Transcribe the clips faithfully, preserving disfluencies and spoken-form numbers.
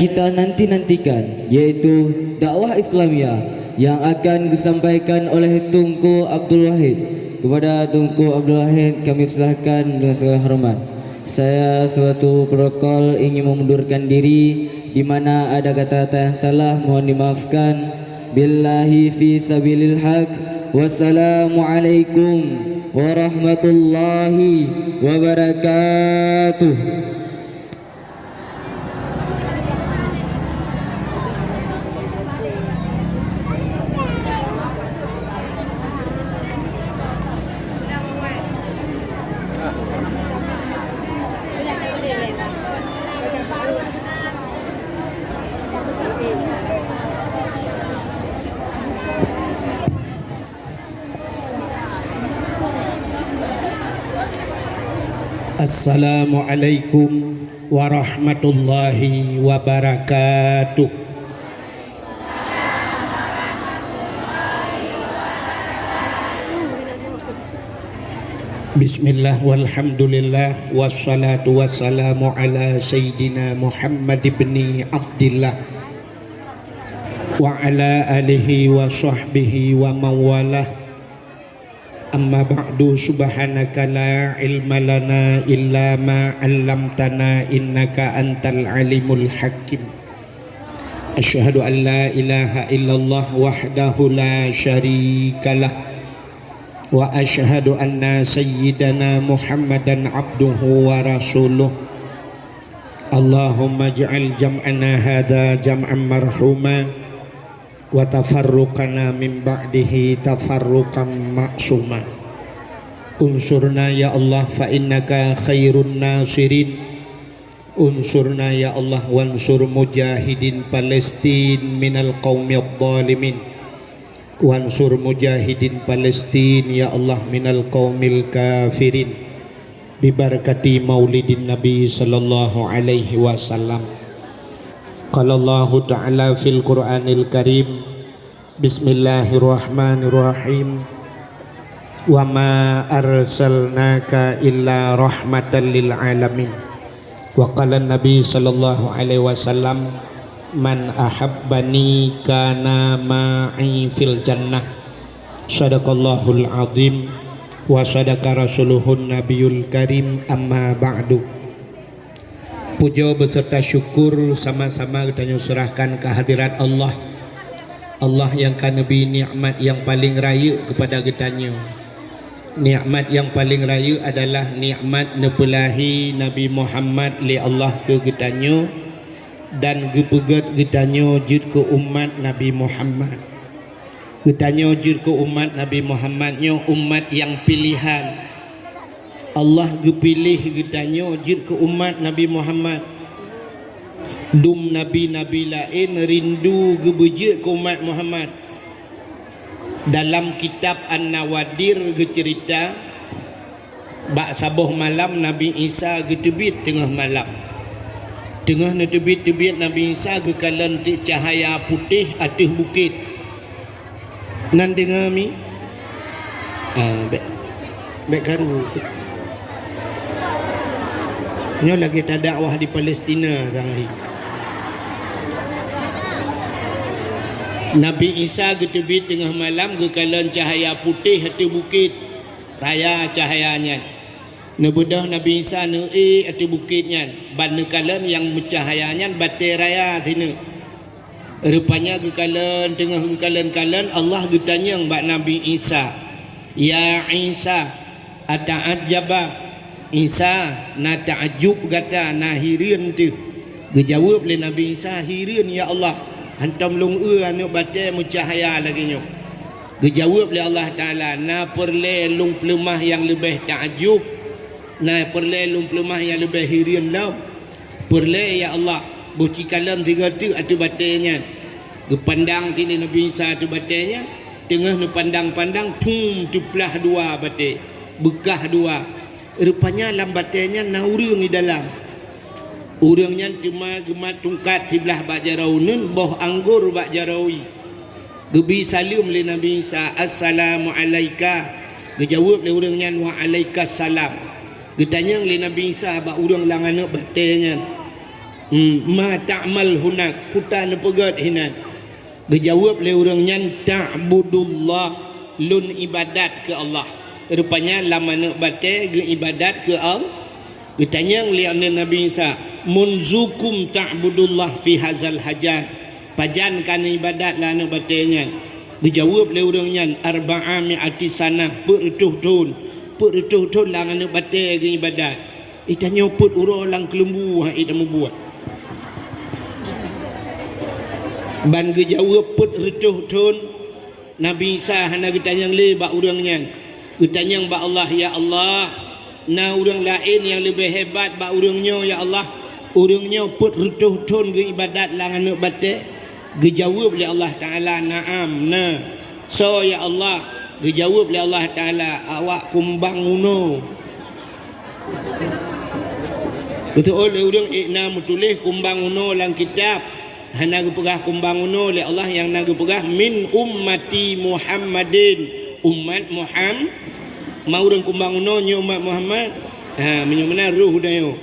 kita nanti-nantikan, yaitu dakwah Islamiyah yang akan disampaikan oleh Teungku Abdul Wahid. Kepada Teungku Abdul Wahid, kami silakan dengan segala hormat. Saya selaku protokol ingin memundurkan diri, di mana ada kata-kata yang salah, mohon dimaafkan. Billahi fi sabilil haq. Wassalamualaikum warahmatullahi wabarakatuh. Assalamualaikum warahmatullahi wabarakatuh. Bismillah, walhamdulillah, wassalatu wassalamu ala sayyidina Muhammad ibni Abdillah, wa ala alihi wa sahbihi wa mawalah. Amma ba'du, subhanaka la ilma lana illa ma 'allamtana, innaka antal alimul hakim. Asyhadu an la ilaha illallah wahdahu la syarikalah, wa asyhadu anna sayyidana Muhammadan abduhu wa rasuluh. Allahumma ij'al jam'ana hadza jam'an marhuma, wa tafarruqana min ba'dihi tafarruqan ma'suma. Unsurna ya Allah, fa innaka khairun nasirin. Unsurna ya Allah, wansur mujahidin Palestin minal qaumidh dhalimin. Wansur mujahidin Palestin ya Allah minal qaumil kafirin. Bibarakati maulidin Nabi sallallahu alaihi wasallam. Qala Allahu ta'ala fil Qur'anil Karim, bismillahirrahmanirrahim. Wa ma arsalnaka illa rahmatan lil alamin. Wa qala Nabi sallallahu alaihi wasallam, "Man ahabbani kana ma'i fil jannah." Sadaqallahul azim wa sadaqa rasuluhun nabiyul karim, amma ba'du. Puja beserta syukur sama-sama geutanyoe serahkan kehadirat Allah. Allah nyang ka neubri nikmat nyang paleng rayeuk keupada geutanyoe. Nikmat nyang paleng rayeuk adalah nikmat neupeulahé Nabi Muhammad lé Allah keu geutanyoe dan geupeugét geutanyoe jeuet keu umat Nabi Muhammad. Geutanyoe jeuet keu umat Nabi Muhammad nyoe umat nyang piléhan. Allah geupiléh geutanyoe jeuet keu umat Nabi Muhammad. Dum nabi-nabi laén rindu geubeujeuet keu umat Muhammad. Dalam kitab An-Nawadir geuceurita, bak saboh malam Nabi Isa geuteubiet teungoh malam. Teungoh neuteubiet-teubiet Nabi Isa geukalon teuk cahya putéh ateueh bukét. Nan deungoe mi? Ah, bék, bék karu. Nyoe lagée tadakwah di Palestina kang hi. Nabi Isa geuteubiet teungoh malam geukalon cahya putéh ateueh bukét raya cahya nyan. Neubeudôh Nabi Isa neuék ateueh bukét nyan, ban neukalon nyang meucahya nyan batée raya sineuk. Rupanya geukalon, teungoh geukalon-kalon, Allah geutanyong bak Nabi Isa, "Ya Isa, ata'ajjaba?" Isa, na taajub gata, na hireuen teuh. Geujaweueb lé Nabi Isa, "Hireuen, ya Allah, hantom lôn eu aneuëk batée meucahya lagée nyoe." Geujaweueb lé Allah Taala, "Na peureulée lôn peuleumah nyang leubeh taajub, na peureulée lôn peuleumah nyang leubeh hireuen lom." Peureulée, ya Allah, boh cikalon sigoe teuk ateueh batée nyan. Geupandang ti lé Nabi Isa ateueh batée nyan, teungoh neupandang-pandang, phum, teuplah dua batée, beukah dua. Rupanya lam batée nyan na ureuëng di dalam. Ureuëng nyan teuma geumat tungkat siblah bak jaroe uneuen, boh anggor bak jaroe ie. Geubi saleuem lé Nabi Isa, "Assalamu alaika." Geujaweueb lé ureuëng nyan, "Wa alaikas salam." Geutanyong lé Nabi Isa bak ureuëng lam aneuëk batée nyan, Hmm, ma ta'mal hunak, peue ta neupeugét hinan? Geujaweueb lé ureuëng nyan, ta'budullah, lôn ibadat keu Allah. Rupanya lam aneuëk batée geuibadat keu Allah. Geutanyong lé aneuëk Nabi Isa, "Munzukum ta'budullah fi hazal hajar?" Pajan ka neuibadat lam aneuëk batée nyan? Geujaweueb lé ureuëng nyan, "Arba'a mi'ati sanah, peuet reutôh thon." Peuet reutôh thon lam aneuëk batée geuibadat. Itanyoe peuet uroe lam keuleumbu han ék tamubuet. Ban geujaweueb peuet reutôh thon, Nabi Isa hana geutanyong lé bak ureuëng nyan. Geutanyong bak Allah, "Ya Allah, na ureuëng laén nyang leubeh hebat bak ureuëng nyoe, ya Allah? Ureuëng nyoe peuet reutôh thon geuibadat lam aneuëk batée." Geujaweueb lé Allah Taala, "Na'am, na." "Soe, ya Allah?" Geujaweueb lé Allah Taala, "Awak kumbang unoe." Geuteuôt lé ureuëng ék na meutuléh kumbang unoe lam kitab. Hana geupeugah kumbang unoe lé Allah, nyang na geupeugah, "Min ummati Muhammadin." Umat Muham-, ma ureuëng kumbang unoe nyoe umat Muhammad? Ha, meunyoe meunan roh tanyoe.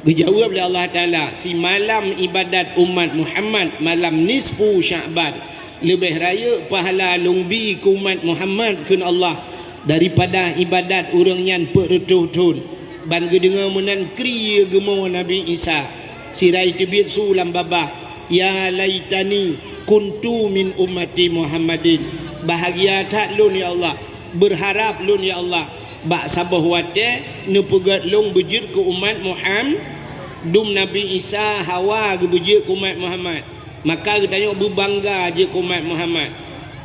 Geujaweueb lé Allah Taala, "Simalam ibadat umat Muhammad, malam nisfu Sya'ban, leubeh rayeuk pahala lôn bi keu umat Muhammad," kheun Allah, "daripada ibadat ureuëng nyan peuet reutôh thon." Ban geudeungoe meunan kriye geumo Nabi Isa. Sira teubiet su lam babah, "Ya laitani kuntu min ummati Muhammadin." Bahgia that lôn, ya Allah, beurharab lôn, ya Allah, bak saboh watée neupeugét lôn beujeuet keu umat Muham-, dum Nabi Isa hawa geubeujeuet keu umat Muhammad. Maka geutanyoe beubangga jeuet keu umat Muhammad.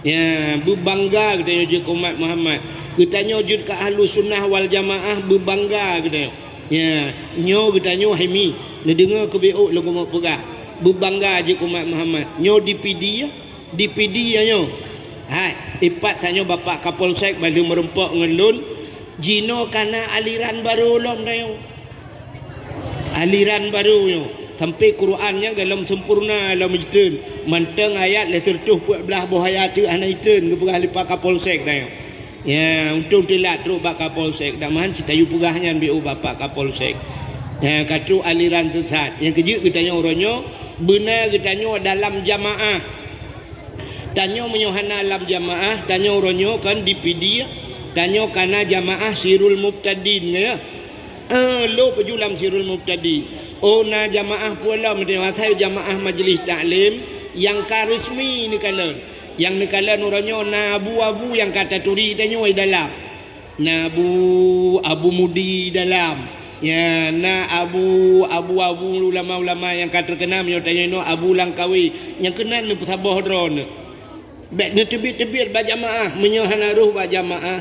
Ya, beubangga geutanyoe jeuet keu umat Muhammad. Geutanyoe jeuet keu Ahlussunnah wal Jamaah, beubangga geutanyoe. Ya, nyoe geutanyoe hai mi, neudeungoe keubiet lôn keumeung peugah, beubangga jeuet keu umat Muhammad. Nyoe D P D, ya? D P D ya nyoe. Hai, ipat tanyoe Bapak Kapolsek ban lheueh meurumpok ngon lôn, jinoe ka na aliran barô lom tanyoe. Aliran barô nyoe, sampoe Quran nyan gohlom sempurna lom jitreun. Mantong ayat lhèe sireutôh peuet blaih boh ayat teuk hana jitreun, geupeugah lé Pak Kapolsek tanyoe. Ya, untông teulat trok bak Kapolsek, dak meuhan sit ayue peugah nyan beu Bapak Kapolsek. Ya, ka trok aliran sesat. Nyang keujeuet geutanyoe uroe nyoe, beuna geutanyoe dalam jamaah. Tanyoe meunyoe hana lam jamaah, tanyoe uroe nyoe kon D P D, tanyoe ka na jamaah Sirul Mubtadin, ya. Eh, lôp ju lam Sirul Mubtadin. Oh, na jamaah peue lom, asai jamaah majlis taklim nyang ka resmi neukalon. Nyang neukalon uroe nyoe na abu-abu nyang ka taturi tanyoe dalam. Na Abu, Abu Mudi dalam. Ya, na abu, abu-abu ulama-ulama nyang ka teukeuna meunyoe tanyoe inoe Abu Langkawi. Nyang keunan neupeusaboh droeneuh. Bèk neuteubiet-teubiet bak jamaah, meunyoe hana rôh bak jamaah.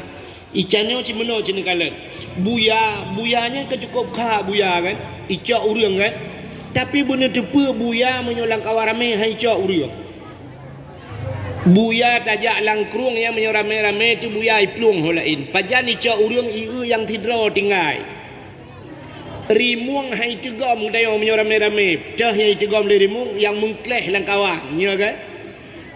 Ica nyoe cit meunoe cit neukalon. Buya, buya nyan ka cukôp kha buya kan? Icok ureueng kan? Tapi beuneuteupeu buya meunyoe lam kawan ramé han icok ureueng. Buya tajak lam krueng nyang meunyoe ramé-ramé teuh buya iplueng ho laén. Pajan icok ureueng ié nyang sidroe tinggai. Rimueng han iteugom geutanyoe meunyoe ramé-ramé. Teuh nyang iteugom lé rimueng nyang meungkléh lam kawan, nyoe kan?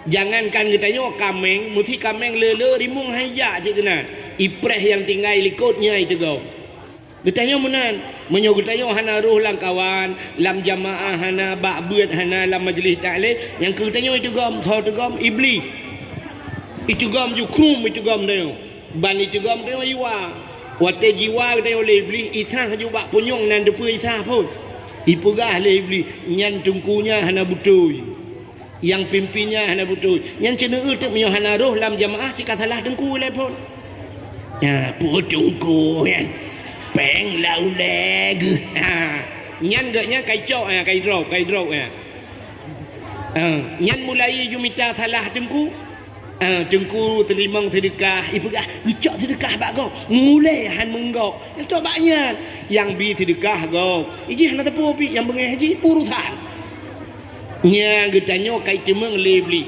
Jangankan geutanyoe kaméng, meusi kaméng le-le rimueng han ijak cit keunan. Ipreh nyang tinggai likot nyan iteugom. Geutanyoe meunan, meunyoe geutanyoe hana rôh lam kawan, lam jamaah hana, bak beuet hana, lam majlis taklim, nyang keu geutanyoe iteugom, soe teugom? Iblih. Iteugom ju krum iteugom tanyoe. Ban iteugom tanyoe jiwa. Watèe jiwa geutanyoe lé iblih, isah ju bak punyueng nan teupeue isah phôn. Ipeugah lé iblih, nyan teungku nyan hana beutôi. Nyang pimpin nyan hana beutôi. Nyan ceuneuh teuk meunyoe hana rôh lam jamaah cit ka salah teungku ilèe phôn. Nyan, peue teungku nyan? Péng lam ulèe geuh. Ha. Nyan geuh nyan ka icok, ha, ka idrop, ka idrop, ha. Ha. Nyan mulai jumita salah teungku. Ha, teungku teurimong seudeukah, ipeugah, "Icok seudeukah bak gob." Mulèe han meunggok. Nyan tok bak nyan. Nyang bi seudeukah gob. Ijih hana teupeu pih nyang beungèh jih peurusan. Nyan geutanyoe ka iteumeung lé iblih.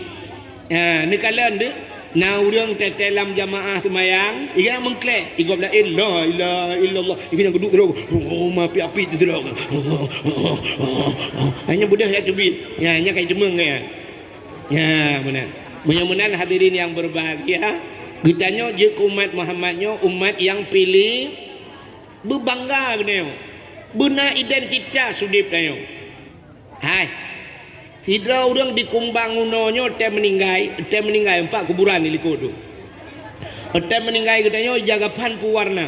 Ha, neukalon deuh, na ureueng teuntèe lam jamaah seumayang, iga meungkléh, igob laén, "La ilaha illallah." Iga nyang geuduek sidroe, oh, meuapi-api sidroe. Hanya beudôh nyang teubiet. Ya, nyan ka iteumeung nyan. Ya, meunan. Meunyoe meunan hadirin yang berbahagia, geutanyoe jeuet keu umat Muhammad nyoe, umat nyang piléh, beubangga geutanyoe. Beuna identitas udép tanyoe. Hai, sidroe ureuëng di Kumbang unoe nyoe teuh meuninggai, teuh meuninggai, empat kuburan di likot tu. Teuh meuninggai geutanyoe ija gafan peue warna.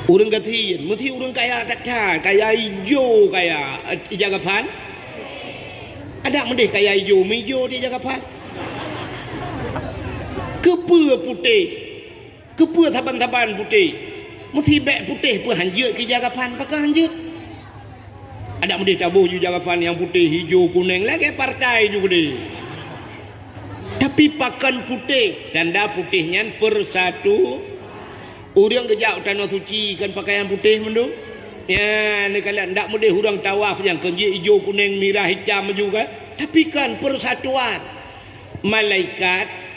Ureuëng gasien, meusti ureuëng kaya that-that, kaya ijo kaya, eh, ija gafan. Adak meudeh kaya ijo, meuijo di ija gafan. Keupeue putéh? Keupeue saban-saban putéh? Meusti bék putéh peue hanjeuet keu ija gafan, pakon hanjeuet? Adak meudeh taboh ju ija gafan nyang putéh, ijo, kuneng, lagée partai ju keudeh. Tapi pakon putéh? Tanda putéh nyan persatu. Ureuëng geujak u tanoh suci kan pakaian putéh mandum. Ya, neukalon ndak meudeh ureuëng tawaf nyang kon jih ijo, kuneng, mirah, itam ju kan. Tapi kan persatuan. Malaikat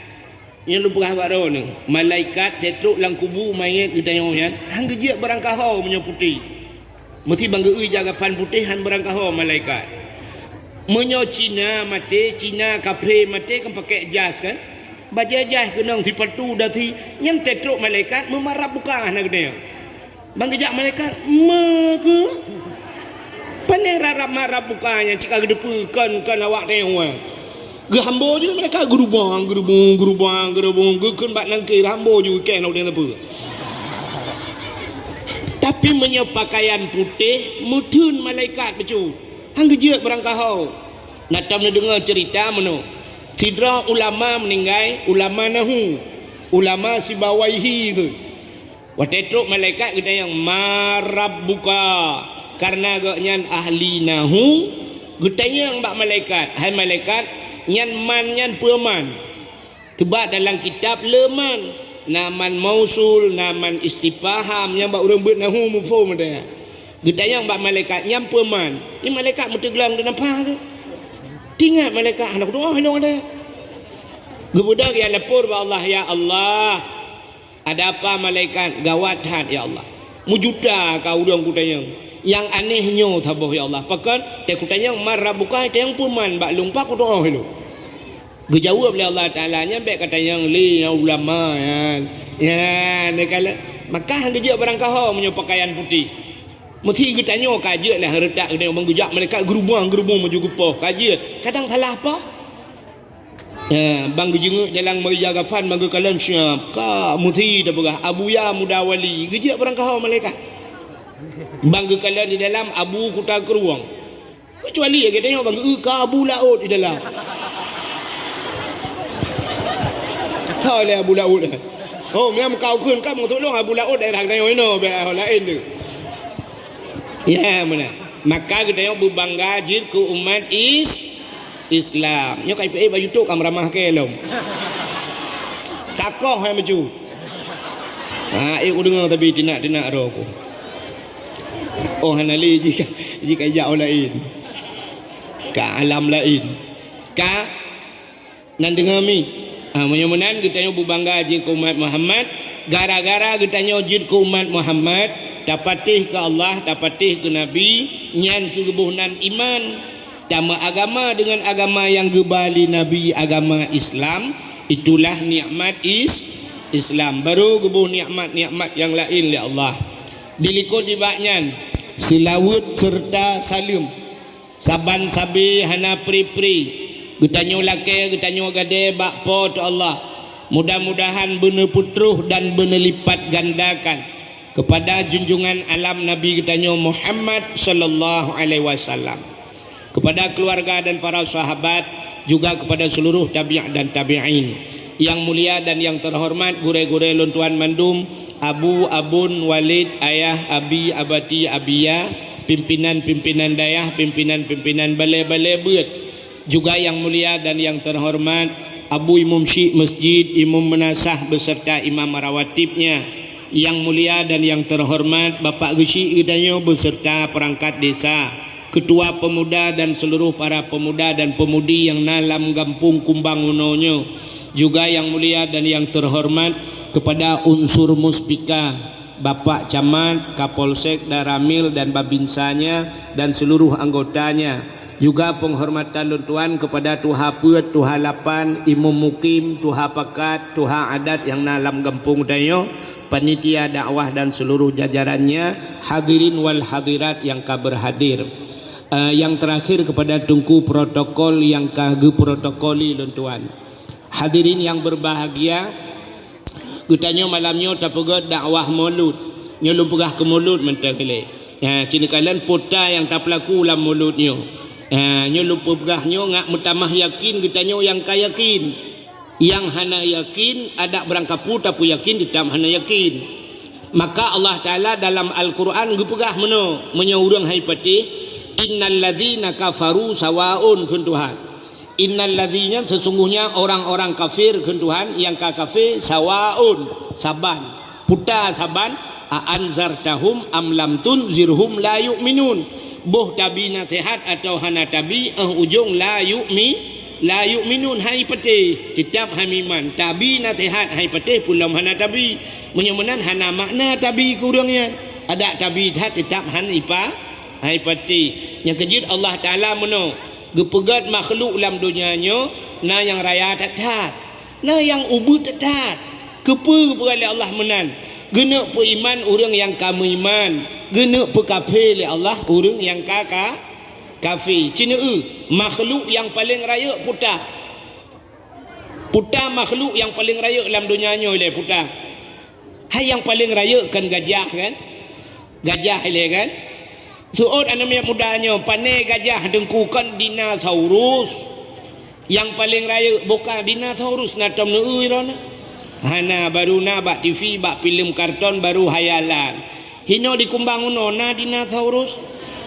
Nyang lôn peugah bak droeneuh, malaikat teutrok lam kubu manyét geutanyoe nyan, han geujeuet beurangkaho meunyoe putéh. Meusti ban geu-eu ija gafan putéh han beurangkaho malaikat. Meunyoe Cina maté, Cina kaphé maté kan pakék jas kan? Bajée jas keunong sipatu dasi, nyan teutrok malaikat meuman Rabbuka hana geutanyoe. Ban geujak malaikat, "Ma keuh?" Pane rab-rab ma Rabbuka nyan cit ka geuteupeue kon, kon awak tanyoe. Geuhambo ju malaikat geurubang, geurubung, geurubang, geurubung, geukheun bak nangkée, hambo ju kée nang udeb teupeu. Tapi meunyoe pakaian putéh, meutheun malaikat bacut. Han geujeuet beurangkaho. Na tom neudeungoe ceurita meunoe. Sidroe ulama meuninggai, ulama nahu, ulama Sibawaihi keuh. Watée trok malaikat geutanyong, "Ma rabbuka?" Kareuna gobnyan ahli nahu, geutanyong bak malaikat, "Hai malaikat, nyan man nyan peue man?" Teubak dalam kitab le man, na man mausul, na man istifham, nyang bak ureuëng beuet nahu muphom meunan. Geutanyong bak malaikat, "Nyan peue man?" Nyan malaikat meuteugleng dan apa keuh? Tingat malaikat, "Hana kutu'oh lôn ada." Geubeudôh geulapor bak Allah, "Ya Allah, ada apa malaikat? Gawat that, ya Allah. Meujuta ka ureuëng kutanyong. Nyang aneh nyoe saboh, ya Allah. Pakon, tée kutanyong, 'Man rabbuka?' Tanyong peue man bak lôn, pat kutu'oh lôn." Geujaweueb lé Allah Taala, "Nyan bék katanyong lé nyang ulama nyan." Nyan, neukalon. Maka han geujeuet beurangkaho meunyoe pakaian putéh. Meusti geutanyoe ka jeuet lé retak geutanyoe ban geujak malaikat geurubong-geurubong meunyoe geupoh. Ka jeuet. Kadang salah apa? Ya, ban geujeungeuk dalam meja kafan, ban geukalon siap. Ka meusti tapeugah, "Abuya muda wali." Geujeuet beurangkaho malaikat. Ban geukalon di dalam, "Abu kuta keurueng." Keucuali geutanyoe ban geu-eu ka Abu Laôt di dalam. Tho lé Abu Laôt. Oh, meunyoe meukaukheun ka meutulông Abu Laôt daerah geutanyoe inoe, bèk laén tu. Ya, meunan. Maka geutanyoe beubangga jeuet keu umat is-, Islam. Nyoe ka ipeuék bak YouTube ka meuramah keu lom. Takoh hai meuju. Ha, ék kudeungoe tapi tinak-tinak roh ku. Oh, hana lé jih, jih ka jak u laén. Ka alam laén. Ka nan deungoe mi. Ha, meunyoe meunan geutanyoe beubangga jeuet keu umat Muhammad, gara-gara geutanyoe jeuet keu umat Muhammad, tapatéh keu Allah, tapatéh keu Nabi, nyan keuh geuboh nan iman. Tameuagama deungon agama nyang geuba lé Nabi, agama Islam, itulah nikmat is-, Islam. Baru geuboh nikmat-nikmat nyang laén lé Allah. Dilikot nibak nyan, seulaweuet seureuta saleuem. Saban sabe hana pri-pri, geutanyoe lakée, geutanyoe gadée bak Po teu Allah. Mudah-mudahan beuneupeutroh dan beuneulipat gandakan keupada junjungan alam Nabi geutanyoe Muhammad sallallahu alaihi wasallam, keupada keuluwarga dan para sahabat, juga keupada seuluruh tabi' dan tabi'in. Nyang mulia dan nyang teuhoreumat gurée-gurée lôn tuan mandum, abu, abon, walid, ayah, abi, abati, abiya, pimpinan-pimpinan dayah, pimpinan-pimpinan balée-balée beuet. Juga nyang mulia dan nyang teuhoreumat Abu Imum Syik Masjid, Imum Meunasah beuseurta Imam Rawatibnya. Nyang mulia dan nyang teuhoreumat Bapak Geuchik geutanyoe beuseurta peurangkat desa. Ketua Pemuda dan seuluruh para pemuda dan pemudi nyang na lam gampông Kumbang unoe nyoe, juga nyang mulia dan nyang teuhoreumat keupada unsur Muspika, Bapak Camat, Kapolsek, Danramil dan Babinsanya dan seuluruh anggotanya, juga peunghormatan lôn tuan keupada Tuha Peuet, Tuha Lapan, Imum Mukim, Tuha Pakat, Tuha Adat nyang na lam gampông tanyoe, panitia dakwah dan seuluruh jajarannya, hadirin wal hadirat nyang ka beurhadir. Eh, yang terakhir kepada Teungku protokol yang ka geuprotokoli lôn tuan. Hadirin yang berbahagia, geutanyoe malam nyoe tapeugét dakwah Maulud. Nyoe lôn peugah keu Maulud mantong ilée. Ya, ci neukalon peue ta nyang tapeulaku lam Maulud nyoe. Ya, nyoe lôn peugah nyoe ngat meutamah yakin geutanyoe nyang ka yakin. Nyang hana yakin, adak beurangkapeue tapeuyakin, teutap hana yakin. Maka Allah Taala dalam Al-Quran geupeugah meunoe, meunyoe ureuëng hai patéh, "Innal ladzina kafaru sawaun," kheun Tuhan. "Innal ladzina," sesungguhnya orang-orang kafir, kheun Tuhan, nyang ka kafé, "sawaun," saban. Peue ta saban, "A anzartahum am lam tunzirhum la yu'minun." Boh tabi naseuhat atawa hana tabi, eh ujong la yu'mi, la yu'minun, hai patéh, teutap han iman. Tabi naseuhat hai patéh, peue lom hana tabi. Meunyoe meunan hana makna tabi keu ureuëng nyan. Adak tabi that teutap han ipa, hai patéh. Nyang keujeuet Allah Taala meunoe, geupeugét makhluk lam donya nyoe na nyang raya that-that. Na nyang ubit that-that. Keupeue geupeugah lé Allah meunan? Geuneuk peuiman ureuëng nyang ka meuiman, geuneuk peukafé lé Allah ureuëng nyang ka, ka kafé. Ci neueu, makhluk nyang paleng rayeuk peue ta? Peue ta makhluk nyang paleng rayeuk lam donya nyoe ilée peue ta? Hai nyang paleng rayeuk kan gajah kan? Gajah ilée kan? Seuôt aneuk miet muda nyoe, pané gajah Teungku, kon dinosaurus. Nyang paleng rayeuk bukan dinosaurus, na tom neueu droeneuh. Hana, baru na bak T V, bak filem karton, baru hayalan. Hinoe di Kumbang unoe na dinosaurus.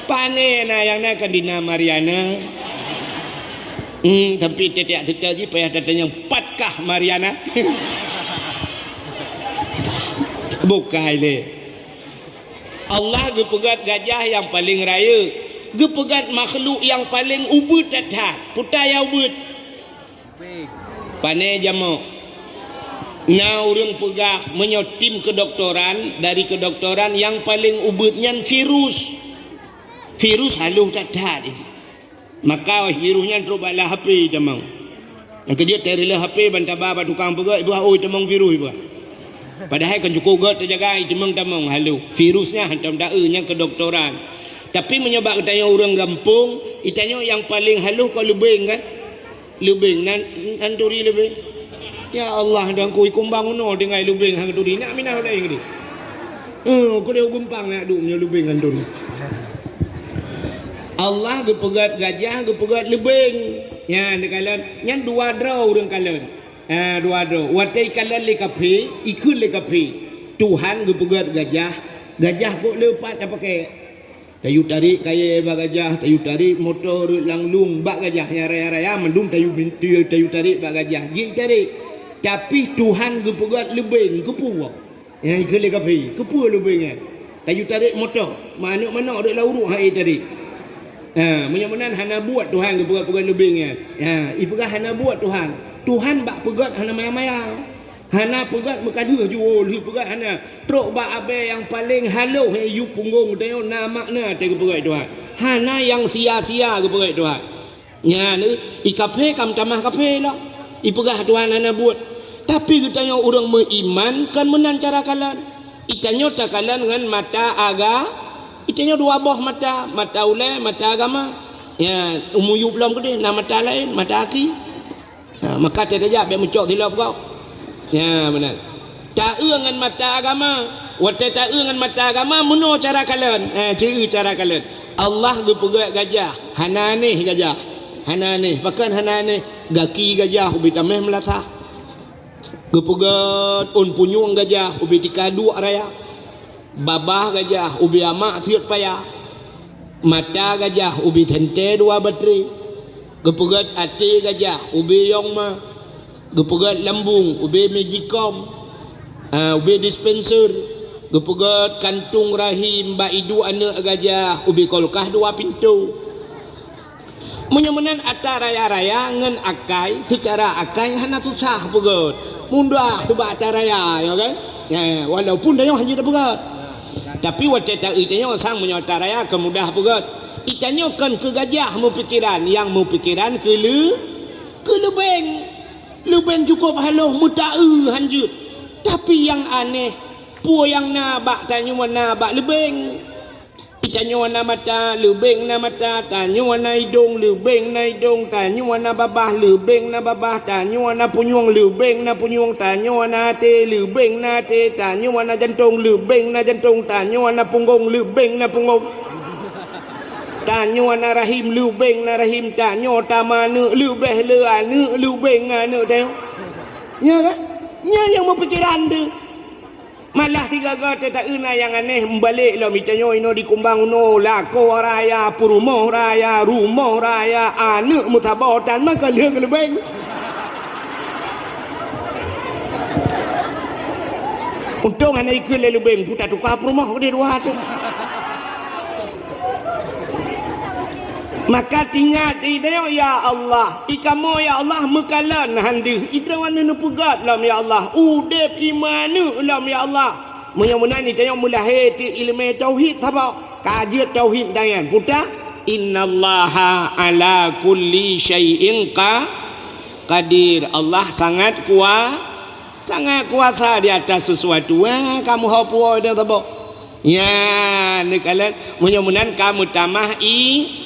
Pané na nyang na kan dina Mariana. Hmm, tapi tiep-tiep seutôt jih payah tatanyong, "Patkah Mariana?" Bukai lé. Allah geupeugét gajah nyang paleng rayeuk, geupeugét makhluk nyang paleng ubit that-that. Peue ta nyang ubit? Pané jamok. Na ureuëng peugah meunyoe tim kedokteran, dari kedokteran nyang paleng ubit nyan virus. Virus halôh that-that jih. Maka virus nyan trok bak lam H P tamong. Nyang keujeuet teurileuh H P ban taba bak tukang peugét, ipeugah, "Oh, itamong virus," ipeugah. Padahai kan cukup gét teujaga, itamong-tamong halôh. Virus nyan hantom taeu, nyan kedokteran. Tapi meunyoe bak geutanyoe ureuëng gampông, itanyoe nyang paleng halôh kon leubeng kan? Leubeng, nan, nan turi leubeng. Ya Allah, Teungku, i Kumbang unoe tinggai leubeng han turi. Nak minah ulée geude. Eh, kudeh u Geumpang nak duek meunyoe leubeng han turi. Allah geupeugét gajah, geupeugét leubeng. Nyan neukalon, nyan dua droe ureuëng kalon. Ha, dua droe. Watée ikalon lé kafé, ikheun lé kafé, Tuhan geupeugét gajah, gajah kok le pat tapakék. Tayue tarek kayée bak gajah, tayue tarek moto rot lam lueng bak gajah, nyang raya-raya mandum tayue bin-, tayue, tayue tarek bak gajah, jeuet tarek. Tapi Tuhan geupeugét leubeng, keupeue? Nyang ikheun lé kafé, keupeue leubeng nyan? Tayue tarek moto, manök-manök rot lam uruek han ék tarek. Ha, meunyoe meunan hana buet Tuhan geupeugét-peugét leubeng nyan. Ha, ipeugah hana buet Tuhan. Tuhan bak peugét hana maya-maya. Hana peugét meukalheueh jiwoe lheueh peugét hana. Trok bak abée nyang paleng halôh, eh, yub punggong geutanyoe na makna teuh geupeugét Tuhan. Hana nyang sia-sia geupeugét Tuhan. Nyan, eh, i kafé ka meutamah kafé lom. Ipeugah Tuhan hana buet. Tapi geutanyoe ureuëng meuiman kon meunan cara kalon. Itanyoe takalon ngon mata aga-, itanyoe dua boh mata, mata ulée, mata agama. Ya, umu yub lom keudeh na mata laén, mata aki. Ha, maka tajak bék meucok silop gob. Ya, meunan. Taeu ngon mata agama. Watée taeu ngon mata agama, meunoe cara kalon. Ha, ci eu cara kalon. Allah geupeugét gajah, hana aneh gajah. Hana aneh. Pakon hana aneh? Gaki gajah ubé tameh meulasah. Geupeugét ôn punyueng gajah ubé tika duek raya. Babah gajah ubé amak siet paya. Mata gajah ubé sentée dua batré. Geupeugét até gajah ubé yong ma. Geupeugét lambung ubé magicom. Ah, ubé dispenser. Geupeugét kantong rahim bak iduek aneuëk gajah ubé kulkas dua pintoe. Meunyoe meunan atra raya-raya ngon akai, seucara akai hana susah peugét. Mudah subak atra raya, ya kan? Ya, walaupun tanyoe hana tapeugét. Tapi watée taeu tanyoe sang meunyoe atra raya keu mudah peugét. Itanyoe kon keu gajah meupikiran, nyang meupikiran keu leu-, keu leubeng. Leubeng cukup halôh meutaeu hanjeuet. Tapi nyang aneh, peue nyang na bak tanyoe na bak leubeng. Tanyoe na mata, leubeng na mata, tanyoe na idong, leubeng na idong, tanyoe na babah, leubeng na babah, tanyoe na punyueng, leubeng na punyueng, tanyoe na até, leubeng na até, tanyoe na jantong, leubeng na jantong, tanyoe na punggong, leubeng na punggong. Tanyoe na rahim, leubeng na rahim, tanyoe tameuaneuk, leubeh le aneuk, leubeng aneuk tanyoe. Nya kan? Nya nyang meupikeran tu. Malah sigaga teuh taeu na nyang aneh, meubalek lom, tanyoe inoe dikumbang unoe, lakoe raya, peurumoh raya, rumoh raya, aneuk meusaboh tan maka lheueh leubeng. Untông hana ikheun lé leubeng, peue tatuka peurumoh keudeh dua teuh. Maka tingat di tanyoe, "Ya Allah, i kamoe, ya Allah, meukalon han deuh, i droeneuh neupeugét lom, ya Allah, udeb iman neuh lom, ya Allah." Meunyoe meunan, di tanyoe meulahé teuh ileumèe tauhid saboh, ka jeuet tauhid dan nyan, peue teuh, "Innallaha ala kulli syai'in qa-, qadir." Allah sangat kua-, sangat kuasa di atas sesuatu. Ah, kamoe ho puwoe dan saboh. Nyan, neukalon, meunyoe meunan ka meutamah i-,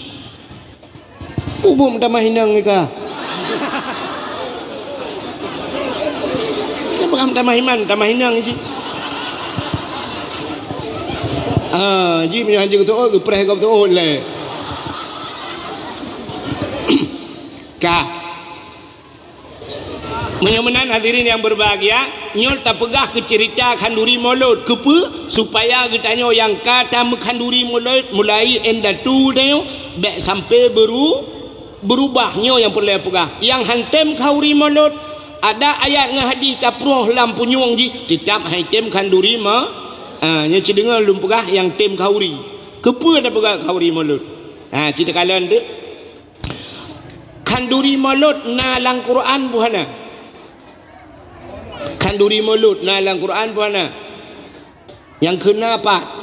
Ubum tamah inong ika. Dia bukan tamah iman, tamah inong ji. Ah, ji meunyoe hanjeuet teuôt, geupreh gob teuôt lé. Ka. Meunyoe meunan, hadirin yang berbahagia, nyoe tapeugah keu cerita khanduri mulod. Keupeue? Supaya geutanyoe nyang ka tameukhanduri mulod, mulai indatu tanyoe, bèk sampai beru-, berubah. Nyoe nyang peureulèe peugah. Nyang han tem khanduri mulod, ada ayat ngon hadis taprôh lam punyueng jih, teutap han tem khanduri mo-, ah, nyoe ci deungö lôn peugah nyang tem khanduri. Keupeue tapeugah khanduri mulod? Ha, ci takalon teuk. Khanduri mulod na lam Quran peue hana? Khanduri mulod na lam Quran peue hana? Nyang kheun na pat?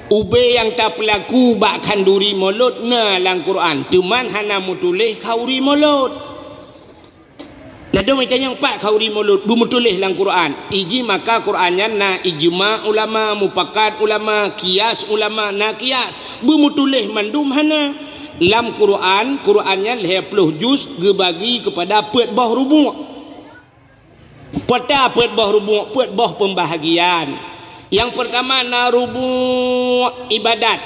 Ubé nyang tapeulaku bak khanduri mulod na lam Quran, teuma hana meutuléh khanduri mulod. Ladôm itanyong pat khanduri mulod beumeutuléh lam Quran. Iji maka Quran nyan na ijma ulama, mupakat ulama, kias ulama, na kias. Beumeutuléh mandum hana. Lam Quran, Quran nyan lhèe ploh juz geubagi keupada peuet boh rubu'. Peue ta peuet boh rubu', peuet boh peumbahagian. Nyang peurtama na rubu' ibadat.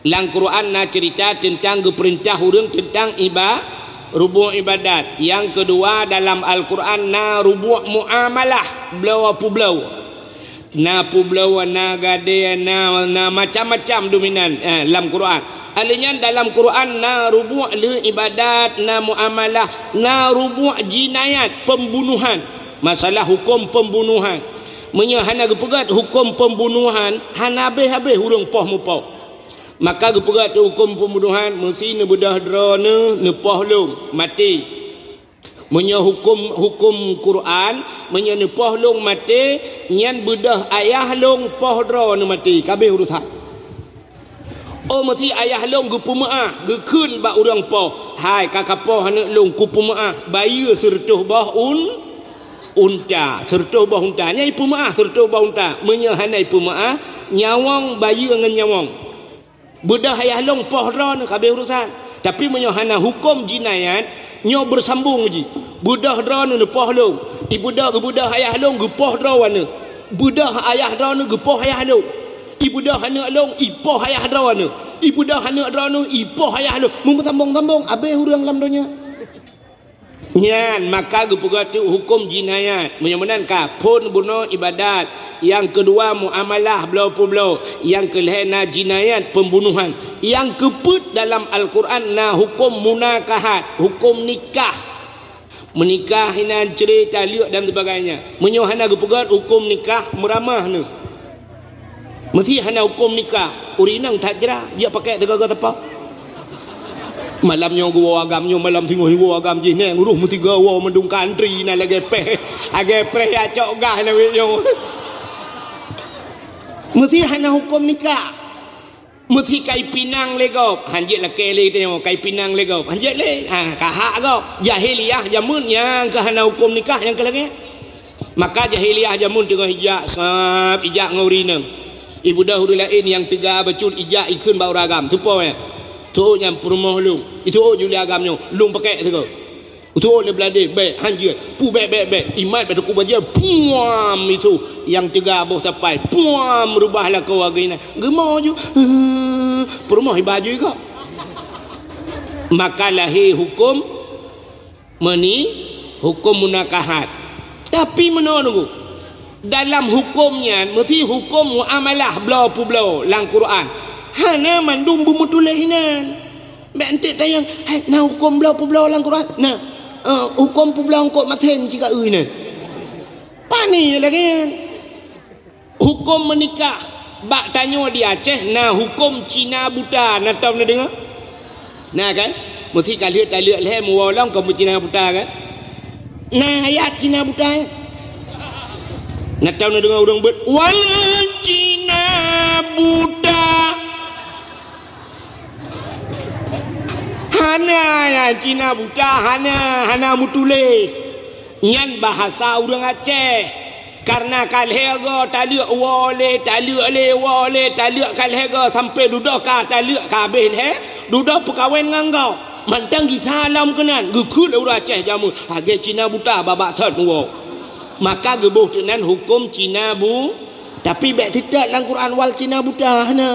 Lam Quran na ceurita teuntang geupeurintah ureuëng teuntang iba-, rubu' ibadat. Nyang keudua, dalam Al-Quran na rubu' muamalah, bloe peubloe. Na peubloe, na gadée, na, na macam-macam dominan, eh, lam Quran. Alheuh nyan dalam Quran na rubu' le ibadat, na muamalah, na rubu' jinayat, peumbunohan. Masalah huköm peumbunohan. Meunyoe hana geupeugét huköm peumbunohan, hana habéh-habéh ureuëng poh mupoh. Maka geupeugah teuh huköm peumbunohan, meusi neubeudôh droeneuh neupoh lôn maté. Meunyoe huköm, huköm Quran, meunyoe neupoh lôn maté, nyan beudôh ayah lôn poh droeneuh maté, ka habéh urusan. Oh, meusi ayah lôn geupeumeuáh, geukheun bak ureuëng poh, "Hai, ka kapoh aneuëk lôn, kupeumeuáh, bayeue sireutôh boh un-, unta, sireutôh boh unta." Nyan ipeumeuáh sireutôh boh unta. Meunyoe hana ipeumeuáh, nyawöng bayeue ngon nyawöng. Beudôh ayah lôn poh droeneuh, ka habéh urusan. Tapi meunyoe hana huköm jinayat, nyoe beusambong jih. Beudôh droeneuh neupoh lôn. Ibeudôh, geubeudôh ayah lôn geupoh droeneuh. Beudôh ayah droeneuh geupoh ayah lôn. Ibeudôh aneuëk lôn ipoh ayah droeneuh. Ibeudôh aneuëk droeneuh ipoh ayah lôn. Meubeusambong-sambong, habéh ureuëng lam donya. Nyan maka geupeugah teuh huköm jinayat. Meunyoe meunan ka, phon bunoe ibadat. Nyang keudua muamalah bloe peubloe. Nyang keulhée na jinayat peumbunohan. Nyang keupeuet dalam Al-Quran na huköm munakahat, huköm nikah. Meunikah inan, cerai, taleuek dan sebagainya. Meunyoe hana geupeugét huköm nikah, meuramah neuh. Meusi hana huköm nikah, ureuëng inong that jra, jak pakai teuga-ga teupah. Malam nyoe geuwoe agam, nyoe malam singoh woe agam jih, neng uroh meusiga woe mandum kantri na lagée péh, lagée préh ya cok gah na wék nyoe. Meusi hana huköm nikah. Meusi kai pinang lé gob, hanjeuet lakée lé tanyoe, kai pinang lé gob, hanjeuet lé, ha, ka hak gob. Jahiliyah jameun nyang keu hana huköm nikah nyang keu lagée. Maka jahiliyah jameun teungoh ijak, sab, ijak ngon ureueng inong. Ibeudôh ureueng laén nyang teuga bacut ijak ikheun bak ureueng agam. Teupeue nyan? Teuôt nyan peurumoh lôn. Iteuôt ju lé agam nyoe, lôn pakèk sigoe. Teuôt lé bladé, bèk, hanjeuet. Pu bèk, bèk, bèk. Imat bak teungku bajèe, puam itu nyang teuga boh sapai. Puam reubah lakoe agam nyan. Geumo ju. Peurumoh iba ju ikot. Maka lahé huköm Meuni huköm munakahat. Tapi meunoe nunggu, dalam huköm nyan meusi huköm muamalah bloe peubloe lam Quran. Hana mandum beumeutuléh inan. Bèk enteuk tanyong, "Hai, na huköm bloe peubloe lam Quran?" Na, eh, huköm peubloe eungkôt masen cit ka eu inan. Pane lagèe nyan. Huköm meunikah bak tanyoe di Aceh na huköm Cina buta, na tom neudeungoe? Na kan? Meusi ka lheueh taleuek lhèe meuwoe lom kon Cina buta kan? Na ayat Cina buta nyan? Na tom neudeungoe ureueng beuet, "Wal Cina buta." Hana ayat Cina buta, hana, hana meutuléh. Nyan bahasa ureueng Aceh. Kareuna ka lhèe goe taleuek woe lé, taleuek lé woe lé, taleuek ka lhèe goe sampoe dudoe ka taleuek ka habéh lhèe, dudoe peukawen ngon gob. Mantong gisa lom keunan, geukheun lé ureueng Aceh jameun, lagèe Cina buta babah thon woe. Maka geuboh teuk nan huköm Cina bu-, tapi bèk seutôt lam Quran wal Cina buta, hana.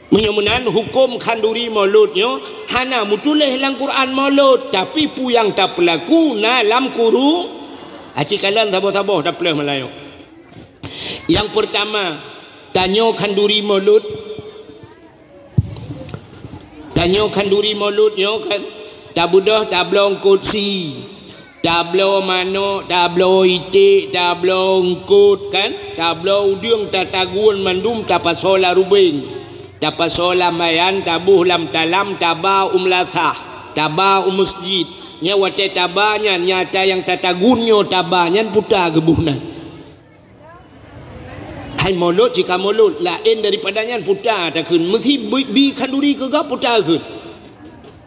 Meunyoe meunan, huköm khanduri mulod nyoe hana meutuléh lam Quran mulod, tapi peue nyang tapeulaku na lam Quru-, aci kalon saboh-saboh tapeuleueh meulayeue. Nyang peurtama, tanyoe khanduri mulod. Tanyoe khanduri mulod nyoe kan, tabeudôh tabloe eungkôt sie. Tabloe manok, tabloe iték, tabloe eungkôt, kan? Tabloe udeueng, tatagun mandum, tapasoe lam rubeng. Tapasoe lam bayan, taboh lam talam, taba u meulasah, taba u meuseujid. Nyan watèe taba nyan, nyata nyang tatagun nyoe taba nyan puta geuboh nan. Hai mulod cit ka mulod, laén daripada nyan puta takheun. Meusi bi, bi khanduri keu gob puta kheun.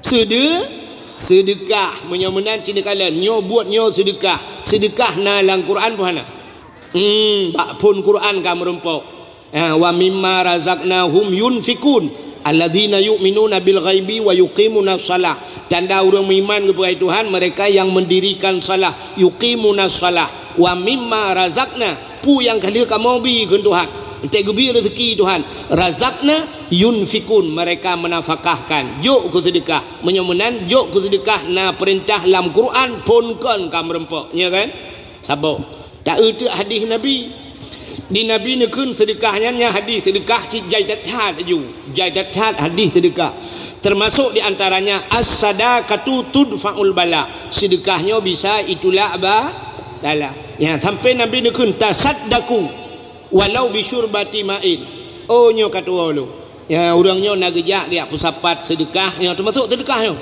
Seude-, seudeukah. Meunyoe meunan cit neukalon, nyoe buet nyoe seudeukah. Seudeukah na lam Quran peue hana? Hmm, bak phon Quran ka meurumpok. Ha, "Wa mimma razaqnahum yunfiqun, alladzina yu'minuna bil ghaibi wa yuqimunas shalah." Tanda ureueng meuiman keupada Tuhan, mereka yang mendirikan salah, yuqimunas shalah, wa mimma razaqna, peue nyang ka lheueh kamoe bi kheun Tuhan, enteuk geubri reuzeki Tuhan, razaqna yunfiqun, mereka menafkahkan, jok keu seudeukah. Meunyoe meunan, jok keu seudeukah na peurintah lam Quran, phon kon ka meurumpok, nya kan? Saboh. Ta-eu teuk hadih Nabi. Di Nabi neukheun seudeukah nyan, nyan hadih seudeukah cit jai that-that laju. Jai that-that hadih seudeukah. Teumasok di antaranya, "As-sadaqatu tudfa'ul bala." Seudeukah nyoe bisa itulak ba-, bala. Nyan, sampoe Nabi neukheun, "Tasaddaqu walau bisyurbati ma'in." Oh, nyoe ka tuwoe lôn. Ya, ureueng nyoe na geujak, geujak peusapat seudeukah, nyoe teumasok seudeukah nyoe.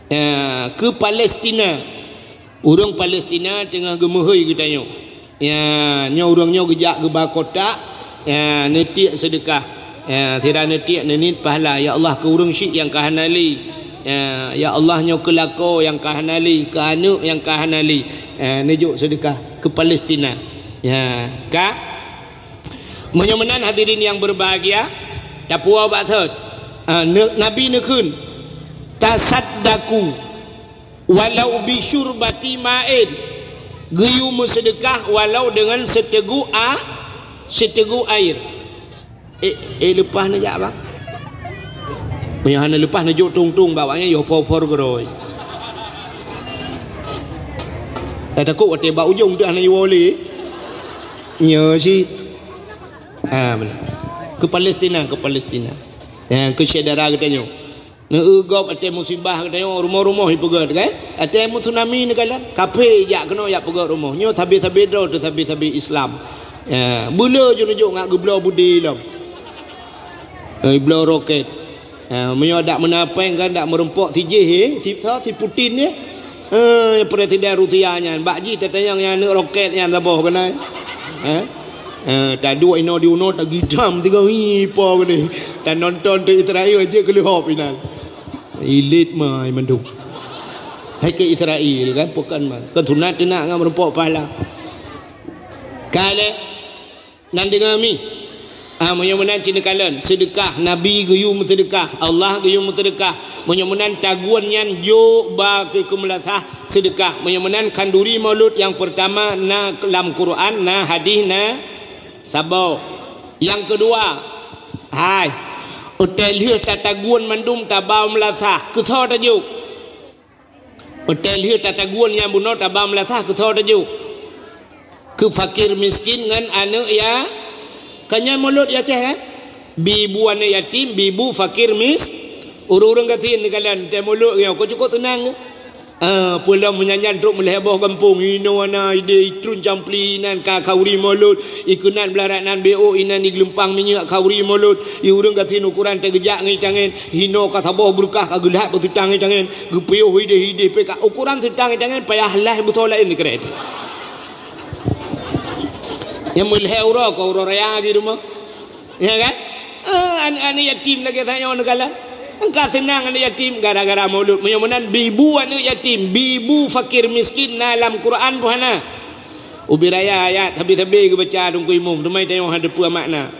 Ya, keu Palestina. Ureueng Palestina teungoh geumeuhôi geutanyoe. Ya, nyoe ureueng nyoe geujak geuba kotak, ya, neutiek seudeukah. Ya, sira neutiek neuniet pahala, "Ya Allah, keu ureueng syik nyang ka hana lé. Ya, ya Allah, nyoe keu lakoe nyang ka hana lé, keu aneuk nyang ka hana lé." Ya, neujok seudeukah keu Palestina. Ya, ka. Meunyoe meunan hadirin yang berbahagia, tapuwoe bak thot. Ah, ne-, Nabi neukheun, "Tasaddaqu." Walau bisyurbati ma'in, geuyue meuseudeukah walau deungon siteuguk a-, siteuguk air. Eh, eh, leupah neujak, Bang. Meunyoe hana leupah neujok tong-tong bak awaknyan, yoh por-por keudroe. Takot watèe bak ujong tu hana jiwoe lé. Nyoe cit. Ah, beuna. Keu Palestina, keu Palestina. Ya, keu syedara geutanyoe. Neu-eu gob watèe musibah geutanyoe, rumoh-rumoh jipeugöt, kan? Watèe meusunami neukalon, kafé jak keunoe jak peugöt rumoh. Nyoe sabe-sabe droe teuh sabe-sabe Islam. Ya, beuleu ju neujok ngat geubloe beudé lom. Eh, bloe rokét. Ya, meunyoe dak meunapéng kan, dak meurumpok si jih, eh, si, si Putin, eh. Eh, Presiden Rusia nyan, bak jih tatanyong nyang aneuk rokét nyan saboh keunan. Eh? Eh, taduek inoe di unoe tagidam tiga hi po geude. Tanonton teuh Israel jeuet keu leuhop inan. Ilit mai mandum. Hai keu Israel kan, bukan mai. Kan sunat teunak ngon meurumpok pahala. Ka lé, nan deungoe mi. Ah, meunyoe meunan cit neukalon, seudeukah, Nabi geuyue meuseudeukah, Allah geuyue meuseudeukah. Meunyoe meunan tagun nyan jok ba keu keumeulasah seudeukah. Meunyoe meunan khanduri Maulud nyang peurtama na lam Quran, na hadih, na saboh. Nyang keudua, hai, watèe lheueh tatagun mandum taba meulasah, keu soe tajok? Watèe lheueh tatagun nyang bunoe taba meulasah, keu soe tajok? Keu fakir miskin ngon aneuk ya-, kan nyan Maulud di Aceh kan? Bi bu aneuk yatim, bi bu fakir mis-, ureueng-ureueng gasien neukalon teuh Maulud nyoe, kok cukôp teunang. Ah, peue lom meunyan-nyan trok meulhèe boh gampông, inoe na ideh itrun campli inan ka khanduri Maulud, ikeunan beularat nan B O inan igeulumpang minyeuk khanduri Maulud, i ureueng gasien ukoran teuh geujak ngon itangen, inoe ka saboh beureukah ka geulhat bak seutang itangen. Geupiôh ideh-ideh pih ka ukoran seutang itangen payah lhèe beusoe laén sikrek. Nyang meulhèe uroe, ka uroe raya lagi rumoh. Ya kan? Ah, aneuk-aneuk yatim lagèe tanyoe neukalon. Engka seunang aneuk yatim gara-gara Maulud. Meunyoe meunan bi bu aneuk yatim, bi bu fakir miskin na lam Quran peue hana? Ubé raya ayat sabe-sabe geubaca Teungku Imum, teuma tanyoe hana teupeu makna.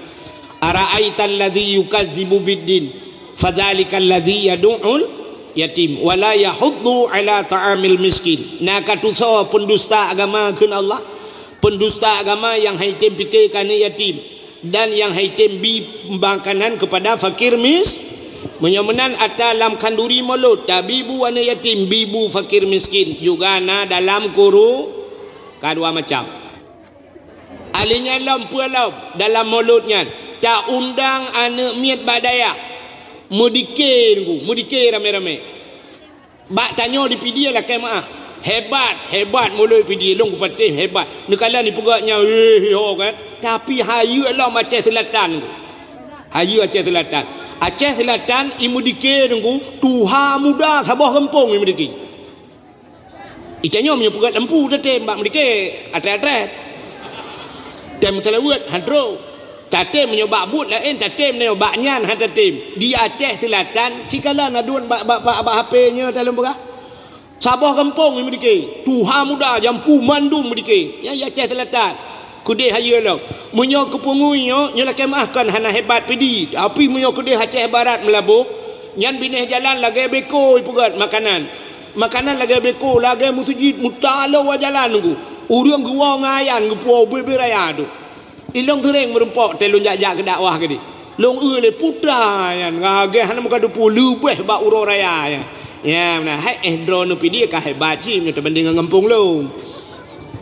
"Ara'aital ladzi yukazzibu biddin, fadzalikal ladzi yadu'ul yatim, wa la yahuddu ala ta'amil miskin." Na ka tusoe peundusta agama kheun Allah. Peundusta agama nyang han item pike keu aneuk yatim dan nyang han item bi makanan keupada fakir mis-, meunyoe meunan ata lam khanduri Maulud, tabi bu aneuk yatim, bi bu fakir miskin, juga na dalam kuru-, ka dua macam. Alèh nyan lom peue lom dalam Maulud nyan, taundang aneuk miet bak dayah, meudike Teungku, meudike ramé-ramé. Bak tanyoe di Pidie lakèe meu'ah, hebat, hebat Maulud Pidie, lôn kupatéh hebat. Neukalon ipeugah nyan, eh, ho kan. Tapi hayeue lom Aceh Selatan Teungku. Hayeue Aceh Selatan. Aceh Selatan i meudike Teungku, tuha muda saboh gampông i meudike. Itanyoe meunyoe peugöt lampu tatem bak meudike, atrét-atrét. Tem seulaweuet, han trok. Tatem meunyoe bak buet laén, tatem meunyoe bak nyan han tatem. Di Aceh Selatan, sikalon aduen bak, bak, bak, bak H P nyoe talôn peugah. Saboh gampông i meudike, tuha muda, jampu mandum meudike. Nyan i Aceh Selatan. Keudeh hayeue lom. Meunyoe keu peungui nyoe, nyoe lakèe meu'ah kon hana hebat Pidie. Tapi meunyoe keudeh Aceh Barat Meulaboh, nyan binéh jalan lagèe beko ipeugöt makanan. Makanan lagèe beko, lagèe meuseujid, meutaloe jalan Teungku. Ureueng geuwoe ngon ayan geupuwoe ubé-ubé raya tu. Ilôn seuréng meurumpok teuh lôn jak-jak keu dakwah keudeh. Lôn eu lé putra nyan, lagèe hana meukateupeu leubeh bak uroe raya nyan. Ya, meunan. Hai, eh, droeneuh Pidie ka hebat cit meunyoe teubandéng ngon gampông lôn.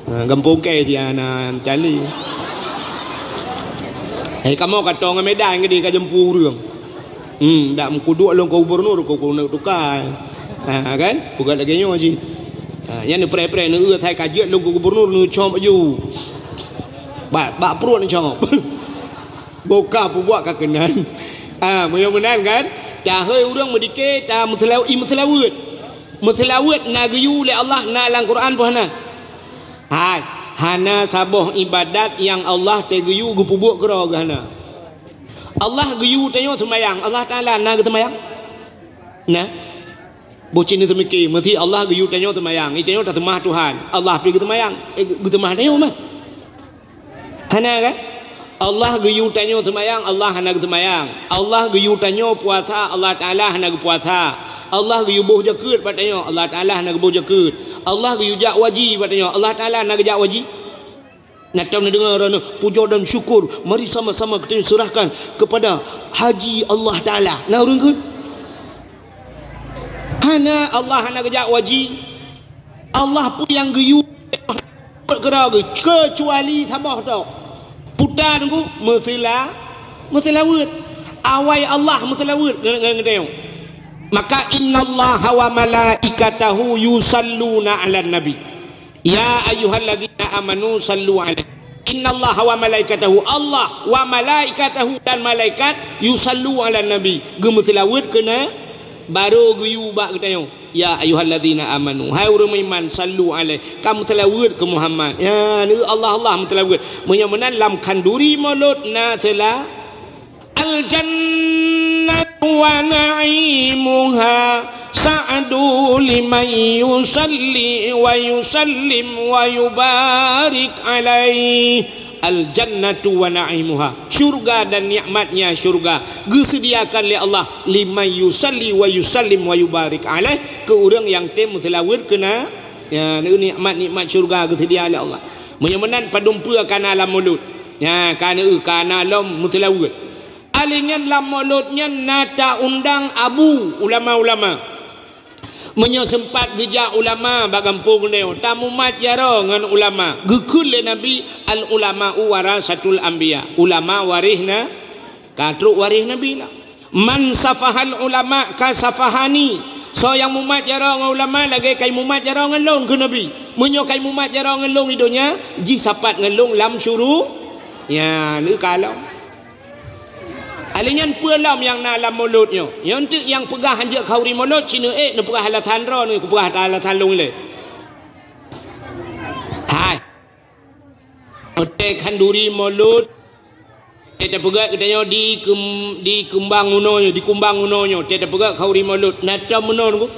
Ha, gampông kèe jih hana cali. Hai, kamoe ka toe ngon Medan keudeh ka jampu ureueng. Hmm, dak meukuduek lôn keu gubernur, keu, keu tukai. Ha, kan? Peugah lagèe nyoe cit. Ha, nyan neupreh-preh, neueu hai ka jeuet lôn keu gubernur, neucom baju. Bak, bak pruet neucom. Boh ka peubuet ka keunan. Ha, meunyoe meunan kan? Tahôi ureueng meudike, ta meuseulaw-, i meuseulaweuet. Meuseulaweuet na geuyue lé Allah na lam Quran peue hana? Hai, hana saboh ibadat nyang Allah teugeuyue geupeubuet keudroe geuh hana. Allah geuyue tanyoe seumayang, Allah Taala na geuseumayang? Na. Boh cit neuseumiké, meusé Allah geuyue tanyoe seumayang, i tanyoe taseumah Tuhan, Allah pih geuseumayang, eh, geuseumah tanyoe mah. Hana kan? Allah geuyue tanyoe seumayang, Allah hana geuseumayang. Allah geuyue tanyoe puasa, Allah Taala hana geupuasa. Allah geuyue boh jakeuet bak tanyoe, Allah Taala hana geuboh jakeuet. Allah geuyue jak waji bak tanyoe, Allah Taala hana geujak waji. Na tom neudeungoe droeneuh, pujoe dan syukur, mari sama-sama kita serahkan kepada Haji Allah Taala. Na ureueng kheun? Hana, Allah hana geujak waji. Allah pih nyang geuyue keudroe geuh, keucuali saboh tok. Peue teungku? Meuseula-, meuseulaweuet. Awai Allah meuseulaweuet ngon, ngon, ngon tanyoe. Maka, "Innallaha wa malaikatahu yusalluna 'alan nabi." "Ya ayyuhalladzina amanu sallu alaihi." "Innallaha wa malaikatahu," Allah wa malaikatahu dan malaikat, "yusallu 'alan nabi," geumeuseulaweuet keu na-, barô geuyue bak geutanyoe. "Ya ayyuhalladzina amanu," hai ureueng meuiman, "sallu alaihi," ka meuseulaweuet keu Muhammad. Ya, neu Allah, Allah meuseulaweuet. Meunyoe meunan lam khanduri mulod na seula-, "Al-jannatu wa na'imuha sa'du liman yusalli wa yusallim wa yubarik alaih. Al-jannatu wa na'imuha. Syurga dan nikmatnya syurga geuseudiakan lé Allah liman yusalli wa yusallim wa yubarik alaih, keu ureuëng nyang tem meuseulaweuet keu na-, ya, nikmat-nikmat syurga geuseudia lé Allah. Meunyoe meunan padum peue ka na lam mulod. Ya, ka na, ka na lom meuseulaweuet. Alèh nyan lam mulod nyan na ta-undang abu ulama-ulama. Meunyoe seumpat geujak ulama bak gampông nyoe, tamumat jaroe ngon ulama. Geukheun lé Nabi, "Al-ulama'u warasatul anbiya." Ulama waréh na-, ka trok waréh Nabi lah. "Man safahal ulama ka safahani." Soe nyang mumat jaroe ngon ulama lagèe ka imumat jaroe ngon lôn, kheun Nabi. Meunyoe ka imumat jaroe ngon lôn di donya, jih sapat ngon lôn lam syuru-, ya, lheueh ka lom. Alèh nyan peue lom nyang na lam mulod nyoe? Nyoe teuk nyang peugah hanjeuet khauri mulod, sineuk ék neupeugah alasan droeneuh, kupeugah alasan lôn lé. Hai. Watèe khanduri mulod, watèe tapeugah geutanyoe di kem-, di keumbang unoe nyoe, di kumbang unoe nyoe, watèe tapeugah khauri mulod, na tom meunoe nunggu.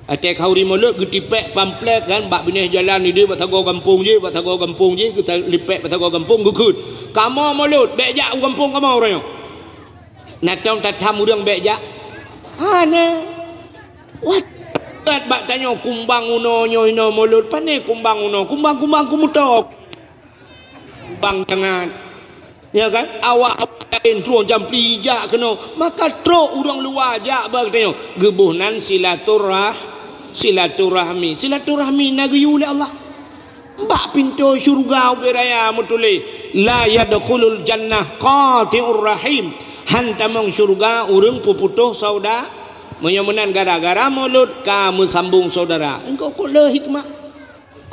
Watèe khauri mulod geutipék pamflet kan, bak binéh jalan idéh bak sagoe gampông jih, bak sagoe gampông jih, geutalipék bak sagoe gampông geukheun, "Kamoe mulod, bèk jak u gampông kamoe uroe nyoe." Na tom tatham ureuëng bèk jak? Hana. Wat bak tanyoe kumbang unoe nyoe inoe mulod, pané kumbang unoe, kumbang-kumbang keumeutoe. Kumbang tangan. Ya kan? Awak-awak laén troh jampli jak keunoe, maka trok ureuëng luwa jak bak tanyoe. Geuboh nan silaturah-, silaturahmi. Silaturahmi na geuyue lé Allah. Bak pintoe syeuruga ubé raya meutuléh, "La yadkhulul jannah qati'ur rahim." Han tamong syeuruga ureuëng peuputôh sauda-, meunyoe meunan gara-gara mulod ka meusambong saudara. Engkau kok le hikmah.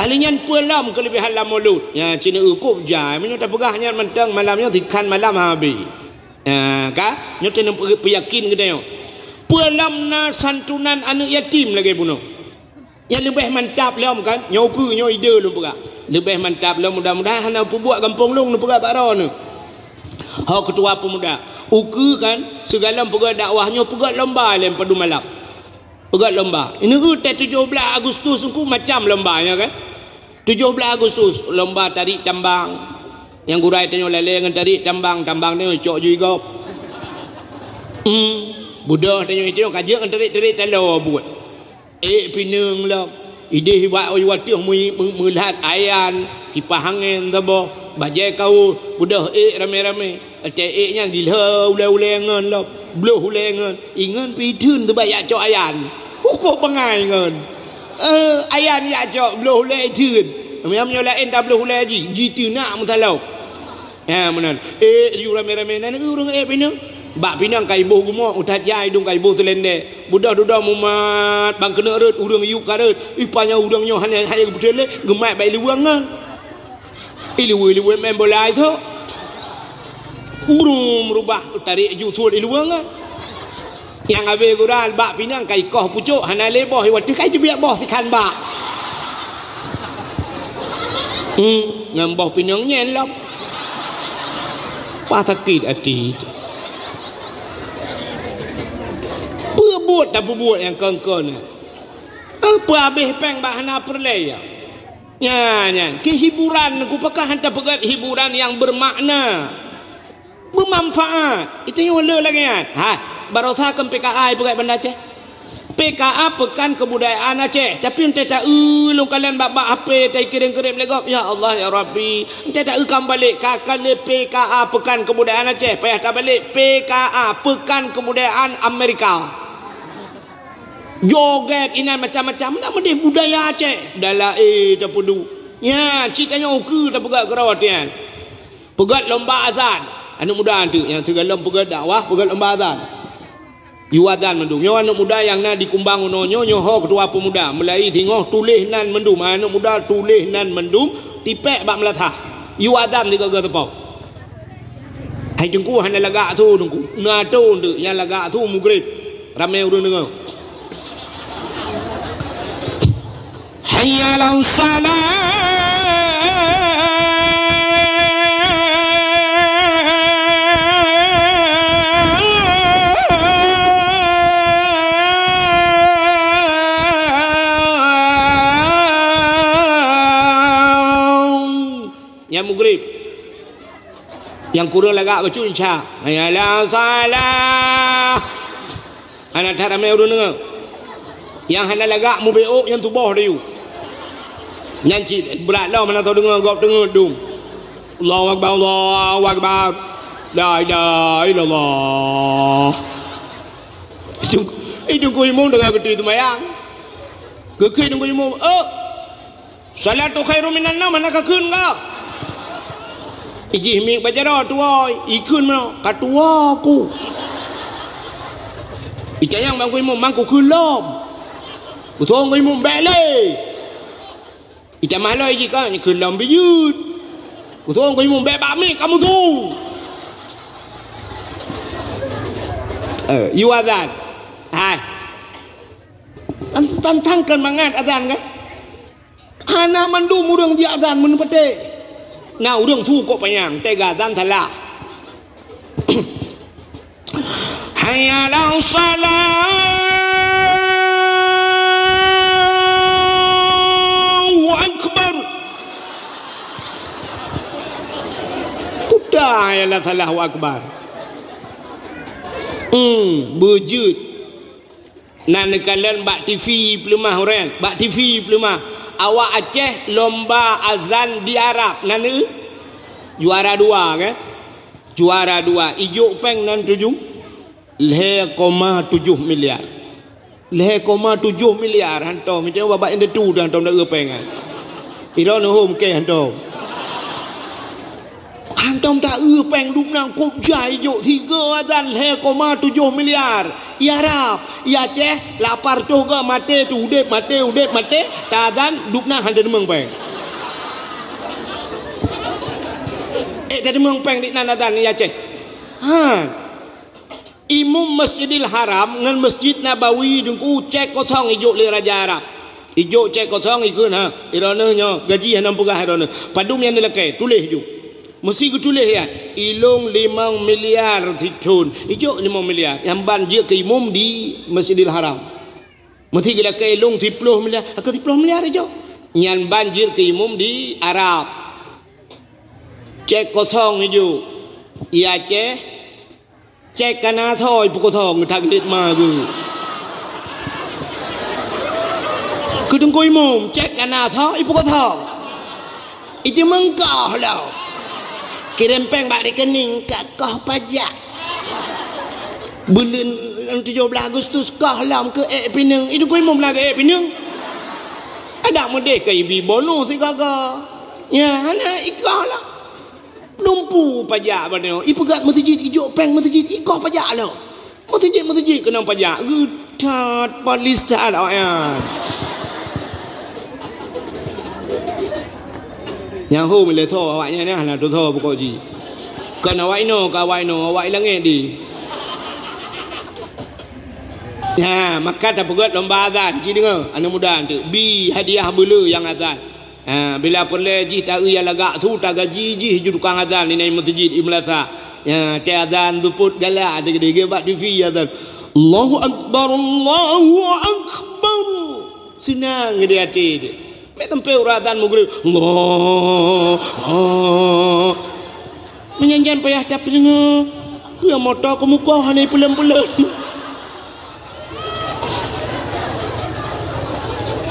Alèh nyan peue lom keuleubehan lam mulod? Nyan cit na eukôb jai. Meunyoe tapeugah nyan mantong malam nyoe sikhan malam habéh. Ha, ka? Nyoe teuneuk peu-, peuyakin geutanyoe. Peue lom na santunan aneuëk yatim lagèe bunoe? Nyang leubeh mantap lom kan, nyoe ukeue nyoe ide lôn peugah. Leubeh mantap lom, mudah-mudahan hana peubuet gampông lôn neupeugah bak droeneuh. Ho keutua peumuda, ukeue kan, sigohlom peugah dakwah nyoe peugah lomba lé padum malam. Peugah lomba. Ini utai tujoh blaih Agustus nyoe macam lomba nyoe kan. Tujoh blaih Agustus lomba tarik tambang. Nyang gurèe tanyoe lalè ngon tarik tambang, tambang nyoe cok jui gob. Hmm, budoh tanyoe itu ka jeuet ngon tarik-tarik taloe buet. Ék pineung lom. Idéh bak watèe meu-, meu-, meulat ayan, kipah angén saboh, bajèe kawöh, beudôh ék ramé-ramé. Watèe ék nyan jilhô ulèe-ulèe ngon lom, bloh ulèe ngon. Ingon pih theun teuba jak cok ayan. Ukôb bangai ngon. Eh, ayan jak cok, bloh ulèe theun. Meunyoe laén tabloh ulèe jih, jiteunak meusalôh. Ha, meunan. Ék laju ramé-ramé, na ureuëng ék pineung. Bak pineung ka iboh geumoe, utat jai dong ka iboh seulendé. Beudôh dudoe mumat, ban keuneuk rhot, ureuëng yub ka rhot. Ih, panyang ureuëng nyoe hana, hana geupeuteulé, geumat bak iluweue ngon. Iluweue-iluweue main bola itu. Brum, rubah, tarék ju thôn iluweue ngon. Nyang abéh gura bak pineung ka ikoh pucôk, hana lé boh, watèe ka iteubiet boh sikhan bak. Hmm, ngon boh pineung nyan lom. Pah sakét até. Peue buet tapeubuet nyang kon-kon nyan? Eh, peue abéh péng bak hana peureulèe ya? Nyan, nyan. Keu hiburan, kupakah hana tapeugét hiburan nyang beumakna. Beumanfaat. Itu nyoe le lagèe nyan. Ha, barosa kan P K A ipeugah Banda Aceh. P K A Pekan Kebudayaan Aceh. Tapi entah tak eu lôn kalon bak-bak H P tai kirém-kirém lé gob. Ya Allah, ya Rabbi. Entah tak eu kam balek ka kalon P K A Pekan Kebudayaan Aceh. Payah tabalek P K A Pekan Kebudayaan Amerika. Jogét inan macam-macam. Nak meudeh budaya Aceh. Dalam eh tapeudu. Ya, cit tanyoe ukeue tapeugah keurawa tian. Peugét lomba azan. Aneuk muda tu nyang sigohlom peugét dakwah, peugét lomba azan. Yue azan mandum. Nyoe aneuk muda nyang na di kumbang unoe nyoe, nyoe ho keutua peumuda. Meulai singoh tuléh nan mandum. Aneuk muda tuléh nan mandum, tipék bak meulasah. Yue azan sigoe-goe teupeu. Hai Teungku hana lagak su Teungku. Na tu tu nyang lagak su mugrib. Ramé ureuëng deungoe. Hayya 'alas shalah. Nyang mugrib. Nyang kureueng lagak bacut insya. Hayya 'alas shalah. Hana that ramé ureueng deungoe. Nyang hana lagak mubeuôk nyang tuboh dayeuh. Nyan cit brat lom hana teudeungoe gob teungeut dum. Allahu akbar, Allahu akbar. La ilaha illallah. Itu, itu ku imum dengan geuti seumayang. Geukheun ku imum, "Oh, salatu khairum minan naum, hana kakheun ka?" Ijih miet bak jaroe tuwoe, ikheun meunoe, "Ka tuwoe ku." Itanyong bak ku imum, "Man kukheun lom?" Kutanyong ku imum, "Bèk lé." Itamah lom ijih ka, "Kheun lom bijeuet." Kutanyong ku imum, "Bèk bak miet, ka musu." Eh, yue azan. Hai. Tan-, tantang kan mangat azan kan? Hana mandum ureueng jiazan meuneupatéh. Na ureueng su kok panyang, teuga azan salah. Hayya 'alas shalah. Allahu akbar. Kuda ya la salah, Allahu akbar. Hmm, beujeuet. Na neukalon bak TV peuleumah ureun, bak TV peuleumah. Awak Aceh lomba azan di Arab, na neu juara dua kan? Juara dua, ijok péng nan tujoh, lhèe koma tujoh miliar. Lhèe koma tujoh miliar hantom, itu babah indatu dah hantom dah eu péng kan. Iro neuhom ke hantom. Hantom ta eu péng dum nang kop jai jok tiga azan lhèe koma tujoh miliar. Ya Rab, ya Aceh, lapar toh ga maté tu udép, maté udép, maté, ta azan dum nang hana deungoe péng. Eh, ta deungoe péng di nan azan ya Aceh. Ha. Imum Masjidil Haram ngon Masjid Nabawi teungku cek kosong ijok lé raja Arab. Ijok cek kosong ikheun ha, ironoe nyoe gaji hana peugah ironoe. Padum nyang dilakée, tuléh ju. Meusi geutuléh ya, ilong limong miliar sithon. Ijok limong miliar. Nyang ban jeuet keu imum di Masjidil Haram. Meusi geulakée ilong siploh miliar, aku siploh miliar ijok. Nyan ban jeuet keu imum di Arab. Cek kosong ijok. Iya Aceh. Cek kana tho ipeukothong that geulit ma geuh. Keu teungku imum, cek kana tho ipeukothong. Itu meungkoh lom. Kirém péng bak rekening ka koh pajak. Buleuen tujoh blaih Agustus koh lom keu ék pineung. Itu teungku imum lagée ék pineung. Adak meudeh ka ibi bonus sigaga. Ya, hana ikoh lom. Lumpu pajak bak nyoe, ipeugöt meuseujid, ijok péng meuseujid, ikoh pajak lom. Meuseujid-meuseujid keunong pajak, geutat palis that awaknyan. Nyang hom ilée tho awaknyan nyan hana tho pokok jih. Kon awak inoe, kon awak inoe, awak i langét di. Nyan, maka tapeugöt lomba azan, ci deungoe, aneuk muda eunteuk, bi hadiah beuleu nyang azan. Ha, bila peureulée jih ta-eu nyang lagak su, tagaji jih ju tukang azan inan meuseujid i meulasa. Ya, tée azan seupôt galak, dege-dege bak TV azan. Allahu Akbar, Allahu Akbar. Seunang di até dia. Mek sampai ureueng azan mugrib. Allah, Allah. Meunyan jan payah tapeunyoe, keu moto keu mukoh hana ipeulon-peulon.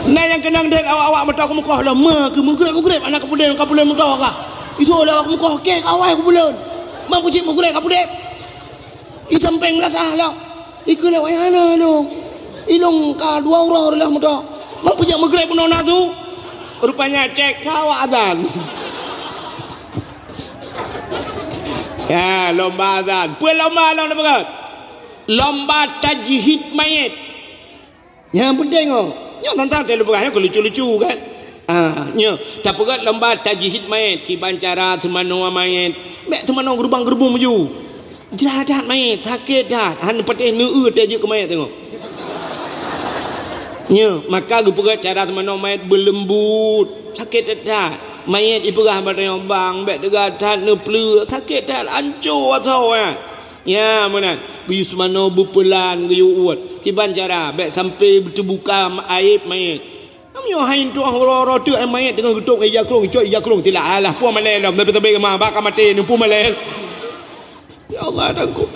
Na nyang keunong deuek awak-awak moto keu mukoh lom, ma keu mugreb-mugreb, hana kapeulon, kapeulon moto kah. Itu lé awak keu mukoh, keu awai kapeulon. Mampu cit mugreb kapeudeb. I sampéng lasah lom. Ikeu lewat hana lom. Ilong ka dua uroe lom moto. Mampu jak mugreb bunoe na su. Rupanya cek ka awak azan. Ya, lomba azan. Peue lomba lom neupeugah? Lomba tajhid mayét. Nyang penting oh. Nyoe tantang teuh lôn peugah nyoe keu lucu-lucu kan. Ah, nyoe tapeugah lomba tajhid mayét, kiban cara seumanoe mayét. Bèk seumanoe geurubang-geurubong maju. Jeulah that mayét, sakét that. Han patéh neu-eu teuh jeuet keu mayét teungoh. Nyoe, maka geupeugah cara seumanoe mayét beuleumbut. Sakét that. Mayét ipeugah bak tanyoe bang, bèk teuga that neupleuk, sakét that, anco asoe nyan. Ya, meunan. Geuyue seumanoe beupeulan, geuyue uet. Kiban cara, bèk sampai teubuka aieb mayét. Meunyoe hai tuah ro-ro teuk hai manyét teungoh geutôb ija krông, icok ija krông tilak. Alah, peue malèe lom, tapi-tapi ma bak ka maté ni peue malèe. Ya Allah, tangkôk.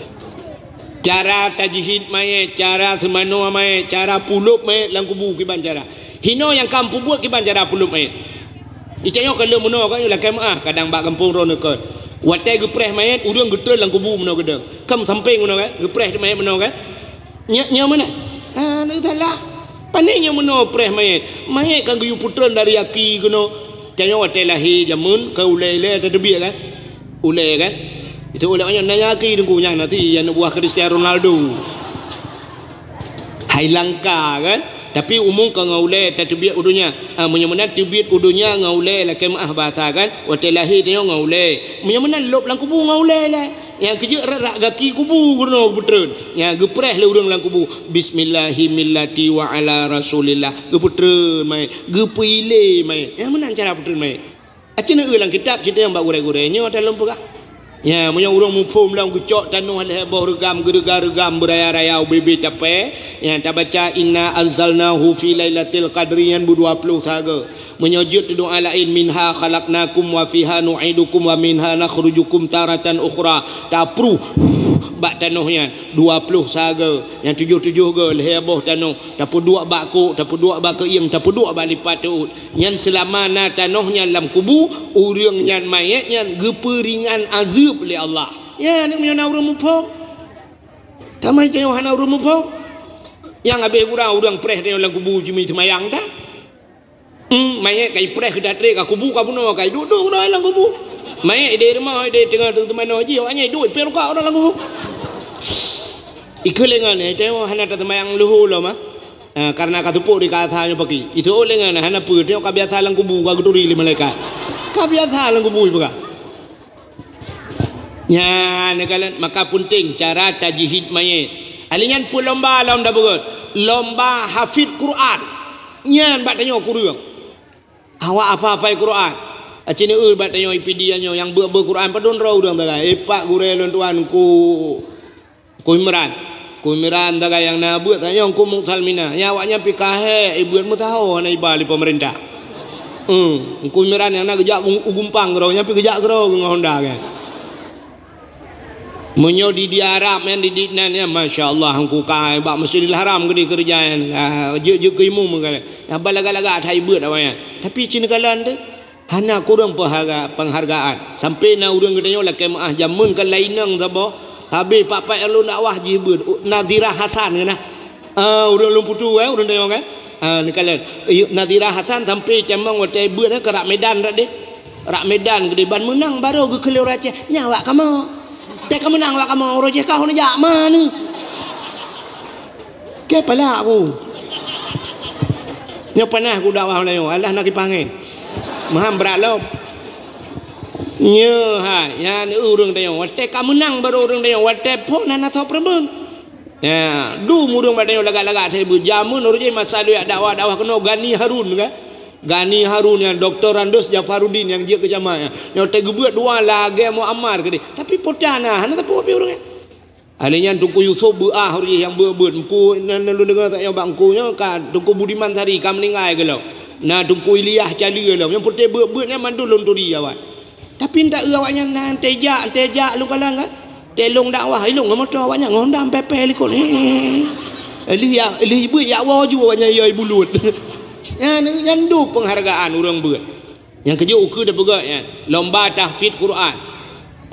Cara tajhid manyét, cara seumanoe manyét, cara pulôb manyét lam kubu kiban cara. Hinoe nyang ka peubuet kiban cara pulôb manyét. Itanyoe ka lheueh meunoe kan, lakèe meu'ah, kadang bak gampông droeneuh kon. Watèe geupreh manyét, ureueng geutreun lam kubu meunoe keudong. Kan sampéng meunoe kan, geupreh manyét meunoe kan. Nyoe, nyoe meunan. Ah, nyoe salah. Pane nyoe meunoe preh manyét. Manyét kan geuyue peutreun dari aki keunoe. Tanyoe watèe lahé jameun ka ulèe-ulèe tateubiet kan? Ulèe kan? Itu ulèe manyét na nyang aki teungku nyang nanti nyang buah Cristiano Ronaldo. Hai langka kan? Tapi umum ka ngon ulèe tateubiet u donya. Ah, meunyoe meunan teubiet u donya ngon ulèe lakèe meu'ah bahasa kan? Watèe lahé tanyoe ngon ulèe. Meunyoe meunan lôb lam kubu ngon ulèe lé. Nyang keujeuet rot-rot gaki kubu keunoe geupeutreun. Nyang geupreh lé ureueng lam kubu, "Bismillahi millati wa ala Rasulillah." Geupeutreun manyét, geupeuilé manyét. Nyang meunan cara peutreun manyét. Aci neueu lam kitab, cit nyang bak gurèe-gurèe nyoe ata lôn peugah. Nya, meunyoe ureueng muphom lom geucok tanoh lhèe boh reugam, geureuga-reugam, beuraya-raya, ubé-bé tapè, nyang tabaca, "Inna anzalnahu fi lailatil qadri," nyan beudua ploh saga. Meunyoe jeuet doa laén, "Minha khalaqnakum wa fiha nu'idukum wa minha nakhrujukum taratan ukhra." Tapruh bak tanoh nyan dua ploh saga, nyang tujoh-tujoh go lhèe boh tanoh, tapeuduek bak kôk, tapeuduek bak keuieng, tapeuduek bak lipat teuôt. Nyan seulama na tanoh nyan lam kubu, ureueng nyan manyét nyan geupeuringan azeueb lé Allah. Nyan meunyoe na ureueng muphom. Tamai tanyoe hana ureueng muphom. Nyang habéh gura ureueng preh tanyoe lam kubu jimeuseumbayang tan. Hmm, manyét ka ipreh keu tatré ka kubu ka bunoe ka iduek-duek keunoe lam kubu. Manyét idéh rumoh idéh teungoh teumanoe jih awak nyan iduek ipée rukok lam kubu. Ikeu lé ngon nyan, tanyoe hana taseumbayang leuhô lom ah. Ah, karena ka teupok di kasa nyoe paki. Itu lé ngon hana peue, tanyoe ka biasa lam kubu ka geuturi lé malaikat. Ka biasa lam kubu ipeugah. Nyan, neukalon, maka peunteng cara tajhid manyét. Ahli nyan peue lomba lom tapeugöt? Lomba hafid Quran. Nyan bak tanyoe kureueng. Awak hafai-hafai Quran. Aci neueu bak tanyoe I P D nyoe nyang beuet-beuet Quran padum droe ureueng sagai. Ipak gurèe lôn tuan ku Ku Imran. Ku Imran sagai nyang na beuet tanyoe Ku Muksalmina. Nyan awaknyan pi kahé ibeuet meusaho hana iba lé peumeurintah. Hmm, Ku Imran nyang na geujak u, u Gumpang keudroe, nyan pi geujak keudroe ngon honda nyan. Meunyoe di, di Arab nyan, di, di nan nyan, masya Allah, Ku ka bak Masjidil Haram keudéh keureuja nyan. Ah, jeuet, jeuet keu imum keudéh. Haba lagak-lagak that ibeuet awaknyan. Tapi cit neukalon teuh. Hana kureueng peuharga-, penghargaan. Sampai na ureueng geutanyoe lakèe meu'ah jameun ka laén inong saboh, habéh pat-pat nyang lôn dakwah jih beuet, u-, Nadhirah Hasan keuh na. Ah, ureueng Lôn Putu, eh, ureueng tanyoe kan? Ah, neukalon. Iyue, Nadhirah Hasan sampai tamong watèe beuet, eh, ka rab Medan rot deh. Rab Medan keudéh ban meunang barô geukheun lé ureueng Aceh, "Nyan awak kamoe." Teuka meunang awak kamoe, uroe jih ka hana jak ma neuh. Keu palak ku. Nyoe panas ku dakwah Meulayu, alah na kipaih angén. Meuham brat lom. Nyoe hai, nyan ureueng tanyoe. Watèe ka meunang barô ureueng tanyoe, watèe phon hana soe peureumeun. Ya, dum ureueng bak tanyoe lagak-lagak sabe. Jameun uroe jih masa lôn jak dakwah-dakwah keunoe Gani Harun kan. Gani Harun nyan, Doktor Randus Jafaruddin nyang jeuet keu jamaah nyan. Nyoe teugeubeuet dua lagèe Muammar keudéh. Tapi pota na, hana teupeu pih ureueng nyan. Lheuh nyan Teungku Yusuf beuah ureueng nyang beuet-beuet. Teungku nyan lôn deungoe saat nyoe bak Teungku nyoe ka Teungku Budiman Sari ka meuninggai keudroe. Na Teungku Ilyas Caleue lom. Nyang putéh beuet-beuet nyan mandum lôn turi awak. Tapi ndak eu awaknyan na teuh jak, teuh jak lôn kalon kan. Teuh lôn dakwah, ilôn ngon moto awaknyan ngon honda pèpè likot. Lheuh ya, lheuh beuet yak woe ju awaknyan ya ibulut. Nyan, nyan dum penghargaan ureueng beuet. Nyang keujeuet ukeue tapeugöt nyan, lomba tahfidz Quran.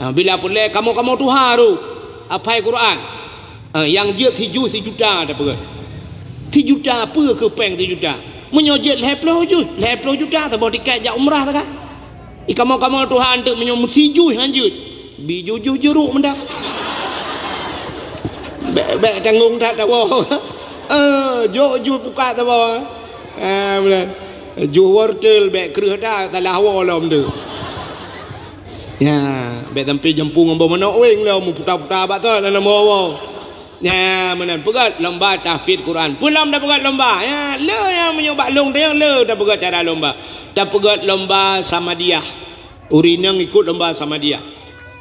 Ha, bila peureulèe kamoe-kamoe tuha ru, hafai Quran. Ha, nyang jeuet sijuih sijuta tapeugöt. Sijuta peue keu pèng sijuta? Meunyoe jeuet lhèe ploh juih, lhèe ploh juta saboh tikèt jak umrah sagai. Di kamoe-kamoe tuha eunteuk meunyoe meusijuih han jeuet. Bi juih-juih juruk mantong. Bèk, bèk tanggong that saboh. Eh, jok juih pukat saboh. Ah, meunan. Juih wortel bèk kreueh that, salah woe lom tu. Ya, bèk sampai jampu ngon boh manok weng lom, puta-puta bak tu, dalam woe-woe. Ya, meunan. Peugöt lomba tahfidz Quran. Peue lom tapeugöt lomba? Ya, le nyang meunyoe bak lôn teuh, le tapeugöt cara lomba. Tapeugöt lomba Samadiyah. Ureueng inong ikot lomba Samadiyah.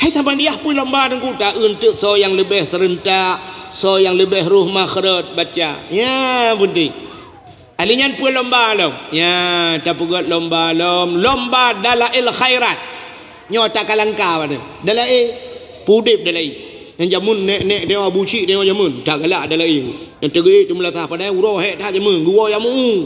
Hai Samadiyah peue lomba teungku, ta eunteuk soe nyang leubeh seurentak, soe nyang leubeh roh makhraj baca. Ya, peunteng. Lheueh nyan peue lomba lom? Ya, tapeugét lomba lom, lomba dalail khairat. Nyoe takalangka bak nyan. Dalail, peudeb dalail. Nyang jameun nek-nek deungoe, Abu Chik deungoe jameun, tagalak dalail. Nyang teugeuék teumeulasah, padahai uroe hék that jameun, geuwoe nyang meu-u.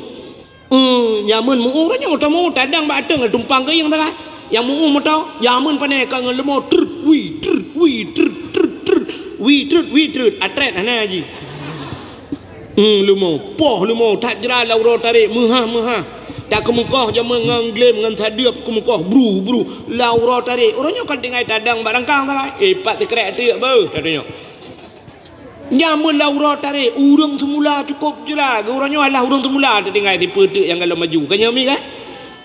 Eh, jameun meu-u, uroe nyoe tamu tadang bak ateueng, tumpang keuieng tagai. Nyang meu-u moto, jameun pane ka ngon leumo, trut, wi, trut, wi, trut, trut, trut, wi, trut, wi, trut, atret hana jih. Hmm, leumo, poh leumo, that jra lam uroe tarek, meuhah-meuhah. Takeumeukoh jameun ngon glem, ngon sadeup keumeukoh, bru, bru, lam uroe tarek. Uroe nyoe ka tinggai tadang bak rangkang tagai. Eh, pat teukrek teuk beuh, tadeungoe. Jameun lam uroe tarek, ureuëng seumula cukôp jra, geuh uroe nyoe alah ureuëng seumula teutinggai tipe teuk nyang galom maju. Ka nyoe mi kan?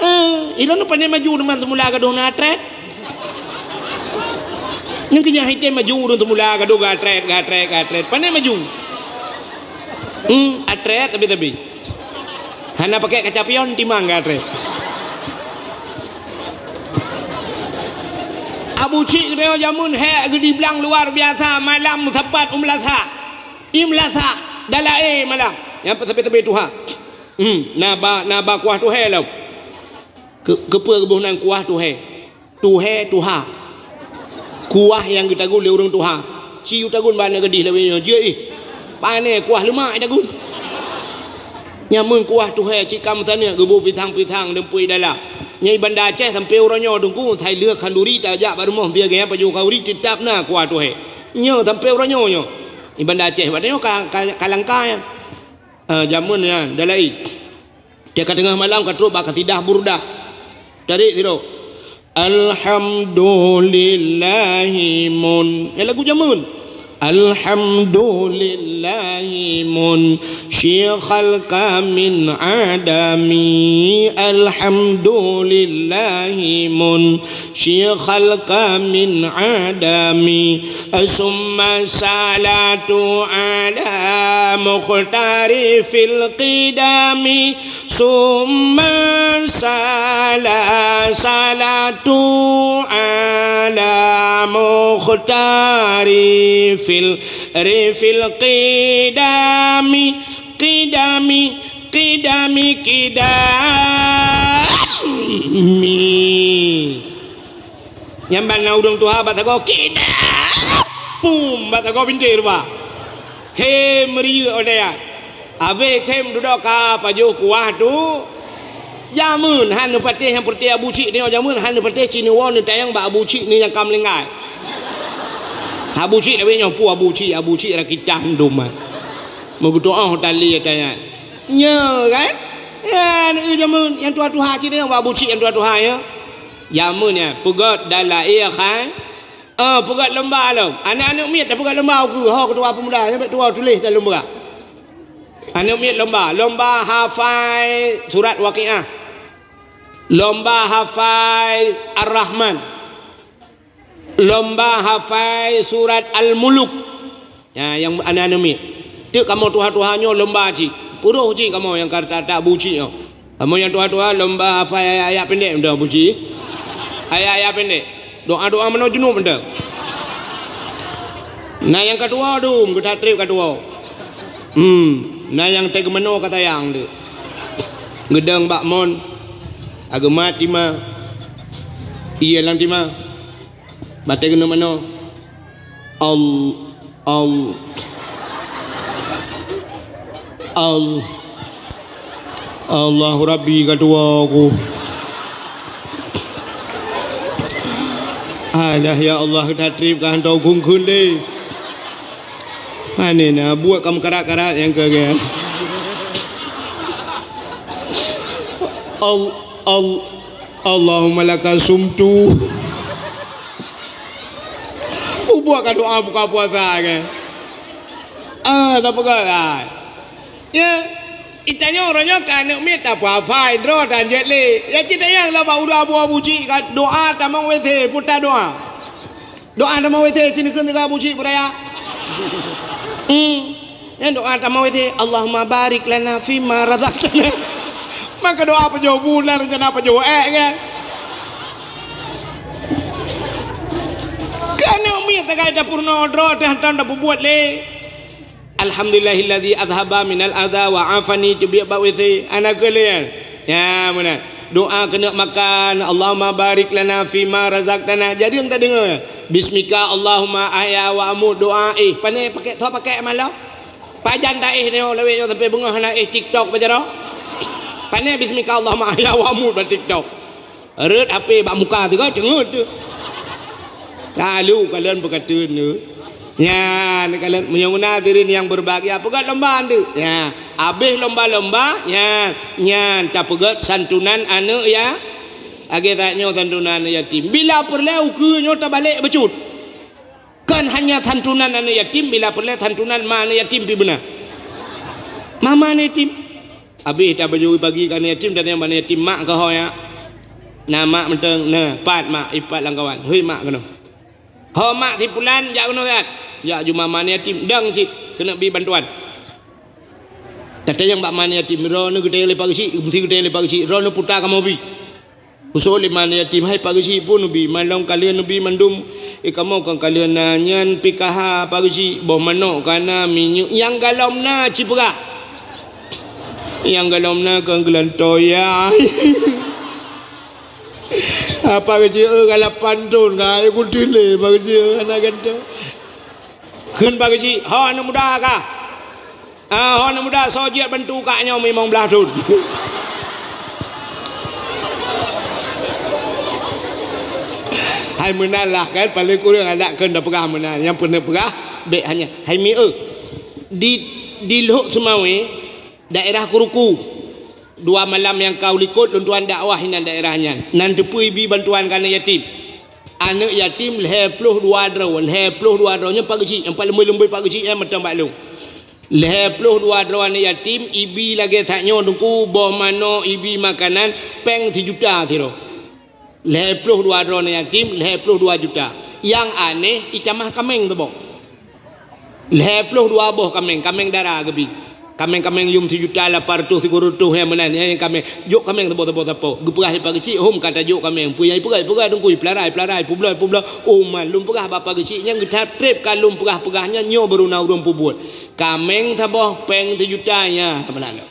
Eh, ilôn pane maju teuma seumula gadôh na atret. Nyang keunyan item maju ureuëng seumula gadôh geuatret, geuatret, geuatret. Pane maju. Hmm, atret tapi-tapi. Hana pakai kaca pion, timang ka treb. Abu Chik geutanyoe jameun hék geudiblang luar biasa, malam meusapat u meulasah. I meulasah, dalae malam. Nyang sabe-sabe tuha. Hmm, na ba, na ba kuah tuhé lom. Keu-, keupeue geuboh nan kuah tuhé? Tuhé tuha. Kuah nyang geutagun lé ureuëng tuha. Ci tagun bak aneuk gadih lawét nyoe, jeuet ih. Pane kuah leumak tagun. Nyan meun kuah tuhé cit ka meusaneuk geuboh pisang-pisang dan pui dalam. Nyan i Banda Aceh sampoe uroe nyoe Teungku, sai lheueh khanduri tajak bak rumoh, dia gaya pajoh khanduri teutap na kuah tuhé. Nyoe sampoe uroe nyoe nyoe. I Banda Aceh, watée nyoe ka, ka, ka langka nyan. Ah, jameun nyan, dalai. Tiep ka teungoh malam ka trok bak kasidah Burdah. Tarék sidroe. Alhamdulillahi mun. Nyan lagu jameun. Alhamdulillahi mun. Syi khalqa min adami. Alhamdulillahi mun. Syi khalqa min adami. Summa salatu ala mukhtari fil qidami. Summa sala-, salatu ala mukhtari fil, rifil qidami. Qidami, qidami, qidami. Nyan ban na ureuëng tuha bak sagoe, "Kidam!" Pum, bak sagoe bintéh rupa. Khém riyeuk watée nyan. Abéh khém dudoe ka pajoh kuah tu. Jameun, hana patéh nyang peureté Abu Chik nyoe jameun, hana patéh ci neuwoe neutanyong bak Abu Chik ni nyang ka meuninggai. Abu Chik lawét nyoe peue Abu Chik, Abu Chik rakitan dum. Meugeutuoh tali watée nyan. Nyoe kan? Nyan, eh, jameun, nyang tuha-tuha ci nyoe bak Abu Chik nyang tuha-tuha nyoe. Jameun nyan, peugét dan lahé khan. Ah, peugét lomba lom. Aneuk-aneuk miet tapeugét lomba ukeue, ho keutua peumuda, nyan bèk tuwoe tuléh dalam lomba. Aneuk miet lomba, lomba hafai surat Waqiah. Lomba hafai Ar-Rahman. Lomba hafai surat Al-Muluk. Nyan, nyang aneuk-aneuk miet. Teuk kamoe tuha-tuha nyoe lomba cit. Peuroh cit kamoe nyang ka rata-rata Abu Chik nyoe. Kamoe nyang tuha-tuha lomba hafai ayat-ayat pendek mantong Abu Chik. Ayat-ayat pendek. Doa-doa meunoe junub mantong. Na nyang ka tuwoe dum, geutat treb ka tuwoe. Hmm, na nyang teugeumeunoe ka sayang tu. Geudong bak mon. Ageumat tima. Ié lam tima. Maté keuneuk meunoe. Al-, al-, al-, Allahu Rabbi ka tuwoe ku. Alah, ya Allah, ka treb ka hantom kungkun lé. Mane na buet ka meukarat-karat nyang keu gét. Al-, al-, Allahumma laka sumtu. Kubuat ka doa buka puasa ke? Ah, tak peugah lah. Ya, itanyoe uroe nyoe ka aneuk miet tapuasa, droe tan jeuet lé. Ya, cit tayang lah bak udah abu-abu cit ka doa tamong W C, puta doa. Doa tamong W C, cit neukheun teuka abu cit budaya. Hmm. Nyan doa tamong W C, "Allahumma barik lana fima razaqtana." Maka doa pajoh bulan rencana pajoh ék kan. Keuneuk miet tagai dapur nyoe droe teuh hantom tapubuet lé. "Alhamdulillahilladzi adhaba minal adza wa afani," teubiet bak W C. Hana keuh lé nyan. Nya, meunan. Doa keuneuk makan, "Allahumma barik lana fima razaqtana." Jadeueng tadeungoe. "Bismika Allahumma ahya wa amut." Doa, eh, pane pakai, tho pakai malam. Pajan taéh nyoe lawét nyoe sampai beungoh hana éh TikTok bajaroe. Pane bismika Allahumma ahya wa amut bak TikTok. Rhot H P bak muka teuka teungeut tu. Lalu kalon peukateun tu. Nyan kalon meunyoe na hadirin nyang berbahagia, peugöt lomba tu. Nya, habéh lomba-lomba, nyan, nyan tapeugöt santunan aneuk ya. Lagèe that nyoe santunan aneuk yatim. Bila peureulèe ukeue nyoe tabalek bacut. Kon hanya santunan aneuk yatim, bila peureulèe santunan ma aneuk yatim pih beuna. Mama aneuk yatim. Habéh tabayeue pagi keu aneuk yatim, tatanyong bak aneuk yatim, "Mak keuh ho ya?" "Na mak mantong." "Na, pat mak?" "Ipat lam kawan." "Hôi mak keunoe." "Ho mak si pulan, jak keunoe siat." Jak jumah ma aneuk yatim, dong cit, keuneuk bi bantuan. Tatanyong bak ma aneuk yatim, "Droeneuh geutanyong lé Pak Geuchik, meusti geutanyong lé Pak Geuchik, droeneuh puta kamoe bi." Geuseuôt lé ma aneuk yatim, "Hai Pak Geuchik, peue neubi? Malom ka lheueh neubi mandum. Eh, kamoe kon ka lheueh na nyan P K H Pak Geuchik, boh manok ka na, minyeuk nyang galom na cit peugah. Nyang galom na kon geulantoe ya." "Ah, Pak Geuchik, eh, ka lapan thon ka, eh, kutilé Pak Geuchik, eh, hana gantoe." "Kheun Pak Geuchik, ho aneuk muda kah?" "Ah, ho aneuk muda, soe jeuet bantu kak nyoe limong blaih thon." Hai meunan lah kan, paléng kureueng adak kheun tapeugah meunan. Nyang peureulèe peugah, bèk hanya. Hai mi eu, di, di Lhok Seumawé, daerah Keuruku, dua malam nyang ka u likot lôn tuan dakwah inan daerah nyan. Nan teupeue ibi bantuan keu aneuk yatim. Aneuk yatim lhèe ploh dua droe, lhèe ploh dua droe nyoe Pak Geuchik, nyang paléng leumbôi-leumbôi Pak Geuchik nyan mantong bak lôn. Lhèe ploh dua droe aneuk yatim, ibi lagèe that nyoe Teungku, boh manok, ibi makanan, pèng sijuta sidroe. Lhèe ploh dua droe aneuk yatim, lhèe ploh dua juta. Nyang aneh, itamah kaméng teuboh. Lhèe ploh dua boh kaméng, kaméng dara geubi. Kaméng-kaméng yum sijuta lapan reutôh, sikureueng reutôh nyang meunan, nyang kaméng. Jok kaméng teuboh-teuboh sapo. Geupeugah lé Pak Geuchik, hom ka tajok kaméng. Peue nyang ipeugah, ipeugah Teungku, ipeularai, ipeularai, publoe, publoe. Oh, man lôn peugah bak Pak Geuchik, nyang geutrép-trép ka lôn peugah-peugah nyan, nyoe baru na ureueng peubuet. Kaméng saboh pèng sijuta nyan, meunan.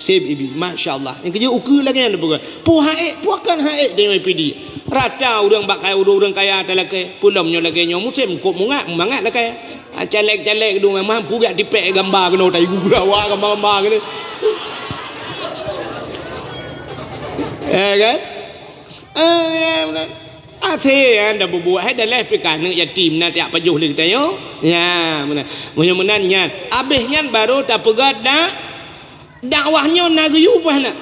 Seb ibi, masya Allah. Nyang keujeuet ukeue lagèe nyan teupeugah. Peue hak ék, peue kon hak ék, teurimong P D. Rata ureueng bak kaya, ureueng-ureueng kaya talakèe. Peue lom nyoe lagèe nyoe musém, kok mungat, mangat lakèe. Ah, caleg-caleg dong, mampu jak tipèk gamba keunoe, tai gula wa gamba-gamba keunoe. Eh, kan? Eh, ya, benar. Até, ya, dah bubuet, hai dah leh pih ka aneuk yatim, na tiap pajoh lé geutanyoe. Ya, benar. Meunyoe meunan nyan. Abéh nyan baru tapeugah dak Dakwah nyoe na geuyue paih na.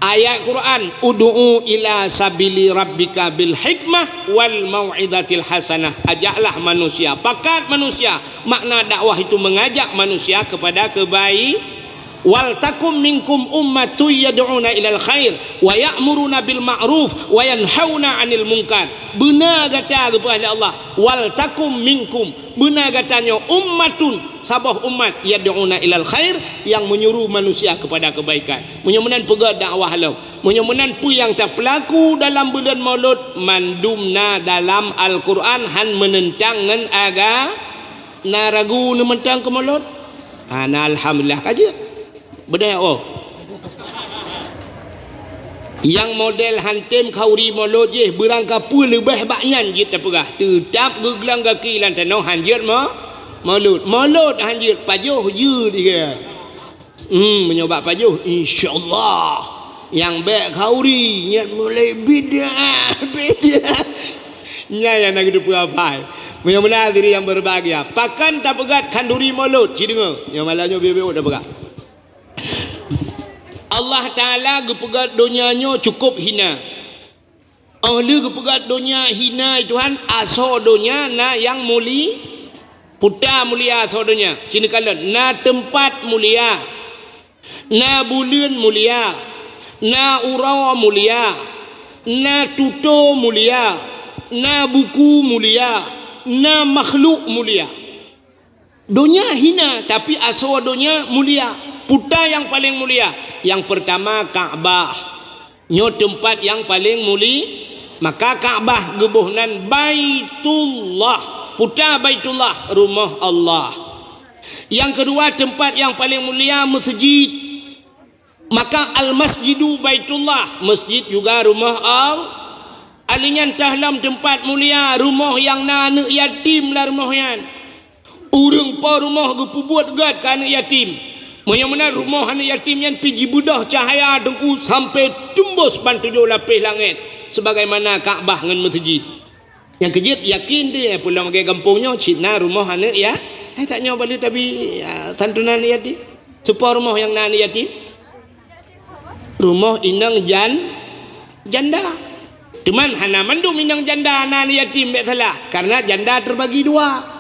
Ayat Quran, "Ud'u ila sabili rabbika bil hikmah wal mau'izatil hasanah." Ajaklah manusia, pakat manusia. Makna dakwah itu mengajak manusia kepada kebai-, "Wal takum minkum ummatun yad'una ilal khair wa ya'muruna bil ma'ruf wa yanhauna 'anil munkar." Beuna gata geupeugah lé Allah, "Wal takum minkum." Beuna gata nyoe ummatun, saboh umat, yad'una ilal khair, nyang menyuruh manusia kepada kebaikan. Meunyoe meunan peugah dakwah lom. Meunyoe meunan peue nyang tapeulaku dalam buleuen Maulud, mandum na dalam Al-Quran, han meuneuntang ngon aga-, na ragu neumeuntang keu Maulud? Hana, alhamdulillah ka jeuet. Beudeh, oh. Nyang model han tem khauri Maulud jih, beurangkapeue leubeh bak nyan jeuet tapeugah. Teutab geuglong gaki lam tanoh han jeuet mo-, Maulud. Maulud han jeuet, pajoh jeuet, kan. Hmm, meunyoe bak pajoh, insya Allah. Nyang bèk khauri, nyan mulai bid'ah, bid'ah. Nyan nyang na geuteupeue apai. Meunyoe meunan diri nyang berbahagia. Pakon tapeugah khanduri Maulud, ci deungoe. Nyang malam nyoe biôh-biôh tapeugah. Allah Taala geupeugah donya nyoe cukup hina. Óh lheueh geupeugah donya hina, Tuhan, asoe donya na nyang muli-, puta mulia asoe donya. Ci neukalon, na teumpat mulia, na buleuen mulia, na uroe mulia, na tutoe mulia, na buku mulia, na makhluk mulia. Donya hina, tapi asoe donya mulia. Puta nyang paleng mulia. Nyang peurtama, Ka'bah. Nyoe teumpat nyang paleng muli-, maka Ka'bah geuboh nan Baitullah. Puta Baitullah, rumoh Allah. Nyang keudua, teumpat nyang paleng mulia, meuseujid. Maka al-masjidu Baitullah, masjid juga rumoh Allah. Alèh nyan teuh lom teumpat mulia, rumoh nyang na aneuk yatim lam rumoh nyan. Ureueng po rumoh geupeubuet gèt keu aneuk yatim. Meunyoe meunan rumoh aneuk yatim nyan pih jibeudôh cahya Teungku sampoe teumbôs ban tujoh lapéh langèt, sebagaimana Ka'bah ngon meuseujid. Nyang keujeuet yakin teuh, eh, pulang lagèe gampông nyoe cit na rumoh aneuk ya. Hai, tanyoe bali tabi, ah, santunan aneuk yatim. Soe po rumoh nyang na aneuk yatim? Rumoh inong jan-, janda. Cuman hana mandum inong janda na aneuk yatim, bèk salah, karena janda terbagi dua.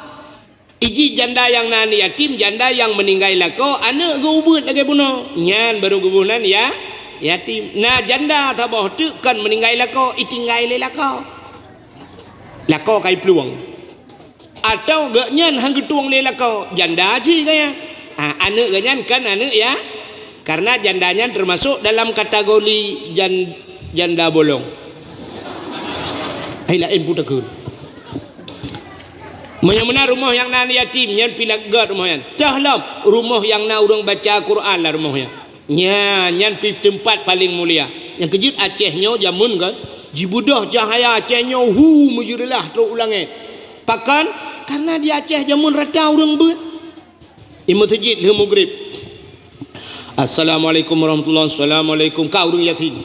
Iji janda nyang na aneuk yatim, janda nyang meuninggai lakoe, aneuk geuubeut lagèe bunoe. Nyan baru geuboh nan ya, yatim. Na janda saboh teuk kon meuninggai lakoe, itinggai lé lakoe. Lakoe ka iplueng. Atawa gobnyan han geutueng lé lakoe, janda cit gobnyan. Ha, aneuk gobnyan kon aneuk ya, karena janda nyan teumasok dalam kategori jan-, janda bolong. Hai, laén peue takheun. Meunyoe meunan rumoh nyang na aneuk yatim, nyan pih lagèe rumoh nyan. Teuh lom, rumoh nyang na ureueng baca Quran lam rumoh nyan. Nya, nyan pih teumpat paleng mulia. Nyang keujeuet Aceh nyoe jameun kan, jibeudôh cahya Aceh nyoe hu meujeureulah trôk u langèt. Pakon? Karena di Aceh jameun rata ureueng beuet. Imum meuseujid lheueh mugrib. Assalamualaikum warahmatullahi, assalamualaikum. Ka ureueng Yasin.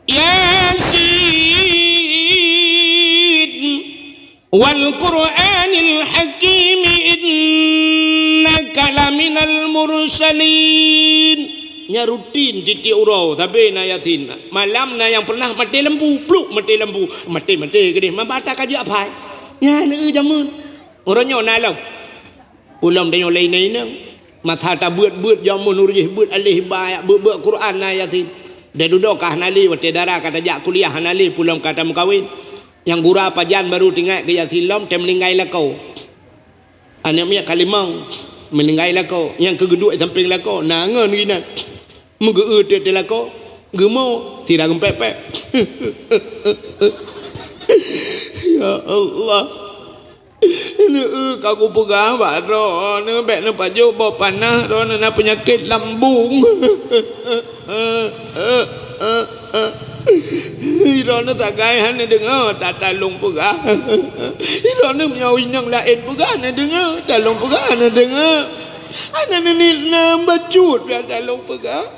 Yasin. Wal Qur'anil Hakim, innaka laminal mursalin. Nya rutin tiep-tiep uroe sabe na Yasin. Malam na nyang pernah maté lampu, pluk maté lampu. Maté-maté keudeh, mabata ka jeuet aphai. Nya neu jameun. Uroe nyoe na lom. Ulôn tanyoe lé inong-inong. Masa tabeuet-beuet jameun ureueng beuet alif ba, beuet-beuet Quran na Yasin. Dai dudoe ka hana lé, watèe dara ka tajak kuliah hana lé, pulom ka tameukawen. Nyang gura pajan baru teuingat keu Yasin lom, teuh meuninggai lakoe. Aneuk miet ka limong, meuninggai lakoe. Nyang keu geuduek sampéng lakoe, na ngon inan. Meugeu-eu teuk-teuk lakoe, geumo, sira geumpék-pék. Ya Allah. Neu ka kupeugah bak droeneuh, bèk neupajoh boh panah, droeneuh na peunyakét lambung. Droeneuh sagai hana deungö, tatalông peugah. Droeneuh meunyoe inong laén peugah hana deungö, talông peugah hana deungö. Hana neuniet nam bacut, tatalông peugah.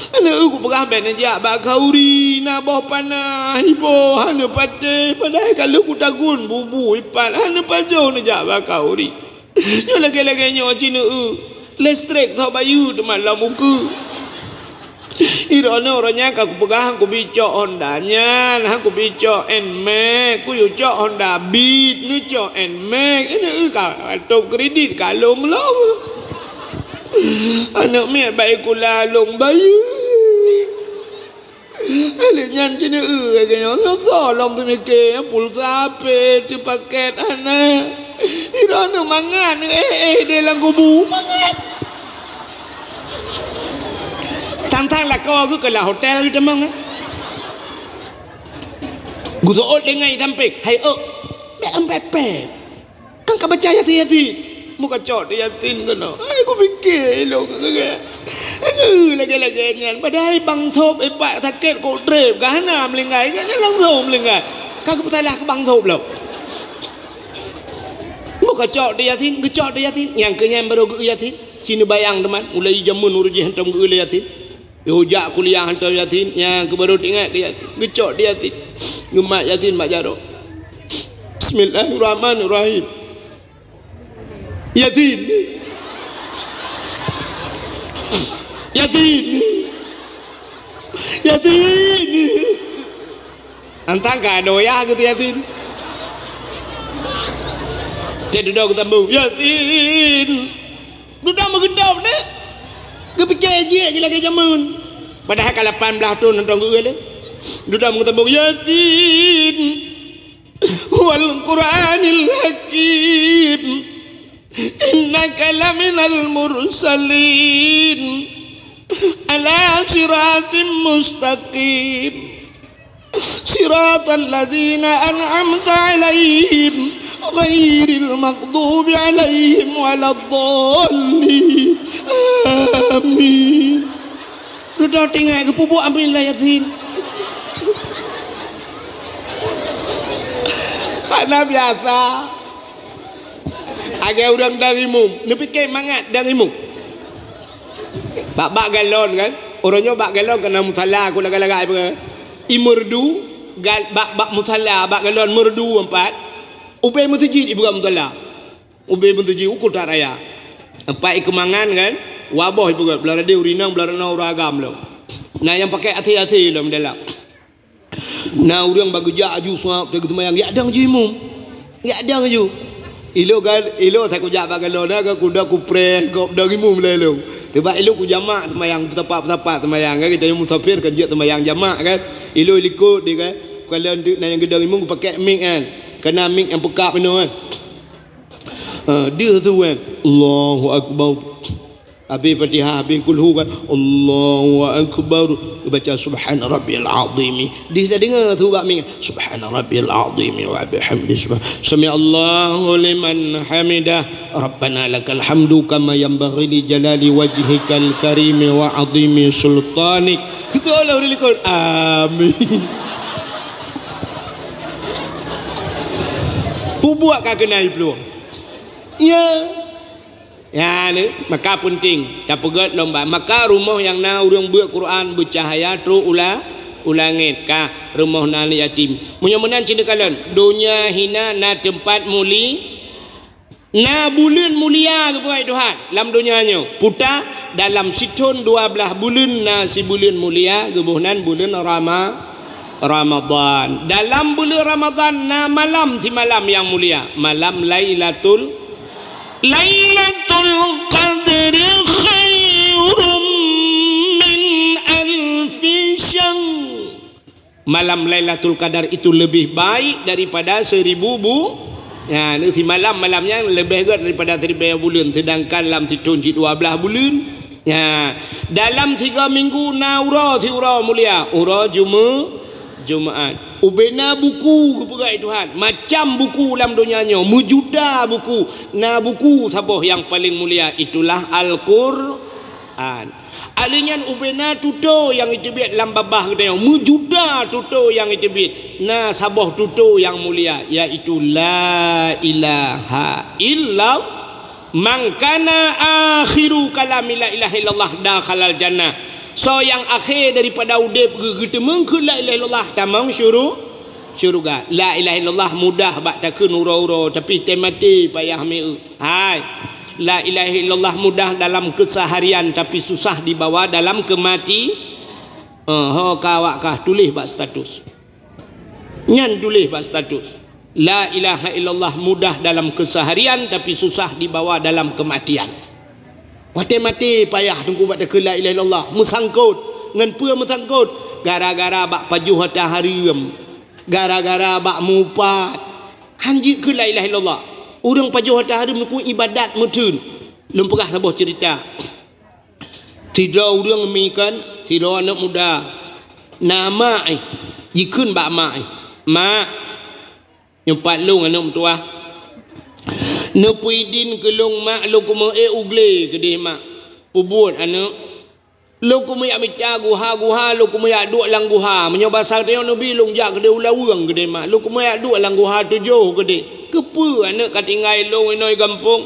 Aneuk eu kupeugah bèk neujak bak khauri, na boh panah iboh hana patéh, padahai ka lheueh kutagun bubu ipat hana pajoh neujak bak khauri. Nyoe lagèe-lagèe nyoe cit neu eu, listrik tho bayeue teuma lom ukeue. Droeneuh uroe nyan ka kupeugah han kubi cok Honda nyan, han kubi cok Nmax, kuyue cok Honda Beat, neucok Nmax, neu eu ka atop kredit ka lông lom. Aneuk miet bak sikula lông bayeue. Lheueh nyan cit neu eu lagèe nyoe, soe-soe lom teumike, pulsa pé, teuh pakét hana. Droeneuh mangat, eh, eh, di lam kubu mangat. Tang-tang lakoe geuh keu lam hotel geutamong, eh. Geuseuôt deungon sampéng, "Hai, ôk, bèk eumpék-pék." Kan ka baca Yasin-Yasin. Meuka cok di Yasin keunoe. Hai, kupike lôn. Lagèe-lagèe nyan. Padahai bang sôb ipat sakét kok trép. Ka hana meuninggai. Ka langsông meuninggai. Ka geupeusalah keu bang sôb lom. Meuka cok di Yasin, geucok di Yasin. Nyang keu nyan barô geu Yasin. Ci neubayang teuma. Mulai jameun ureueng jih hantom geu Yasin. Geujak kuliah hantom Yasin, nyang keuh barô teuingat keu Yasin. Geucok di Yasin. Geumat Yasin bak jaroe. Bismillahirrahmanirrahim. Yasin. Yasin. Yasin. Antang ka doyah geutu Yasin. Cit dudoe geusambông. Yasin. Dudoe meugeudôb lé. Geupike jih lagèe jameun. Padahai ka lapan blaih thôn hantom geu lé. Dudoe meugeutambông, "Yasin, wal Qur'anil Hakim, innaka laminal mursalin, ala siratim mustaqim." Siratal ladzina an'amta 'alaihim Ghairil maghdubi alaihim waladdallin. Amin. Dudoe tinggai geupeubuet amin lam Yasin. Hana biasa. Lagèe ureueng dang imum, neupike mangat dang imum. Bak, bak galon kan? Uroe nyoe bak galon keunan musala, ku lagak-lagak ipeugah. I meurdu, gal-, bak, bak musala, bak galon meurdu empat. Ubé meuseujid ipeugah musala. Ubé meuseujid u kota raya. Empat i keumangan kan? Waboh ipeugah, blah radeh ureueng inong, blah radeh ureueng agam lom. Na nyang pakai AC-AC lom dalam. Na ureueng bak geujak aju suap, teuk seumayang, yak dang ju imum. Yak dang ju. Ilô kan, ilô takujak bak galon na, kan kuda kupreh gob dang imum lé ilô. Teuma ilô kujamak seumayang, peusapat-peusapat seumayang, kan, geutanyoe musafir kan jeuet seumayang jamak, kan. Ilô likot di, kan. Kalau na nyang geudang imum, kupakai mik, kan. Keunan mik nyang peukab inoe, kan. Ha, deuh tu, kan. Allahu Akbar. Habéh Fatihah, habéh Kulhu kan, Allahu Akbar, baca Subhana Rabbiyal Azimi. Di, dah dengar tu bak mik, Subhana Rabbiyal Azimi wa bihamdi, Subhan-, Sami Allahu liman hamidah, Rabbana lakal hamdu kama yanbaghi li jalali wajhikal karimi wa azimi sultanik. Kita Allah likot. Amin. Pubuat ka kenai peluang. Ya. Nyan, maka peunteng tapeugét lom ba. Maka rumoh nyang na ureuëng beuet Quran beucahaya trok u la-, u langét, ka rumoh na aneuk yatim. Meunyoe meunan cit neukalon, donya hina na teumpat muli-, na buleuen mulia geupeugah Tuhan lam donya nyoe. Puta dalam sithon dua blaih buleuen na sibuleuen mulia geuboh nan buleuen Rama-, Ramadhan. Dalam buleuen Ramadhan na malam simalam nyang mulia, malam Lailatul, Lailatul Qadri khairum min alfi syahr. Malam Lailatul Qadar itu lebih baik daripada seribu bu-, ya, simalam malam nyan leubeh gét daripada seribu buleuen, sedangkan lam sithon cit dua blaih buleuen. Ya, dalam tiga minggu na uroe siuroe mulia, uroe Jume-, Jumaat. Ubena buku geupeugah Tuhan, macam buku lam donya nyoe, meujuta buku. Na buku saboh nyang paling mulia, itulah Al-Qur'an. Alèh nyan ubena tutoe nyang iteubiet lam babah geutanyoe, meujuta tutoe nyang iteubiet. Na saboh tutoe nyang mulia, yaitu la ilaha illallah. Man kana akhiru kalami la ilaha illallah dakhalal jannah. Soe nyang akhé daripada udeb geu-, geuteumeung keu la ilaha illallah tamong syuru-, syuruga. La ilaha illallah mudah bak takheun uroe-uroe, tapi tém maté payah meu. Hai. La ilaha illallah mudah dalam keseharian tapi susah dibawa dalam kemati-, eh, ho ka awak kah tuléh bak status. Nyan tuléh bak status. La ilaha illallah mudah dalam keseharian tapi susah dibawa dalam kematian. Watèe maté payah teungku bak takheun la ilaha illallah. Meusangkot. Ngon peue meusangkot? Gara-gara bak pajoh hareuem. Gara-gara bak mupat. Han jeuet keu la ilaha illallah. Ureuëng pajoh hareuem teungku ibadat meutheun. Lôn peugah saboh ceurita. Sidroe ureuëng mi kan, sidroe aneuëk muda. Na mak, eh, jikheun bak mak, eh, "Mak, nyoe pat lôn aneuëk meutuwah. Neupeuidin keu lôn mak, lôn keumeung ék u glé keudeh mak. Peubuet aneuëk. Lôn keumeung jak mita guha-guha, lôn keumeung jak duek lam guha. Meunyoe basa tanyoe neubi lôn jak keudeh u laweueng keudeh mak. Lôn keumeung jak duek lam guha tujoh keudeh." "Keupeue aneuëk ka tinggai lôn inoe gampông?"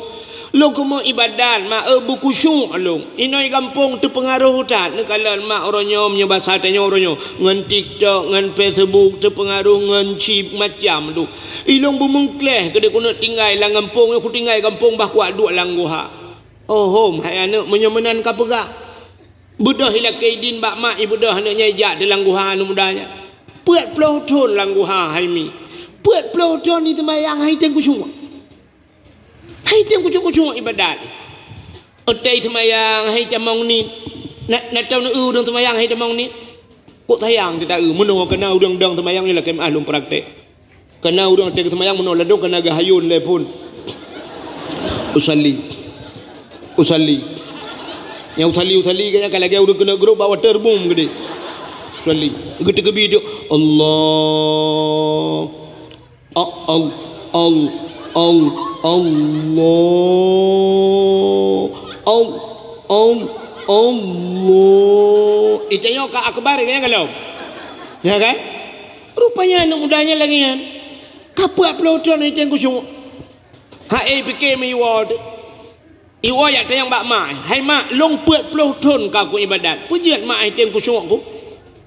"Lôn keumeung ibadat mak, eu beukhusyuk lôn. Inoe gampông teupeungaroh that neukalon mak uroe nyoe, meunyoe basa tanyoe uroe nyoe, ngon TikTok, ngon Facebook, teupeungaroh ngon chip macam tu. Ilôn beumeukleh keudeh keuneuk tinggai lam gampông, nyoe kutinggai gampông bah kuat duek lam guha." "Oho, hai aneuëk, meunyoe meunan ka peugah." Beudôh ilakée idin bak mak, ibeudôh aneuëk nyan ijak di lam guha aneuëk muda nyan. Peuet ploh thon lam guha hai mi. Peuet ploh thon iseumayang hai teueng khusyuk. Hai teueng khusyuk-khusyuk ibadat. Otai seumayang hai tamong nit. Na, na tahu neu ureuëng seumayang hai tamong nit. Kok sayang teuta eu meunoe keunan ureuëng dong seumayang nyoe lakée meuah lôn praktek. Keunan ureuëng teueng seumayang meunoe ladôm keunan geuhayôn lé phon. Usalli. Usalli. Nyang usalli, usalli kan nyang ka lagée ureuëng keuneuk grob bak water boom keudeh. Usalli. Geuteukeubi tu. Allah. Al, al, al. Al-, Allah. Al-, al-, Allah. Itanyoe ka akbar nyan golom. Ya kan? Rupanya aneuk muda nyan lagèe nyan. Ka peuet ploh thon item khusyuk. Hai pike meuiwoe teuh. Iwoe jak tanyong bak mak, "Hai mak, lôn peuet ploh thon ka ku ibadat. Peue jeuet mak item khusyuk ku?"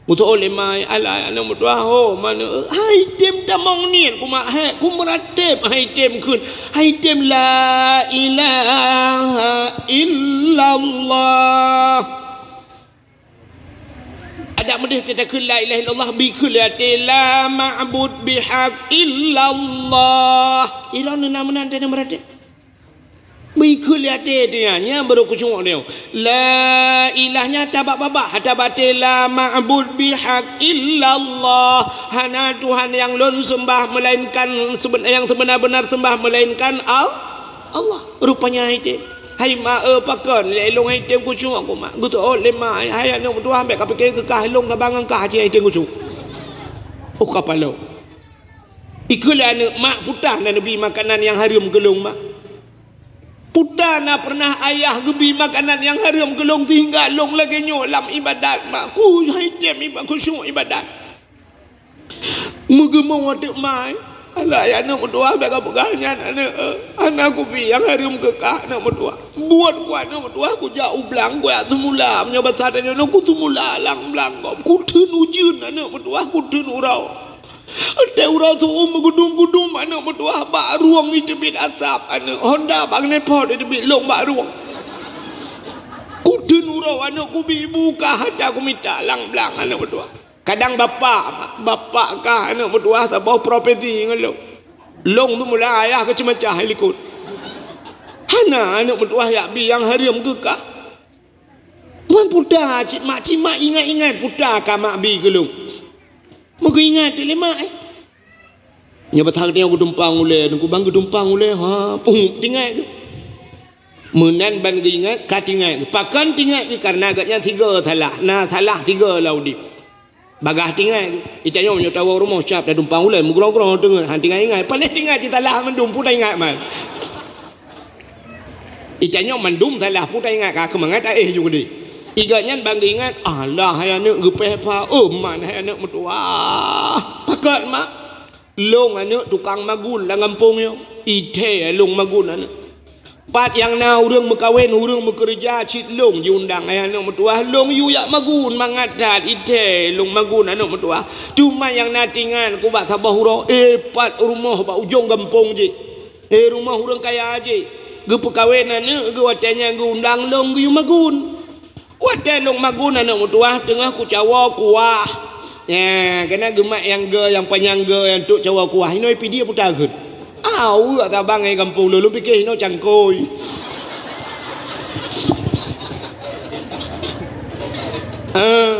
Geuteuôt lé mak, "Alah aneuk meutuah ho, ma aneuk, hai item tamong niet ku mak, hai ku meuratéb hai item kheun, hai item la ilaha illallah." Adak meudeh teutakheun la ilaha illallah, bikheun lé até, "La ma'bud bihaq illallah." Ilôn na meunan teuh meuratéb. Bikheun lé até teuh nyan, nyan baru khusyuk nyoe. La ilah nyan tabak babah, tabak até, "La ma'bud bihaq illallah." Hana Tuhan nyang lôn seumbah melainkan seben-, nyang seubeuna-beuna seumbah melainkan Al-, Allah. Rupanya hai item. "Hai mak, eh, pakon lé lôn hai item khusyuk ku mak?" Geuteuôt lé mak, "Hai aneuk meutuah, bèk kapike keu kah, lôn saban ngon kah cit hai item khusyuk." Oh, kapalo. Ikheun lé aneuk, "Mak, peue tah na neubi makanan nyang hareuem keu lôn, mak? Peue tah na peureunah ayah geubi makanan nyang hareuem keu lôn sehingga lôn lagèe nyoe lam ibadat, mak? Ku hai item iba-, khusyuk ibadat." Meugeumong ateueh mai. "Alah, ya aneuk meutuah, bèk kapeugah nyan aneuk, eh. Hana kubi nyang hareuem keu kah aneuk meutuah. Buet ku aneuk meutuah, kujak u blang, kujak seumula. Meunyoe basa tanyoe nyoe, ku seumula lam blang gob. Kutheun ujeuen aneuk meutuah, kutheun uroe. Watèe uroe seu-uem meugudum-gudum aneuk meutuah, bak rueng jiteubiet asap aneuk. Honda bak keuneuk phot jiteubiet lôn bak rueng. Kutheun uroe aneuk, kubi ibu kah ata kumita lam blang aneuk meutuah." Kadang bapak, bapak kah aneuk meutuah saboh profesi ngon lôn. Lôn seumula ayah keuh ceumeucah i likot. Hana aneuk meutuah jak bi nyang hareuem keu kah. Wan peue tah cit mak, cit mak ingat-ingat peue tah ka mak bi keu lôn. Meugeuingat lé mak, eh. Nyoe bak that geutumpang ulèe, teungku bang geutumpang ulèe, ha, puh, teuingat keuh. Meunan ban geuingat, ka teuingat keuh. Pakon teuingat keuh? Karena gobnyan sigoe salah, na salah sigoe lam udép. Bagaih teuingat keuh. Itanyoe meunyoe tawoe rumoh, siap tatumpang ulèe, meugrong-grong teungeut, han teuingat-ingat. Paléh teuingat cit salah mandum, peue taingat man. Itanyoe mandum salah, peue taingat, ka keumangat taéh ju keudeh. Igobnyan ban geuingat, alah hai aneuk geupéh pha, oh man hai aneuk meutuwah. Pakon mak? Lôn aneuk tukang magun lam gampông nyoe. Ithèe lôn magun aneuk. Pat nyang na ureueng meukawen, ureueng meukeureuja cit lôn jiundang, hai aneuk meutuwah, lôn yue jak magun mangat that ithèe lôn magun aneuk meutuwah. Teuma nyang na teuingat ku bak saboh uroe, eh, pat rumoh bak ujong gampông jih. Eh, rumoh ureueng kaya jih. Geupeukawen aneuk geuh watèe nyan geuundang lôn geuyue magun. Watèe lôn magun aneuk meutuwah teungoh kucawoe kuah. Nyan, keunan geumat nyang geu, nyang panyang geu, nyang trok cawoe kuah. Hinoe pidie peue takheun. Ah, uek tabang ngon gampông lôn, lôn pike hinoe cangkôi. Ah,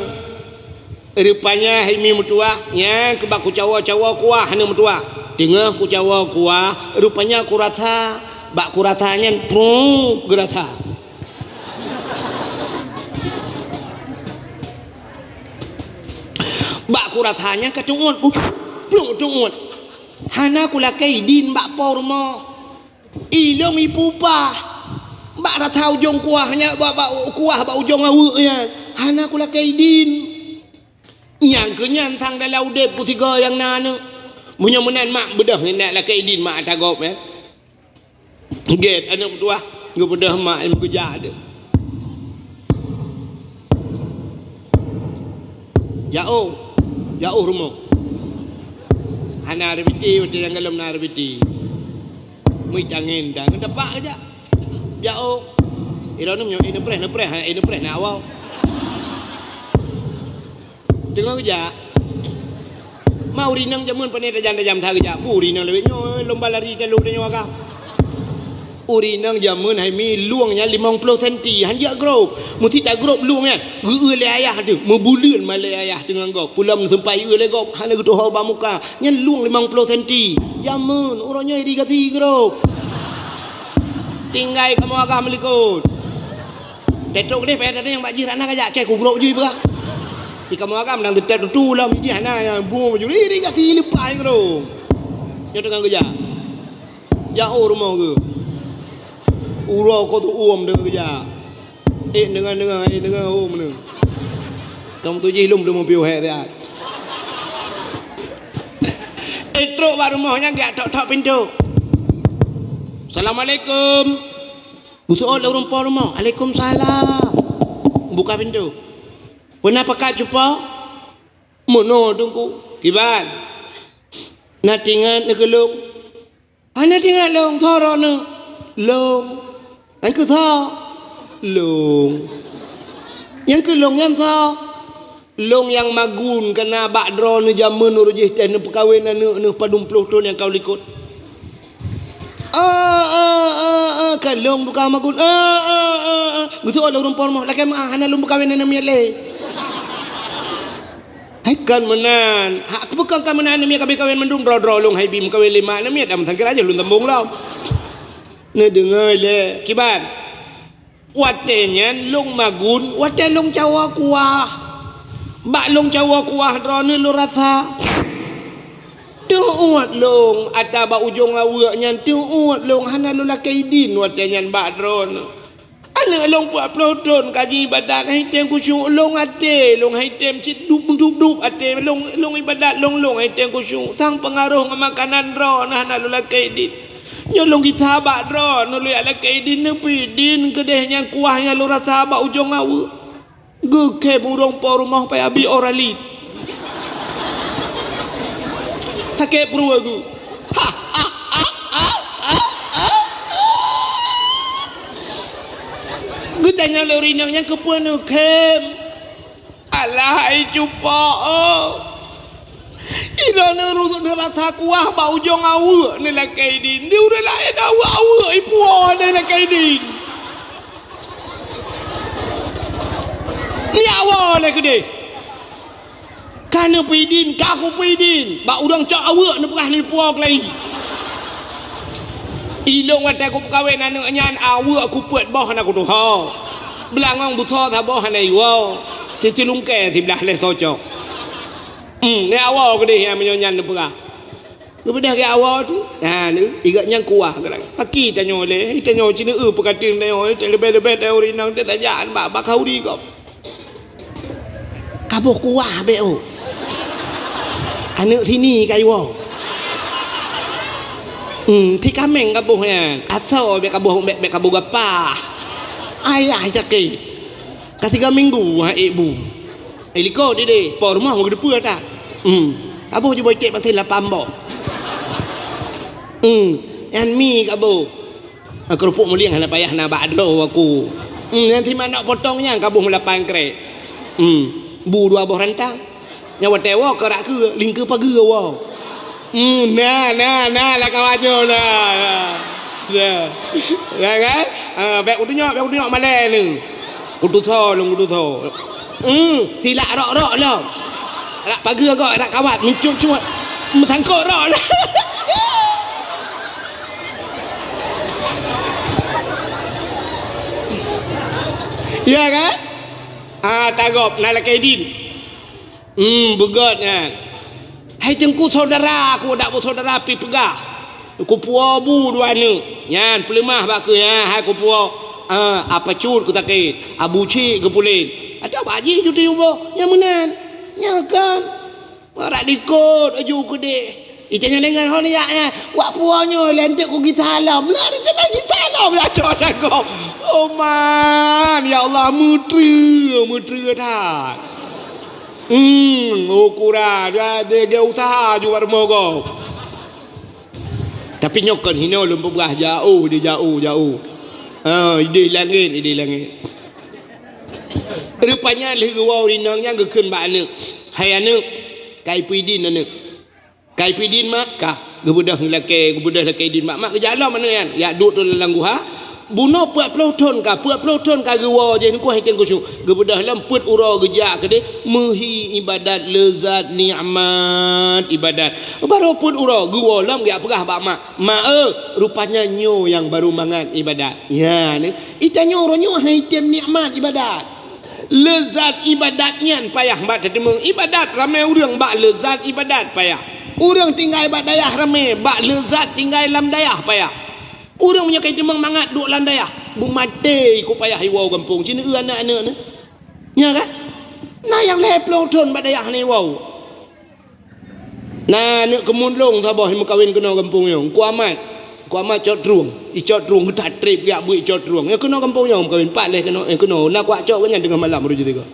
rupanya hai mi meutuwah, nyan keuh bak kucawoe-cawoe kuah aneuk meutuwah. Teungoh kucawoe kuah, rupanya kurasa, bak kurasa nyan, prung, geurasa. Bak kurasa nyan ka teuôt, pluk teuôt. Hana kulakèe idin bak po rumoh. Ilôn ipeupah. Bak rasa ujong kuah nyan, bak, bak kuah bak ujong aweuek nyan. Hana kulakèe idin. Nyang keu nyan sang dalam udép kusigoe nyang na aneuk. Meunyoe meunan mak beudôh nyan lakèe idin mak ata gob nyan. Gèt aneuk meutuwah, geubeudôh mak nyang meukeujak teuh. Jaoh, jaoh rumoh. Hana reubiti, watèe nyang galom na reubiti. Meuit angèn dan ngon tapak keujak. Jaoh. Droeneuh meunyoe neupreh, neupreh, hana neupreh na awak. Teungoh geujak. Ma ureueng inong jameun pane tajam-tajam that geujak. Peue ureueng inong lawét nyoe lomba lari talu tanyoe agam. Ureueng inong jameun hai mi lueng nyan limong ploh senti, han jeuet grob. Meusti tagrob lueng nyan. Geu-eu lé ayah teuh, meubuleuen ma lé ayah teuh ngon gob. Peulom seumpai eu lé gob, hana geutuho bak muka. Nyan lueng limong ploh senti. Jameun, uroe nyoe irigasi grob. Tinggai kamoe agam likot. Teutôk deh payah datang nyang bak jih rana kajak kèe kugrob jui peugah. Di kamoe agam dang teutab tutu lom jih hana nyang bu juri ri gaki leupah nyang rong. Nyoe teungoh geujak. Jak u rumoh geuh. Uroe ko tu uem deungon geujak. Eh, deungon-deungon, eh, deungon uem neu. Kamu tu jih lom deungon piôh hek siat. Eh, trok bak rumoh nyan geujak tok-tok pintoe. "Assalamualaikum." Geuseuôt lé ureuëng po rumoh. "Waalaikumsalam." Buka pintoe. "Peue na pakat cupo?" "Meunoe, Teungku." "Kiban?" "Na tingat neuh keu lôn?" "Hana tingat lôn, soe droeneuh?" "Lôn." "Nyang keu soe?" "Lôn." "Nyang keu lôn nyan soe?" "Lôn nyang magun kana bak droeneuh jameun uroe jih teuh neupeukawen aneuëk neuh padum ploh thon nyang ka likot." "Oh, oh, oh, oh, ka lôn tukang magun. Oh, oh, oh, oh." Geuseuôt lé ureuëng po rumoh, "Lakée meuáh, hana lôn peukawen aneuëk miet lé." "Hai kon meunan." "Hak peue kon ka meunan, aneuëk miet ka beukawen mandum, droe-droe lôn hai bi meukawen lé mak aneuëk miet, dan meusangkira jih lôn sambong lom." "Neudeungoe lé." "Kiban?" "Watée nyan lôn magun, watée lôn cawoe kuah. Bak lôn cawoe kuah droeneuh lôn rasa. Teuôt lôn ata bak ujong aweuëk nyan, teuôt lôn hana lôn lakée idin watée nyan bak droeneuh. Aneuëk lôn peuet ploh thon ka jiibadat, han item khusyuk lôn até, lôn han item cit dub-dub-dub até lôn, lôn ibadat lôn, lôn han item khusyuk. Sang peungaroh ngon makanan droeneuh hana lôn lakée idin. Nyoe lôn gisa bak droeneuh, lôn jak lakée idin, neupeuidin keudeh nyan kuah nyang lôn rasa bak ujong aweuëk." Geukhém ureuëng po rumoh payah bi Oralid. Sakét pruet geuh. Geutanyong lé ureuëng inong nyan, "Keupeue neukhém?" "Alah, hai cupo, oh! Droeneuh ru-, neurasa kuah bak ujong aweuëk neulakée idin. Di ureuëng laén aweuëk-aweuëk ipuwoe neulakée idin. Neujak woe lé keudeh. Ka neupeuidin, ka kupeuidin. Bak ureuëng cok aweuëk neupeugah neupuwoe keulayi. Ilôn watée kupeukawen aneuëk nyan, aweuëk kupeuet boh hana kutuho. Beulangong busoe saboh hana iwoe. Cicilungkée siblaih lhée socok." Hmm, neujak woe keudeh nyang meunyoe nyan neupeugah. Geubeudôh geuwoe tu. Ha, ni, igak nyang kuah geurang. Paki tanyoe lé, tanyoe cine eu peukateun tanyoe, leubeh-leubeh tanyoe ureuëng inong teuh tajak bak, bak khauri gob. Kaboh kuah beu. Aneuëk sini ka iwoe. Hmm, si kaméng kaboh nyan. Asoe beu kaboh, beu, beu kaboh gapah. Ayah sakét. Ka tiga minggu ha ék bu. Eh, likot ideh, po rumoh geudeupeu that. Hmm. Kaboh juboi ték maté lapan boh. Hmm. Nyan mi kaboh. Ah, keurupuk mulieng hana payah na bak droe aku. Hmm, nyan si manok potong nyan kaboh meulapan krek. Hmm. Bu dua boh rantang. Nyan watée woe keurak keu lingkeu pageue woe. Hmm, na, na, na, lam kawan nyoe, na, na. Na. Na kan? Ah, bék kutunyok, bék kutunyok malée ni. Kutusoe lôn, kutusoe. Hmm, silak rok-rok lom. Rak pageue gob, rak kawat, meucut-cut. Meusangkot rok lom. Ya kan? Ah, tagob, na lakée idin. Hmm, beugét nyan. Hai Teungku, saudara aku, dak bu saudara pi peugah. Kupuwoe bu dua aneuëk. Nyan, peuleumah bak keuh nyan, hai kupuwoe, ah, apa cut kusakét, abu cik geupulen. Atau bak jih cuti uboh, nyang meunan. Nyan kan. Marak dikot aju keudeh. Ita nyan deungon hon yak nyan. Wak puwoe nyoe lé anteuk kugisa lom. Lah, ita nyan gisa lom, ya cok tanggong. Oh man, ya Allah, meuteue, meuteue that. Hmm, ukuran dia, dia, dia usaha juga rumoh gob. Tapi nyoe kon hinoe lôn peugah, jauh di jauh, jauh. Ha, ideh langét, ideh langét. Rupanya lheueh geuwoe ureuëng inong nyan geukheun bak aneuëk, "Hai aneuëk, ka ipeuidin aneuëk." "Ka ipeuidin, Mak?" "Ka." Geubeudôh lakée, geubeudôh lakée idin bak mak, geujak lom aneuëk nyan. Jak duek tu lam guha. Bunoe peuet ploh thon ka, peuet ploh thon ka geuwoe jih nikoh iteng khusyuk. Geubeudôh lom peuet uroe geujak keudeh meuhi ibadat, leuzat nikmat ibadat. Barô peuet uroe geuwoe lom geujak peugah bak mak, "Mak eu, rupanya nyoe nyang barô mangat ibadat." Nyan, eh, itanyoe uroe nyoe han item nikmat ibadat. Leuzat ibadat nyan payah bak teuteumé. Ibadat ramé ureuëng, bak leuzat ibadat payah. Ureuëng tinggai bak dayah ramé, bak leuzat tinggai lam dayah payah. Ureuëng meunyoe ka jiteumeung mangat duek lam dayah, beumaté ikot payah iwoe gampông, ci neu-eu aneuëk-aneuëk nyoe. Nyan kan? Na nyang lhée ploh thon bak dayah hana iwoe. Na aneuëk keumuen lôn saboh meukawen keunoe gampông nyoe, Teungku Amat. Teungku Amat cot trueng, icot trueng, geutah treb jak beuet icot trueng. Nyang keunoe gampông nyoe meukawen, pat lhée keunoe, eh, keunoe, na kuak cok keu nyan teungoh malam uroe jih sigoe.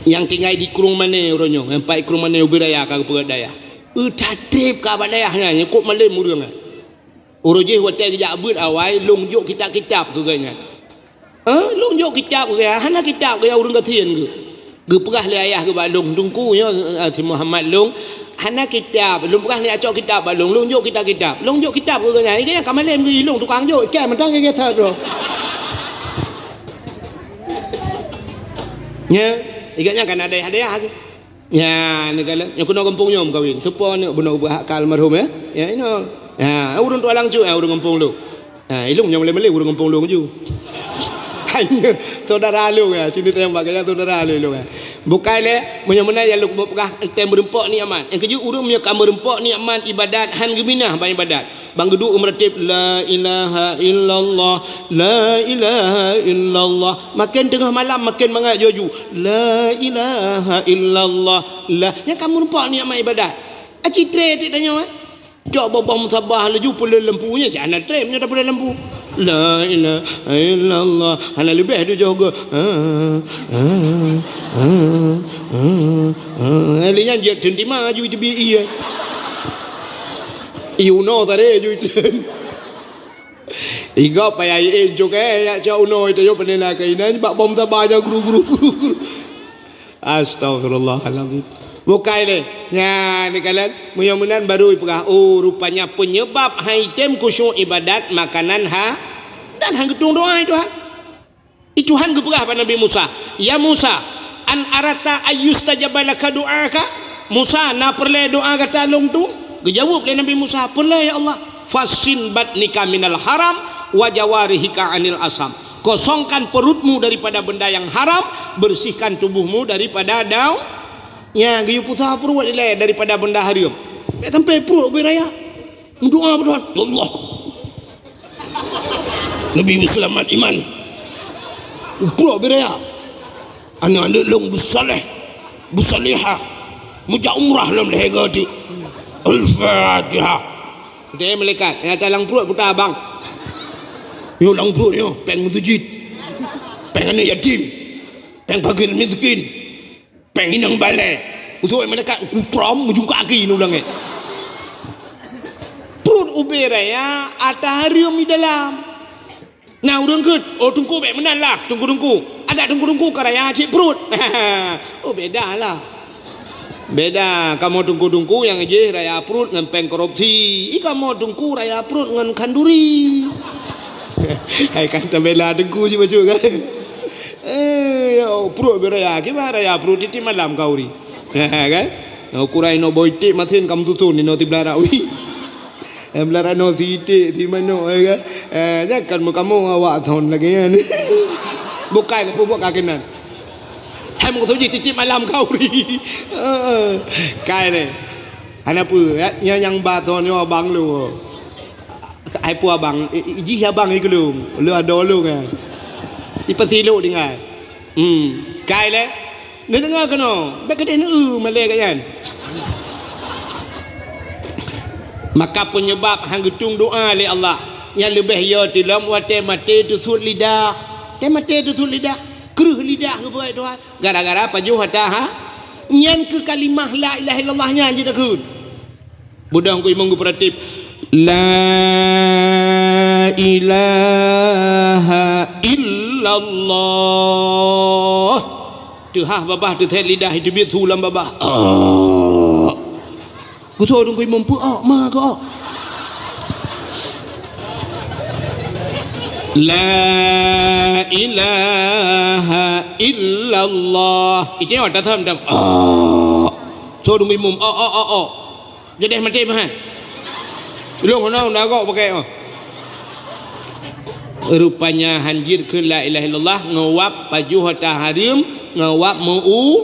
Nyang tinggai di Krueng Mané uroe nyoe, nyang pat Krueng Mané ubé raya ka geupeugét dayah. Geutah treb ka bak dayah nyan, nyang kok malem ureuëng nyan. Uroe jih watée geujak beuet awai, lôn jok kitab-kitab keu geuhnyan. Eh, lôn jok kitab keu geuhnyan, hana kitab keu geuhnyan ureuëng gasien geuh. Geupeugah lé ayah geuh bak lôn, Teungku nyoe, eh, si Muhammad lôn, hana kitab. Lôn peugah lé acok kitab bak lôn, lôn jok kitab-kitab. Lôn jok kitab keu geuhnyan, geuhnyan ka malem geuh, lôn tukang jok, ikai mantong geuh gesa tu. Nya, ikat nyan kan ada hadiah geuh. Ya, ni kala, nyang keunoe gampông nyoe meukawen. Soe po aneuëk bunoe geupeugah ka almarhum, ya? Ya, inoe. Ya, ureuëng tualang cut, ya, ureuëng gampông lôn. Ha, ilong nyang malem-malem ureuëng gampông lôn ju. Hanya saudara lôn, ya, sini tayang bak gaya saudara lôn, lôn, ya. Bukai lé, meunyoe meunan ya lôn peugah, enteng meureumpok nikmat. Nyang keujeuet ureuëng meunyoe ka meureumpok nikmat ibadat, han geuminah ban ibadat. Ban geuduek meuratéb, "La ilaha illallah, la ilaha illallah." Maken teungoh malam, maken mangat ju-ju, "La ilaha illallah, la." Nyan ka meureumpok nikmat ibadat. Aci tré tiek tanyoe, eh? Cok boh-boh musabah laju peuleueh lampu nyan, cit hana tré meunyoe tapeuleueh lampu. "La ilaha illallah." Hana leubeh tujoh goe. Ah, ah, ah, ah, ah. Lé nyan jeuet teun tima ju iteubiet ié. Ié unoe tare ju iteun. Igob payah ié cok eh, yak cok unoe iteun yo peunena keuinan bak bom saba nyan gru, gru, gru, gru. Astaghfirullahalazim. Bukai lé. Nya, ni kalian, meunyoe meunan baru ipeugah, oh, rupanya penyebab hai tem khusyuk ibadat makanan ha dan han geutueng doa itu Tuhan. I Tuhan geupeugah bak Nabi Musa, "Ya Musa, an arata ayyustajaba laka du'aka?" Musa, na peureulée doa gata lôn tueng? Geujaweueb lé Nabi Musa, "Peureulée, ya Allah." "Fassin batnika minal haram wa jawarihika anil asam." Kosongkan perutmu daripada benda yang haram, bersihkan tubuhmu daripada daun. Nya, geuyue pusah pruet ilée daripada benda hareuem. Bék sampai pruet ubé raya. Meudoa bak Tuhan, "Ya Allah, neubi beuseulamat iman. Uproe ubé raya. Aneuëk-aneuëk lôn beusaléh, beusaléha. Meujak umrah lom lhée goe teuk." Al-Fatihah. Deh malaikat, nyang ata lam pruet puta abang. Nyoe lam pruet nyoe, péng meuseujid. Péng aneuëk yatim. Péng fakir miskin. Péng inong balée. Utoe malaikat kutrom meujungkak aki nu langét. Pruet ubé raya ata hareuem di dalam. Na ureuëng geuet, "Oh, teungku bék meunan lah, teungku-teungku. Adak teungku-teungku ka raya cit pruet." Oh, beda lah. Beda, kamoe teungku-teungku nyang jih raya pruet ngon péng korupsi. I kamoe teungku raya pruet ngon khanduri. Hai kan tabela teungku cit bacut kan. Eh, ya, pruet ubé raya, kiban raya pruet tieb-tieb malam ka uri. Kan? Ukuran inoe boh iték masen ka meututon inoe tiblarak ui. Eh, blarak inoe si iték, si manok, eh, kan? Eh, nyan kan meukamoe awak thon lagée nyan. Bukai, peue buet ka keunan. Hai meukeusut jih tieb-tieb malam ka uri. Heeh. Kai lé. Hana peue, ya, nyan nyang ba thon nyoe abang lôn. Hai peue abang, i, i, jih abang i keulong, lôn adoe lôn, eh. I pasti lôn tinggai. Hmm, kai lé. Neudeungoe keunoe, bék keudeh neu-eu malée gobnyan. Maka peunyeubab han geutueng doa lé Allah, nyan leubeh yo tilom watée maté teusuet lidah. Watée maté teusuet lidah, kreueh lidah geupeugah Tuhan, gara-gara pajoh ata ha. Nyan keuh kalimah la ilaha illallah nyan jeuet takheun. Beudôh Teungku Imum geupeuratéb, "La ilaha illallah." Teuhah babah teuthét lidah, iteubiet su lam babah. Ah. Geutoe Teungku Imum, "Peue, ok, ma keu ok?" "La ilaha illallah." Iteubiet tatham dam. Ah. Toe Teungku Imum, "Ok, ok, ok, ok." Jadeh maté meuhan. Ilong hana, hana gok pakai mah. Rupanya han jeuet keu la ilaha illallah, ngon wab pajoh ata hareuem, ngon wab meu-,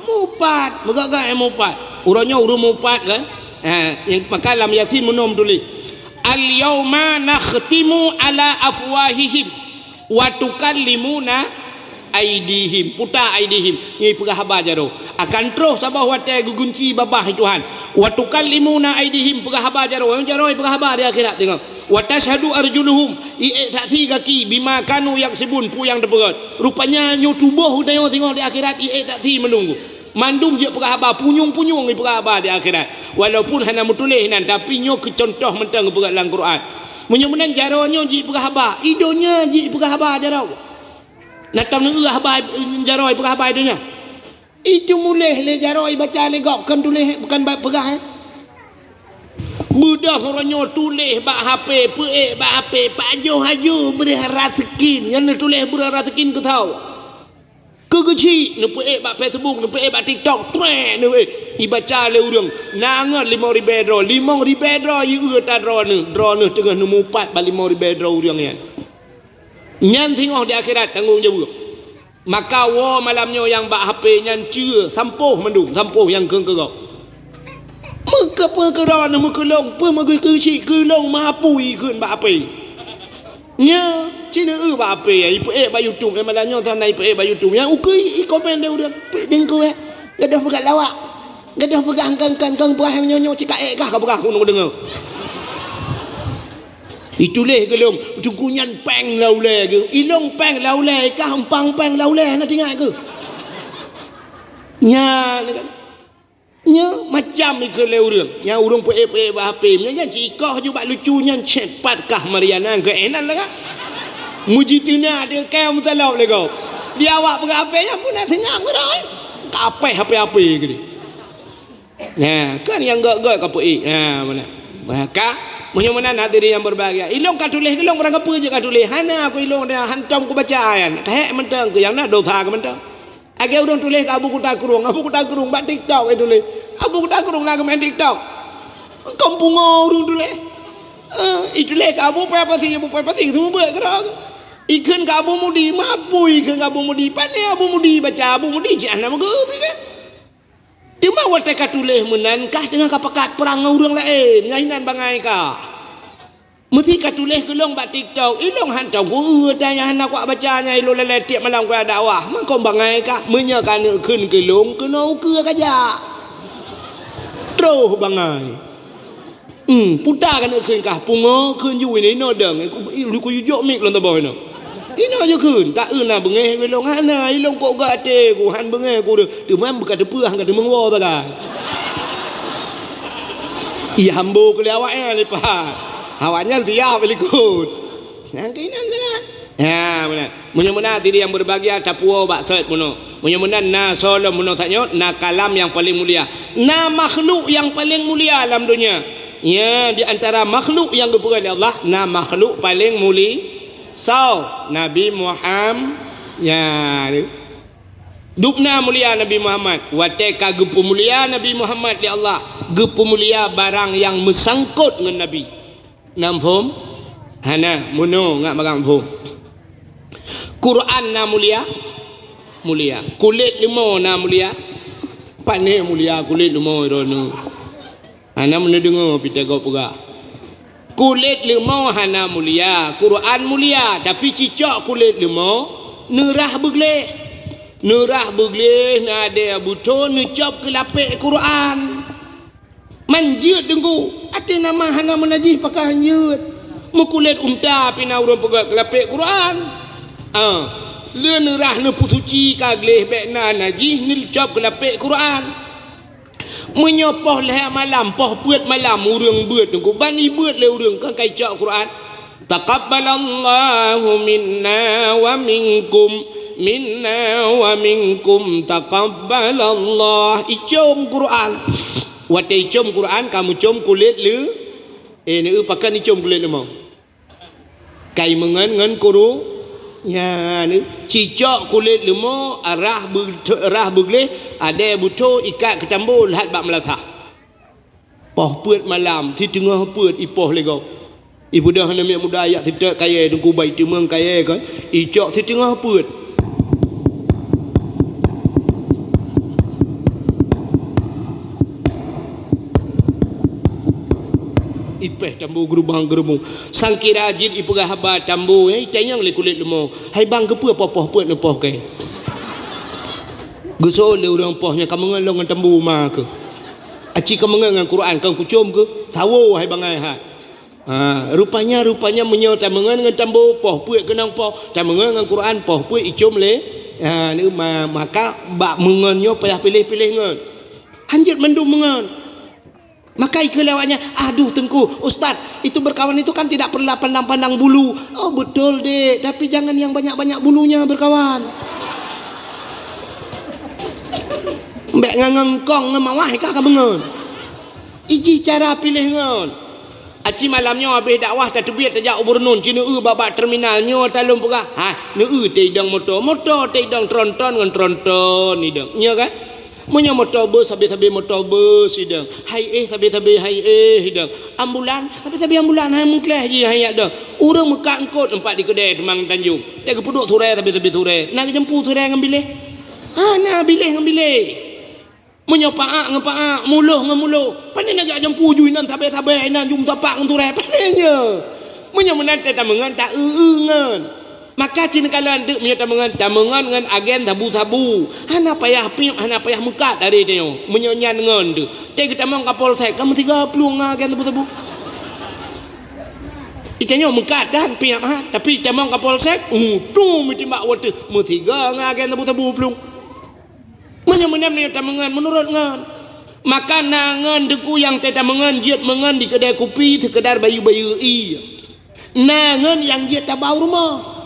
mupat. Meugak-gak nyang mupat. Uroe nyoe ureuëng mupat kan? Ha, nyang maka lam Yasin meunoe tuléh, "Al-yauma nakhtimu ala afwahihim wa tukallimuna aidihim." Puta aidihim. Nyoe peugah haba jaroe. Akan troh saboh watée geugunci babah Tuhan. "Wa tukallimuna aidihim," peugah haba jaroe. Jaroe peugah haba di akhirat teungoh. "Wa tasyhadu arjuluhum," iék saksi gaki, "bima kanu yaksibun," peue nyang teupeugét. Rupanya nyoe tuboh geutanyoe singoh di akhirat iék saksi meununggu. Mandum jeuet peugah haba, punyueng-punyueng jipeugah haba di akhirat. Walaupun hana meutuléh nan, tapi nyoe keu contoh mantong geupeugah lam Quran. Meunyoe meunan jaroe nyoe jipeugah haba, i donya jipeugah haba jaroe. Na tam neueu haba jaroe peugah haba i donya. Itu muléh lé jaroe baca lé gob, kon tuléh, bukan ba-, peugah, eh. Beudôh uroe nyoe tuléh bak H P, peuék bak H P, pajoh aju bri raseukin. Nyang neutuléh bri raseukin keu tho. Keu geuchik, neupeuék bak Facebook, neupeuék bak TikTok, trek, neupeuék. Ibaca lé ureuëng, na ngon limong ribée droe, limong ribée droe, ieu ta droeneuh, droeneuh teungoh neumupat bak limong ribée droe ureuëng nyan. Nyan singoh di akhirat tanggong jaweueb. Maka woe malam nyoe nyang bak H P nyan ceue, sampôh mandum, sampôh nyang keu-, keu gob. Meukeupeu keudroe neuh meukeulong, peue meugeukeusik keulong mapui kheun bak H P. Nyoe, ci neueu bak H P, ya, ipeuék bak YouTube, eh, malam nyoe sana ipeuék bak YouTube. Nyang ukeue i komen lé ureuëng, "Peuék deungku, eh, gadôh peugah lawak, gadôh peugah engkan-engkan, kang peugah nyang nyoe-nyoe cit ka ék kah ka peugah keunoe deungoe." Ituléh geulong, teungku nyan péng laulée geuh. Ilong péng laulée, kah empang péng laulée, na tingat keuh. Nyan kan. Nyoe macam ikheun lé ureuëng. Nyang ureuëng peuék-peuék bak H P. Meunyoe nyan ci ikoh ju bak lucu nyan cét pat kah Mariana keu énan lagak. Mujiteuna di keu meutalok lé gob. Di awak peugah H P nyan pun na seungab keudroe. Kapéh H P-H P geude. Nah, kan nyang gét-gét ka peuék. Nah, mana? Maka, meunyoe meunan hadirin yang berbahagia. Ilong ka tuléh, ilong barang kapeue jeuet ka tuléh. Hana aku ilong dah hantom kubaca nyan. Ka hék mantong keu nyang na dosa keu mantong. Lagée ureuëng tuléh keu Abu Kuta Krueng, Abu Kuta Krueng bak TikTok ituléh. Abu Kuta Krueng na geumeu'en TikTok. Kon pungo ureuëng tuléh. Eh, ituléh keu Abu Pai Pasi, Abu Pai Pasi seumeubeuet keudroe. Ikheun keu Abu Mudi, mapui ikheun keu Abu Mudi. Pane Abu Mudi baca, Abu Mudi cit hana meugeuh pih kan. Teuma watée ka tuléh meunan kah teungoh ka pakat prang ngon ureuëng laén, nyan inan bangai kah. Meusi ka tuléh keu lôn bak TikTok, ilong hantom ku-eu tanya hana kuat baca nyan ilong lalée tieb malam kuat dakwah. Mangkong bangai kah, meunyoe ka neukheun keu lôn, keunoe ukeue ka jak. Troh bangai. Hmm, puta ka neukheun kah, pungo kheun ju inoe, inoe dong. Ku, ku jujok mik lôn saboh inoe. Inoe ju kheun, tak eu na beungéh ilong hana, ilong kok gak até ku, han beungéh ku deuh. Teuma beuka teupeue han ka teumeung woe sagai. Ih, hambo keu lé awaknyan lipat. Awaknyan siap likot. Nyang keunan dah. Ya, beuna. Meunyoe meunan diri nyang berbahagia tapuwoe bak sot bunoe. Meunyoe meunan na soe lom bunoe tanyoe, na kalam nyang paleng mulia. Na makhluk nyang paleng mulia lam donya. Ya, di antara makhluk nyang geupeugah lé Allah, na makhluk paleng muli-, soe? Nabi Muham-, ya. Dubna mulia Nabi Muhammad. Watée ka geupeumulia Nabi Muhammad lé Allah, geupeumulia barang nyang meusangkot ngon Nabi. Na muphom? Hana, meunoe ngat magang muphom. Quran na mulia? Mulia. Kulét leumo na mulia? Pane mulia kulét leumo droeneuh. Hana meuneudeungoe pih teugok peugah. Kulét leumo hana mulia, Quran mulia, tapi cicok kulét leumo neurah beugleh. Neurah beugleh, neudeh beutôi, neucop keu lapék Quran. Man jeuet teungku, até nama hana meunajih pakah jeuet. Meukulét unta pih na ureuëng peugét keu lapék Quran. Ah, lé neurah neupeusuci ka gleh bék na najih neucop keu lapék Quran. Meunyoe poh lhée malam, poh peuet malam ureuëng beuet teungku, ban ibeuet lé ureuëng kon ka icok Quran. Taqabbalallahu minna wa minkum, minna wa minkum taqabbalallah. Icom Quran. Watée icom Quran, ka meucom kulét leu-, eh, neu pakon icom kulét leumo. Kai meungon ngon kuru, ya, ni, cicok kulét leumo, rah beu-, rah beugleh, adée beutôi ikat keu tambo lhat bak meulasah. Poh peuet malam, siteungoh peuet ipoh lé gob. Ibeudôh aneuk miet muda yak sitot kayée, teungku bai teumeung kayée kon, icok siteungoh peuet. Ipéh tambu geurubang-geurubung. Sangkira jeuet ipeugah haba tambu, eh, itanyong lé kulét leumô. "Hai bang, keupeue poh-poh peuet neupoh kèe?" Geuseuôt lé ureuëng poh nyan, "Kameungon lôn ngon tambu ma keuh? Aci kameungon ngon Quran kon kucôm keuh? Sawo hai bangai hai." Ha, rupanya, rupanya meunyoe tameungon ngon tambu, poh peuet keunong poh, tameungon ngon Quran, poh peuet icôm lé, ha, ma-, maka bak meungon nyoe payah piléh-piléh ngon. Hanjeuet mandum meungon. Maka ikheun lé awaknyan, "Aduh Teungku, Ustaz, itu berkawan itu kan tidak perlu pandang-pandang bulu." "Oh, betul, Dek, tapi jangan yang banyak-banyak bulunya berkawan." Mbek ngon ngengkong ngon mawah kah kameungon. Ijih cara piléh ngon. Aci malam nyoe habéh dakwah tateubiet tajak u Beureunun, ci neueu bak-bak terminal nyoe talôn peugah. Ha, neueu teuidong moto, moto teuidong tronton ngon tronton idong. Nyo kan? Meunyoe moto bus, sabé-sabé moto bus idong. Hai éh, sabé-sabé hai éh idong. Ambulan, sabé-sabé ambulan hai meukleh jih hai yak dong. Ureuëng meukat eungkot teumpat di keudè teumang Tanjong. Teugeupeuduek surée, sabé-sabé surée. Na geujampu surée ngon biléh? Ha, na biléh ngon biléh. Meunyoe paak ngon paak, muloh ngon muloh, pane neujak jampu ju inan sabé-sabé inan ju meusapak ngon surée, pane nyoe. Meunyoe meunan teuh tameungon, ta-eu-eu ngon. Maka cit neukalon teuk meunyoe tameungon, tameungon ngon agen sabu-sabu. Hana payah piep, hana payah meukat dari tanyoe. Meunyoe nyan ngon teuk. Teuh geutamong Kapolsek, ka meusiga plueng ngon agen sabu-sabu. Itanyoe meukat dan piep ha, tapi tamong Kapolsek, uh, tu meutimbak watée meusiga ngon agen sabu-sabu plueng. Meunyoe meunan meunyoe tameungon meunurot ngon, maka na ngon teungku nyang teuh tameungon jeuet meungon di keudè kupi seukeudar bayeue-bayeue ié. Na ngon nyang jeuet tabau rumoh.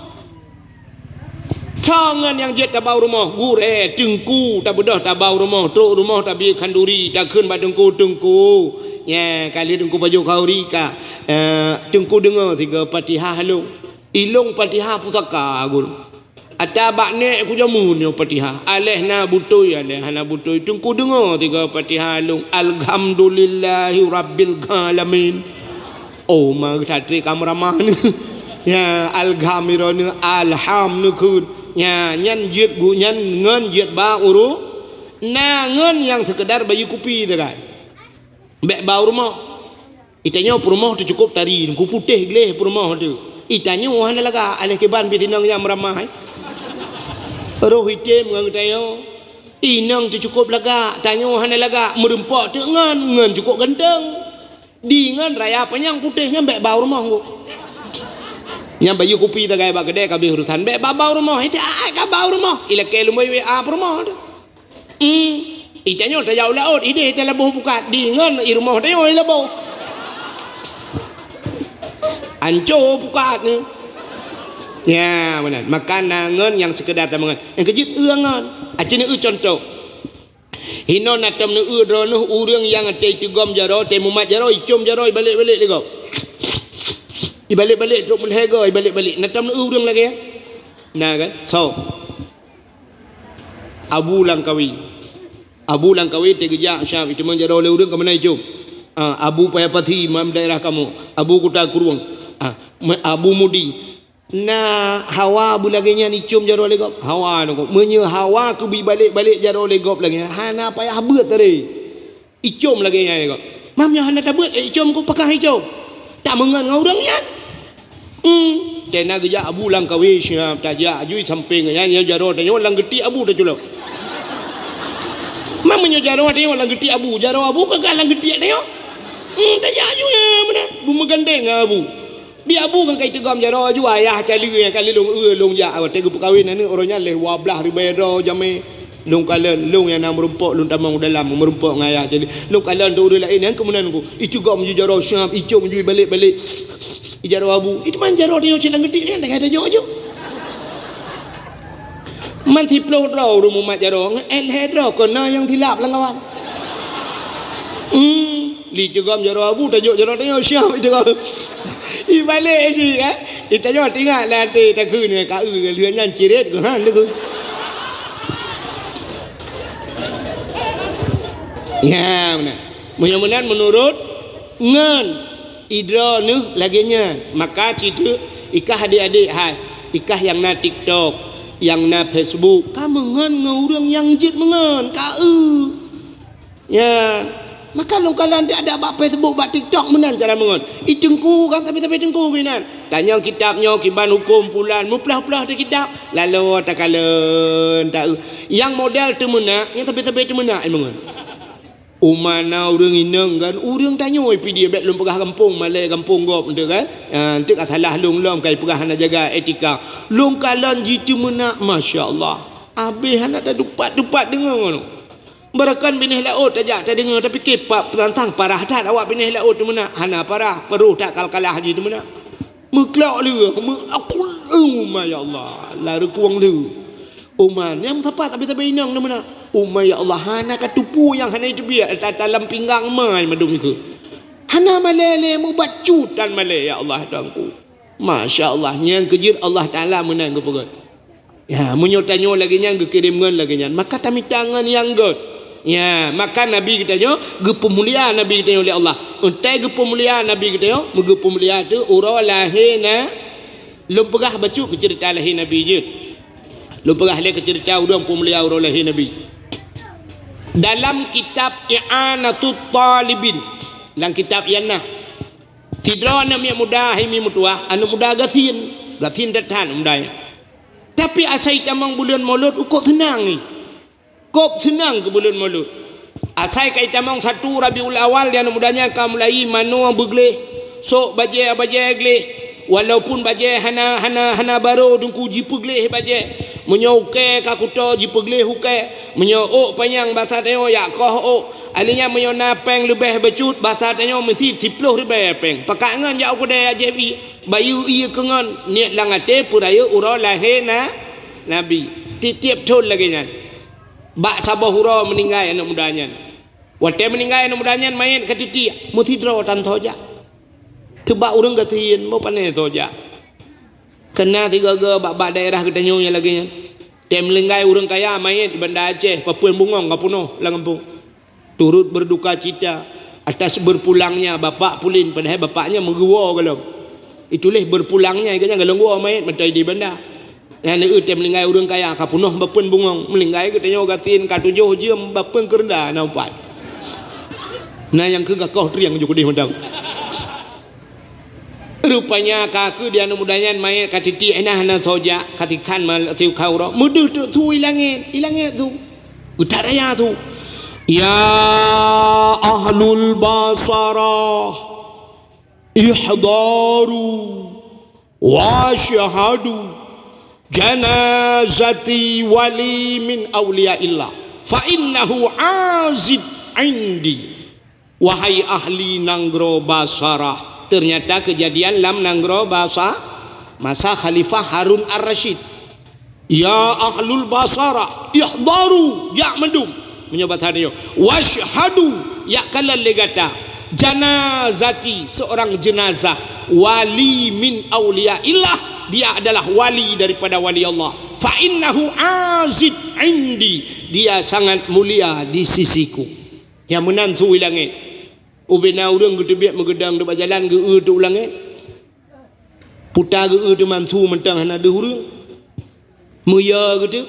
Soe ngon nyang jeuet tabau rumoh? Gurée, teungku, tabeudôh tabau rumoh, trok rumoh tabi khanduri, takheun bak teungku, "Teungku, nya kali teungku pajoh khanduri ka, eh, teungku deungoe sigoe Fatihah lôn." Ilong Fatihah pusaka gul. Ata bak nek kujamu nyoe Fatihah. Aléh na beutôi, aléh hana beutôi. Teungku deungoe tiga Fatihah lôn. Alhamdulillahi Rabbil Alamin. Oh, ma that tré ka meuramah ni. Ya, alham iroe ni, alham neukheun. Ya, nyan jeuet gu-, nyan ngon jeuet ba uru. Na ngon nyang seukeudar bayeue kupi sagai. Bék ba u rumoh. Itanyoe peurumoh teuh cukôp tari, ku putéh gleh peurumoh teuh. Itanyoe hana lagak, aléh kiban pih sinong nyang meuramah, eh. Roh item ngon geutanyoe. Inong teuh cukôp lagak, tanyoe hana lagak, meurumpok teuk ngon, ngon cukôp ganteng. Di ngon raya panyang putéh nyan bék ba u rumoh ngku. Nyang bayeue kupi sagai bak keudè ka abéh urosan, bék ba, ba u rumoh. Ite ai ka ba u rumoh. Ilakée lumboi W A peurumoh teuh. Hmm. Itanyoe tajak u laôt, ideh talaboh pukat, di ngon i rumoh tanyoe ilaboh. Anco pukat ni. Ya, meunan. Maka na ngon nyang seukeudar tameungon. Nyang keujeuet eu ngon. Aci neueu cuntoh. Hinoe na tom neueu droeneuh ureuëng nyang até teugom jaroe, até mumat jaroe, icom jaroe, ibalek-balek lé gob. Ibalek-balek trok meulhèe goe, ibalek-balek. Na tom neueu ureuëng lagée nyan? Na kan? So. Abu Langkawi. Abu Langkawi teugeujak Syam, iteumon jaroe lé ureuëng ka meunan icom. Ah, Abu Paya Pasi, mam daerah kamoe. Abu Kuta Krueng. Ah, me-, Abu Mudi. Na hawa beulagée nyan icom jaroe lé gob? Hawa nyoe. Meunyoe hawa keubi balek-balek jaroe lé gob lagée nyan, hana payah beuet teuh. Icom lagée nyan lé gob. Mam nyoe hana tabeuet, eh, icom ku pakah icom. Tameungon ngon ureuëng nyan. Hmm, tena geujak Abu Langkawi siap tajak aju sampéng nyan, nyan jaroe tanyoe lam geutiek Abu taculok. Mam meunyoe jaroe tanyoe lam geutiek Abu, jaroe Abu ka lam geutiek tanyoe. Hmm, tajak aju, ya, meunan. Beumeugandeng ngon Abu. Bi Abu kan ka iteugom jaroe aju, ayah cali nyang kali lôn eu lôn jak, watée geupeukawen aneuëk uroe nyan lheueh dua blaih ribée droe jamé. Lôn kalon, lôn nyang na meurumpok, lôn tamong u dalam meurumpok ngon ayah cali. Lôn kalon tu ureuëng laén nyang keumeunan ku. Iteugom ju jaroe siap, icom ju balek-balek. Ijaroe Abu, itu man jaroe tanyoe cit lam geutiek nyan, dah kata jok aju. Man siplôh droe ureuëng mumat jaroe, ngon lhèe droe kon na nyang silap lam kawan. Hmm, li teugom jaroe Abu, tajok jaroe tanyoe siap iteugom. Ibalek cit, eh. Itanyoe teuingat lam até takheun nyan, ka eu lheueh nyan ciret keuhan takheun. Ya, meunan. Meunyoe meunan meunurot ngon. Idroe neuh lagée nyan, maka cit teuk ikah adék-adék hai, ikah nyang na TikTok, nyang na Facebook, ka meungon ngon ureuëng nyang jeuet meungon, ka eu. Nyan, Maka lôn kalon di ada bak Facebook, bak TikTok meunan cara meungon. I teungku kan, tapi-tapi teungku ginan. Tanyong kitab nyoe kiban huköm pulan, muplah-plah di kitab. Lalu takalon, ta-, nyang modal teumeunak, nyang tapi-tapi teumeunak i meungon. Uma na ureuëng inong kan, ureuëng tanyoe pih dia bék lôn peugah gampông, malée gampông gob enteuk kan. Ha, enteuk ka salah lôn lom kai peugah hana jaga etika. Lôn kalon jiteumeunak, masya Allah. Abéh hana tadupat-dupat deungoe ngono. Beureukan binéh laôt tajak tadeungoe, tapi kepap teuntang parah that awak binéh laôt teumeunak. Hana parah, meurôh that kal-kalah jih teumeunak. Meuklok lé, meu-, aku, uma ya Allah, la reukueng lé. Uma, nyang sapat tabi-tabi inong teumeunak. Uma ya Allah, hana katupu nyang hana iteubiet, ta-, talam pinggang mai madum ikeu. Hana malée lé, meubacut tan malée, ya Allah, Tuhanku. Masya Allah, nyang keujeuet Allah Taala meunan geupeugah. Ya, meunyoe tanyoe lagée nyan geukirém ngon lagée nyan, maka tamita ngon nyang gét. Ya, maka Nabi geutanyoe geupeumulia Nabi geutanyoe lé Allah. Entai geupeumulia Nabi geutanyoe, meugeupeumulia teuh uroe lahé na-, lôn peugah bacut keu ceurita lahé Nabi jeuet. Lôn peugah lé keu ceurita ureuëng peumulia uroe lahé Nabi. Dalam kitab I'anatut Talibin, lam kitab I'anah, sidroe aneuk miet muda hai mi meutuwah, aneuk muda gasien, gasien that-that aneuk muda nyan. Tapi asai tamong buleuen Molot, ukok seunang ngi. Kok seunang keu buleuen Molot. Asai kai tamong satu Rabiul Awal, di aneuk muda nyan ka mulai manoe beugleh, sok bajée-bajée gleh. Walaupun bajée hana, hana, hana barô, teungku jipeugleh bajée. Meunyoe ukée ka kuto jipeugleh ukée. Meunyoe ôk panyang basa tanyoe jak koh ôk. Alèh nyan meunyoe na péng leubeh bacut, basa tanyoe meusi siploh ribèe péng. Pakat ngon jak u keudè jak jieb ié. Bayeue ié keu ngon, niet lam até peurayeuk uroe lahé na-, Nabi. Tiep-tiep thon lagée nyan. Bak saboh uroe meuninggai aneuk muda nyan. Watée meuninggai aneuk muda nyan, manyét ka titiek, meusidroe tan tho jak. Keu bak ureuëng gasien, boh pané tho jak. Keu na sigoe-goe bak-bak daerah geutanyoe nyang lagée nyan. Tée meuninggai ureuëng kaya, manyét di Banda Aceh, papeuen bungong ka peunoh lam gampông. Turut berduka cita atas berpulangnya bapak pulen, padahai bapaknya meugeuwoe gohlom. Itulah berpulangnya, ikatnya gohlom woe manyét mantong di Banda. Nyan, eu, tée meuninggai ureuëng kaya, ka peunoh bapeuen bungong. Meuninggai geutanyoe gasien ka tujoh jeuem, bapeuen keureunda na upat. Na nyang keu gakoh triang ju keudeh mantong. Rupanya ka keu di aneuk muda nyan manyét ka titiek, na hana tho jak, ka tikhan ma-, siuka uroe. Meudeuh teuk su i langét, i langét su. Geutak raya su. Ya ahlul Basarah, ihdaru wa syahadu janazati wali min auliyaillah. Fa innahu azid indi. Wahai ahli nanggroe Basarah, ternyata kejadian lam nanggroe Basa-, masa Khalifah Harun Ar-Rasyid. Ya ahlul Basarah, ihdaru, jak mandum. Meunyoe basa tanyoe, washhadu, jak kalon lé gata. Janazati, seorang jenazah, wali min auliyaillah, dia adalah wali daripada wali Allah. Fa innahu azid indi, dia sangat mulia di sisiku. Nyang meunan su i langét. Ubena ureuëng geuteubiet meugeudong di bak jalan, geu-eu teuk u langét. Puta geu-eu teuma su mantong hana deuh ureuëng. Meuyo geuteuk.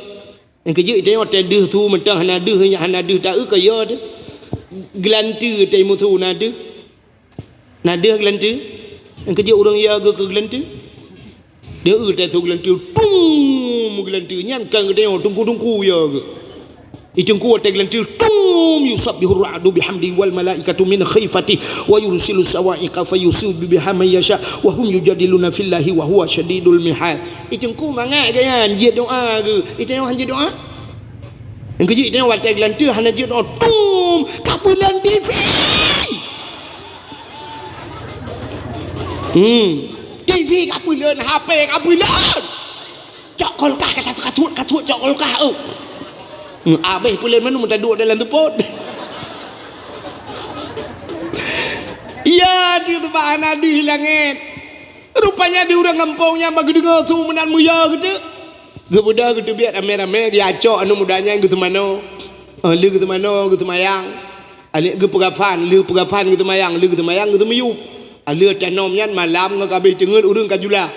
Nyang keujeuet tanyoe tée deuh su mantong hana deuh, hana deuh ta-eu ka yo teuk. Geulanteue tée musu na deuh. Na deuh geulanteue. Nyang keujeuet ureuëng yo geu keu geulanteue. Dia eu tée su geulanteue, tum, geulanteue nyan kan geutanyoe teungku-teungku ya ke. I teungku watée geulanteue, tum, yusabbihur ra'du bihamdi wal malaikatu min khifati wa yursilu sawa'iqa fa yusibu biha man yasha wa hum yujadiluna fillahi wa huwa syadidul mihal. I teungku mangat geuyan jeuet doa ke. I tanyoe han jeuet doa. Nyang keujeuet i tanyoe watée geulanteue hana jeuet doa, tum, ka peulan T V. Hmm. T V ka peuleuen, H P ka peuleuen. Cok kulkas kata kasut, kasut cok kulkas, oh. Hmm, abéh peuleuen manu meuta duek dalam seupôt. Iya, di teumpat hana deuh i langét. Rupanya di ureuëng gampông nyan bak geudeungoe su meunan meuyo geuteuk. Geubeudôh geuteubiet ramé-ramé, geuyacok aneuk muda nyan geuseumanoe. Oh, lheueh geuseumanoe, geuseumayang. Alek geupeugafan, lheueh peugafan geuseumayang, lheueh geuseumayang geuseumiyueb. Alheueh tanom nyan malam ngon kabeh teungeut ureuëng ka jula.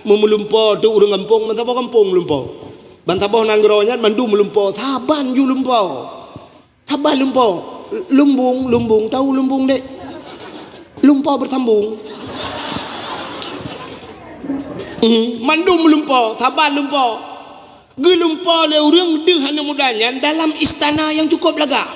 Meu-, meulumpo teuk ureuëng gampông, bansaboh gampông meulumpo. Bansaboh nanggroe nyan mandum meulumpo, saban ju lumpo. Saban lumpo. Lumbung, lumbung, tahu lumbung, dek? Lumpoe beusambong. Hmm, mandum lumpoe, saban lumpoe. Geulumpoe lé ureuëng deuh aneuëk muda nyan dalam istana nyang cukôp lagak.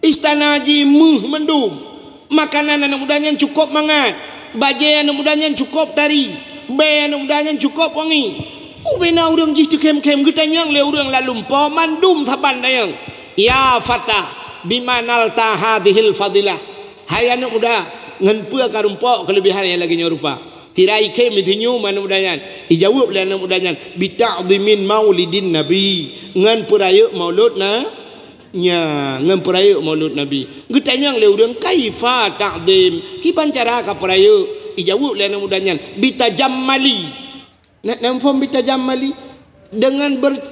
Istana jih meuh mandum. Makanan aneuëk muda nyan cukôp mangat. Bajée aneuëk muda nyan cukôp tari. Bée aneuëk muda nyan cukôp wangi. Ubena ureuëng jih teukhém-khém geutanyong lé ureuëng lam lumpoe mandum saban tanyong. "Ya fata, bima nalta hadzihil fadilah?" Hai aneuëk muda, ngon peue ka rumpok keuleubihan nyang lagée nyoe rupa? Sira ikhém, isenyum aneuëk muda nyan. Ijaweueb lé aneuëk muda nyan, "Bita'zimin maulidin nabi." Ngon peurayeuk maulud na, nya, ngon peurayeuk maulud Nabi. Geutanyong lé ureuëng, "Kaifa ta'zim?" Kiban cara ka peurayeuk? Ijaweueb lé aneuëk muda nyan, "Bitajammali." Na, na muphom bitajammali? Dengan ber-,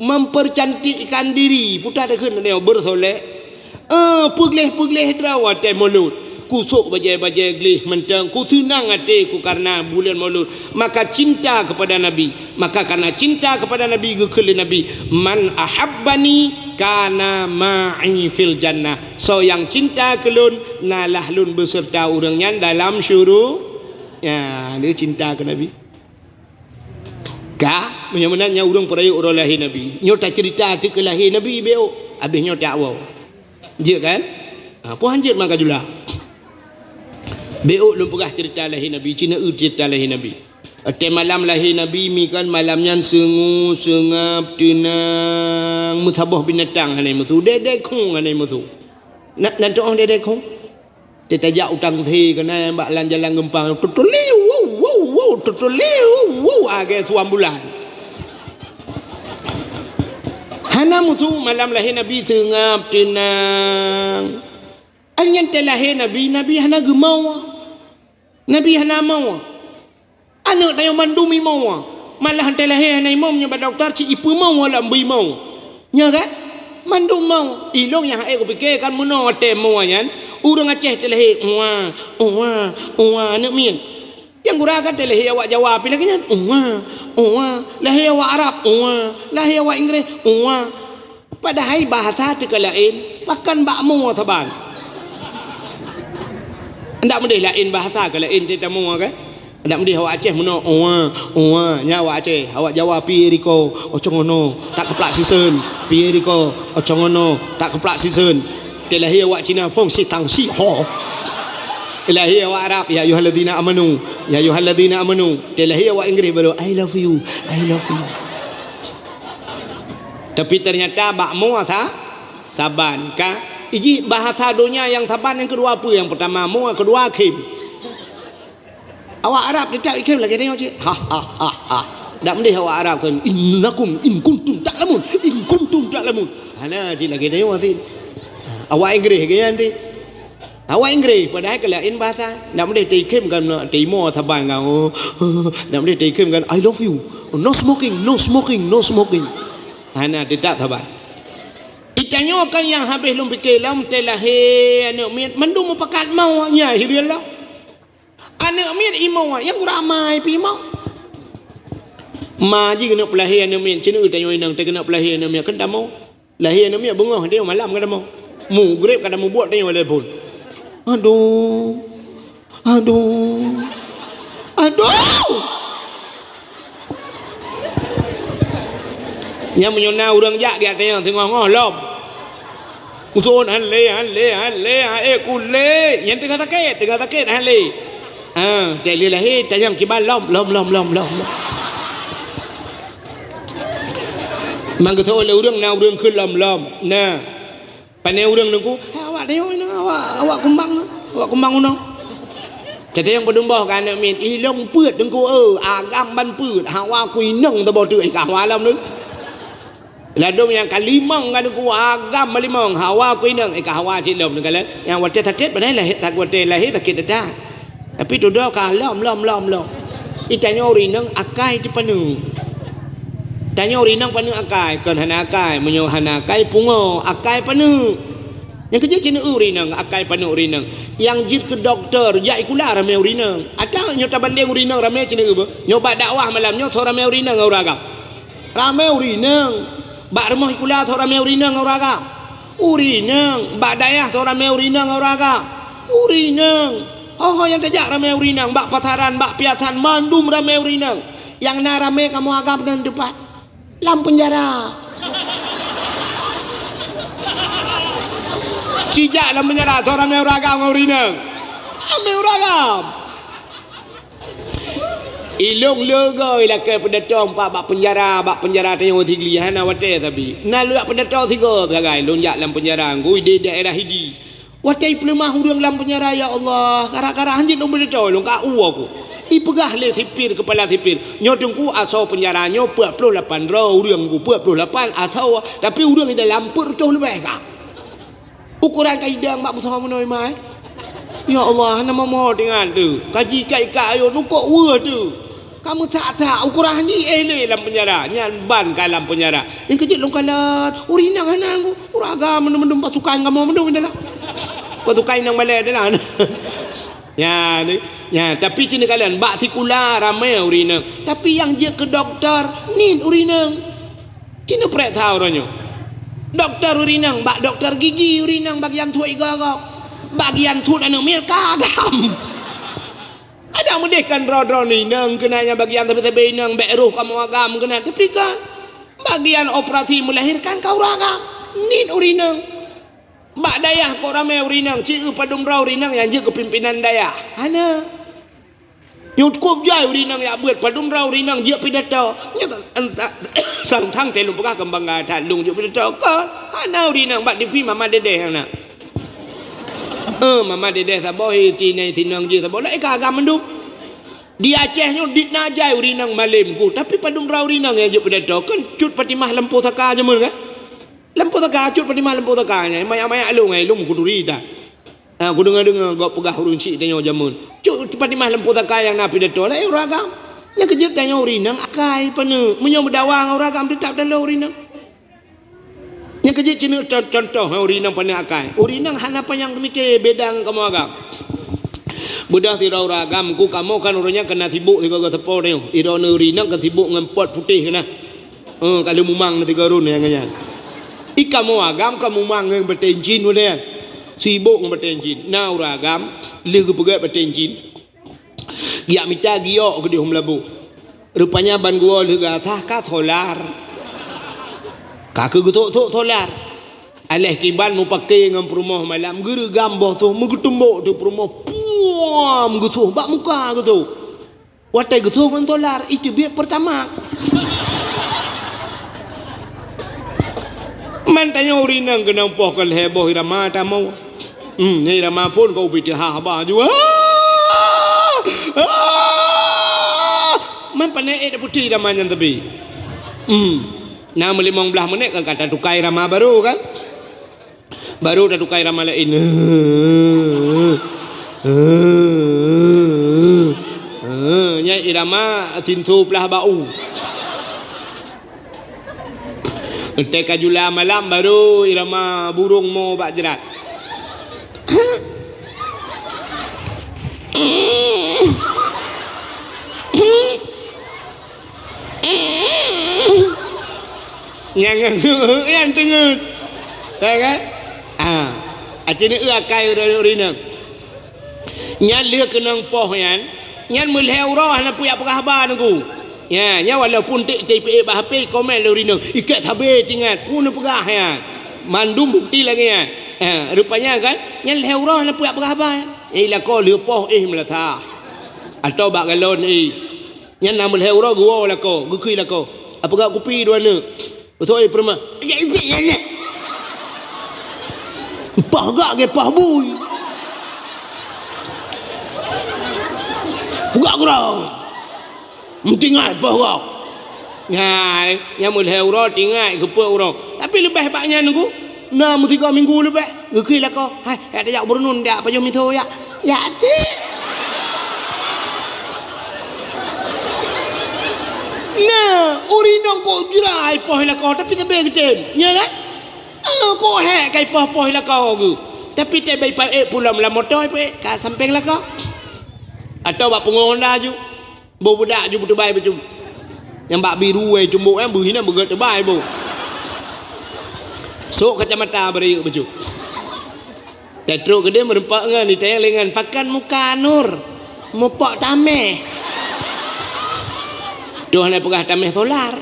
mempercantikkan diri. Puta takheun nyoe, bersolek. Eh, peugleh-peugleh droe watée maulud. Kusok bajée-bajée gleh mantong, kuseunang até ku karena buleuen maulud. Maka cinta kepada Nabi. Maka karena cinta kepada Nabi, geukheun lé Nabi, "Man ahabbani kana ma'i fil jannah." Soe nyang cinta keu lôn, nalah lôn beuseurta ureuëng nyan dalam syuru-, ya, dia cinta keu Nabi. Ka, meunyoe meunan nyan ureuëng peurayeuk uroe lahé Nabi. Nyoe taceurita ateueh keu lahé Nabi, beuh. Habéh nyoe tawoe. Jeuet kan? Ha, peue hanjeuet maka jula. Beuh lôn peugah ceurita lahé Nabi, ci neueu ceurita lahé Nabi. Watée malam lahé Nabi, mi kan malam nyan seungue, seungab, teunang, meusaboh binatang hana meusu, dedek khong hana meusu. Na, na tu'oh dedek khong? Teutajak utang sie keunan bak lam jalan geumpang, tutuliu, wou, wou, wou, tutuliu, wou, wou, agée suam bulan. Hana meusu malam lahé Nabi seungab teunang. An nyan teuh lahé Nabi, Nabi hana geumoe. Nabi hana moe. Aneuëk tanyoe mandum imoe. Malah teuh lahé hana imoe, meunyoe bak dokto cit ipeumoe lam beuimoe. Nyo kan? Mandum moe. Ilong nyang hai kupike kan meunoe watée moe nyan, ureuëng Aceh teuh lahé, "Uwa, uwa, uwa," aneuëk miet. Nyang gura kan teuh lahé awak Jawa pih lagée nyan, "Uwa, uwa," lahé awak Arab, "Uwa," lahé awak Inggréh, "Uwa." Padahai bahasa teuka laén, bahkan bak moe saban. Ndak meudeh laén bahasa ka laén teuh tamoe kan? Ndak meudeh awak Aceh meunoe, "Uwa, uwa," nyan awak Aceh, awak Jawa, "Piye riko, ocong ono, tak keuplak siseun, piye riko, ocong ono, tak keuplak siseun." Teuh lahé awak Cina, "Fong si tang si ho." Teuh lahé awak Arab, "Ya ayyuhalladzina amanu, ya ayyuhalladzina amanu." Teuh lahé awak Inggréh baru, "I love you, I love you." Tapi ternyata bak moe sa-, saban ka. Ijih bahasa donya nyang saban nyang keudua peue? Nyang peurtama moe, keudua khém. Awak Arab teutab ikhém lagée nyoe cit. Ha, ha, ha, ha. Dak meudeh awak Arab kan, "Innakum in kuntum ta'lamun, in kuntum ta'lamun." Hana cit lagée nyoe cit. Awak Inggréh lagée nyan cit. Awak Inggréh, padahai keu laén bahasa. Ndak meudeh teuikhém kan, teuimoe saban kan. Oh, ndak meudeh teuikhém kan, "I love you. No smoking, no smoking, no smoking." Hana, teutab saban. Itanyoe kan nyang habéh lôn pike lom, teuh lahé aneuëk miet, mandum mupakat moe, nyan hireuen lom. Aneuëk miet imoe, nyang gura ma pih imoe. Ma jih keuneuk peulahé aneuëk miet, ci neueu tanyoe inong, teuh keuneuk peulahé aneuëk miet, kan tamoe. Lahé aneuëk miet beungoh, tanyoe malam kan tamoe. Mugreb kan tamubuet tanyoe lé phon. Aduh. Aduh. Aduh. Nyan meunyoe na ureuëng jak, geujak tanyong teungoh-ngoh lom. Uson, "Han lé, han lé, han lé, han, eh, kulé." Nyan teungoh sakét, teungoh sakét, han lé. Ah, teuk lheueh lahé, tanyong kiban lom, lom, lom, lom, lom, lom. Manggeutho lé ureuëng na ureuëng kheun lom, lom. Na. Pane ureuëng teungku, "Hai awak tanyoe inong, awak, awak kumbang, awak kumbang unoe." Teudeung peudumbôh keu aneuëk miet, "Ilong peuet teungku, eh, agam ban peuet, hawa ku inong teuboh teuk, eh, ka hawa lom tu." Ladôm nyang ka limong ka teungku, agam ban limong, hawa ku inong, eh, ka hawa cit lom tu kan. Nyang watée sakét, padahai lahé, watée lahé sakét that-that. Tapi tudoe ka lom, lom, lom, lom. Itanyoe ureuëng inong akai teupaneuk. Tanyoe ureuëng inong paneuk akai, kon hana akai. Meunyoe hana akai, pungo, akai paneuk. Nyang keujeuet ci neueu ureuëng inong, akai paneuk ureuëng inong. Nyang jeuet keu dokto, jak sikula ramé ureuëng inong. Atawa nyoe tabandeng ureuëng inong ramé ci neueu beuh. Nyoe bak dakwah malam nyoe soe ramé ureuëng inong ngon ureuëng agam? Ramé ureuëng inong. Bak rumoh sikula soe ramé ureuëng inong ngon ureuëng agam? Ureueng inong, bak dayah soe ramé ureueng inong ureueng agam. Ureueng inong. Ho-ho nyang tajak ramé ureueng inong, bak pasaran, bak piasan, mandum ramé ureueng inong. Nyang na ramé kamoe agam nan dipat? Lam peunjara. Ci jak lam peunjara, soe ramé ureueng agam ngon ureueng inong? Ramé ureueng agam. Ilôn le goe ilakée peudatong pat bak peunjara, bak peunjara tanyoe Sigli, hana watée sabe. Na lôn jak peudatong sigoe sagai, lôn jak lam peunjara, ngui di daerah Idi. Watée ipeuleumah ureueng lam peunjara, ya Allah, gara-gara hanjeuet lôn peudatong, lôn ka uwoe ku. Ipeugah lé sipir, keupala sipir, "Nyoe Teungku, asoe peunjara nyoe peuet ploh lapan droe ureueng, ku, peuet ploh lapan asoe, tapi ureueng di dalam peuet reutôh leubeh ka." Ukoran ka idang bak busoe meunoe, mai. Ya Allah, hana momo teuingat teuh. Ka jiikat-ikat ayôn, ukok weueh teuh. Ka meusak-sak, ukoran hana jiéh lé lam peunjara. Nyan ban ka lam peunjara. Nyang keujeuet lôn kalon, ureueng inong hana ku. Ureueng agam mandum-mandum pasukan kamoe mandum di dalam. Pasukan inong balée di dalam. Nyan, nyan, tapi ci neukalon, bak sikula ramé ureueng inong. Tapi nyang jeuet keu dokto, niet ureueng inong. Ci neupreh that uroe nyoe. Dokto ureueng inong, bak dokto gigi ureueng inong, bagian suet igoe-goe. Bagian suet aneuk miet ka agam. Adak meudeh kan droe-droe inong keunan, nyang bagian sabe-sabe inong, bék roh kamoe agam keunan. Tapi kan, bagian operasi melahirkan ka ureueng agam. Niet ureueng inong. Bak dayah kok ramé ureueng inong, ci eu padum droe ureueng inong nyang jeuet keu pimpinan dayah. Hana. Nyoe cukôp jai ureueng inong jak beuet, padum droe ureueng inong jeuet pidato. Nyoe ka-, sang-sang teuh lôn peugah keu bangga that lôn jeuet pidato. Kon, hana ureueng inong bak T V Mama Dedeh nyang na. Eh, Mama Dedeh saboh, eh, tinai sinong jih saboh, laén ka agam mandum. Di Aceh nyoe dit na jai ureueng inong malém ku, tapi padum droe ureueng inong nyang jeuet pidato. Kon Cut Fatimah Lampôh Saka jameun kan? Lampôh Saka, Cut Fatimah Lampôh Saka nyan, manyak-manyak lôn, hai lôn kuturi that. Ha, kudeungoe-deungoe gob peugah ureueng chik tanyoe jameun. Cut Fatimah Lampôh Saka nyang na pidato, laén ureueng agam. Nyang keujeuet tanyoe ureueng inong akai paneuk. Meunyoe meudawa ngon ureueng agam, teutap talo ureueng inong. Nyang keujeuet ci neucon-, contoh, ha, ureueng inong paneuk akai. Ureueng inong hana panyang teumiké beda ngon kamoe agam. Beudôh sidroe ureueng agam, ku kamoe kan uroe nyan ka na sibok sigoe-goe sapo tanyoe. Sidroe ureueng inong ka sibok ngon pot putéh keunan. Eh, ka lheueh mumang na tiga run nyang nyan. I kamoe agam ka mumang ngon bateng jin udah. Sibok ngon bateng jin. Na ureueng agam, lheueh geupeugét bateng jin. Geujak mita giok keudeh u Meulaboh. Rupanya ban geuwoe lheueh gasah ka solar. Ka keuh geusok-sok solar. Aléh kiban mupake ngon peurumoh malam, geureugam boh soh, meugeuteumbok teuh peurumoh, puam geusoh, bak muka geusoh. Watée geusoh ngon solar, iteubiet Pertamax. Man tanyoe ureueng inong keunong poh ka lhée boh irama tamoe. Hmm, nyan irama phon ka ubit teuhah haba ju. Ah! Ah! Man pané ék putéh irama nyan teubiet. Hmm. Na meulimong blaih menit kan ka tatukai irama barô kan? Barô tatukai irama laén. Nyan irama sinso plah bak u. Teuka jula malam barô irama burông mo bak jrat. Nyang nyan teungeut. Ya kan? Ah. Aci neueu akai ureueng-ureueng inong. Nyan lheueh keunong poh nyan, nyan meulhée uroe hana peue jak peugah haba Teungku. Ya, nyan walaupun tiep-tiep bak H P komen lé ureueng inong, ikek sabe tingat, peue neupeugah nyan. Mandum bukti lagée nyan. Ha, rupanya kan, nyan lhée uroe hana peue jak peugah haba nyan. Eh, lakoe lheueh poh éh meulasah. Atau bak galon éh. Nyan na meulhée uroe geuwoe lakoe, geukheun lakoe. Apeugah kupi dua neuk. Beutôi peurumoh. Jak ipit nyan nyan. Poh gak ge poh bui. Peugah gurau. Meutingai poh gak. Nyan, nyan meulhée uroe tingai keupeue uroe. Tapi leubeh bak nyan Teungku, na meusigoe minggu leubeh. Geukheun lakoe, "Hai, jak tajak u Beureunon jak pajoh miseue jak." Jak ti. Nah, ureueng inong kok jrai poh lakoe, tapi sabe geutem. Nya kan? Ah, kok hék kai poh-poh lakoe geuh. Tapi teubai paék pulang lam moto paék ka sampéng lakoe. Atau bak pungo Honda ju. Boh budak ju beuteubai bacut. Nyang bak biru, eh, cumbok nyan beuh inan beugét teubai boh. Sok kacamata beureuek baju. Tatrok keudeh meureumpok ngon, itanyong lé ngon, "Pakon muka nur? Mupok tameh." Tuh hana peugah tameh solar.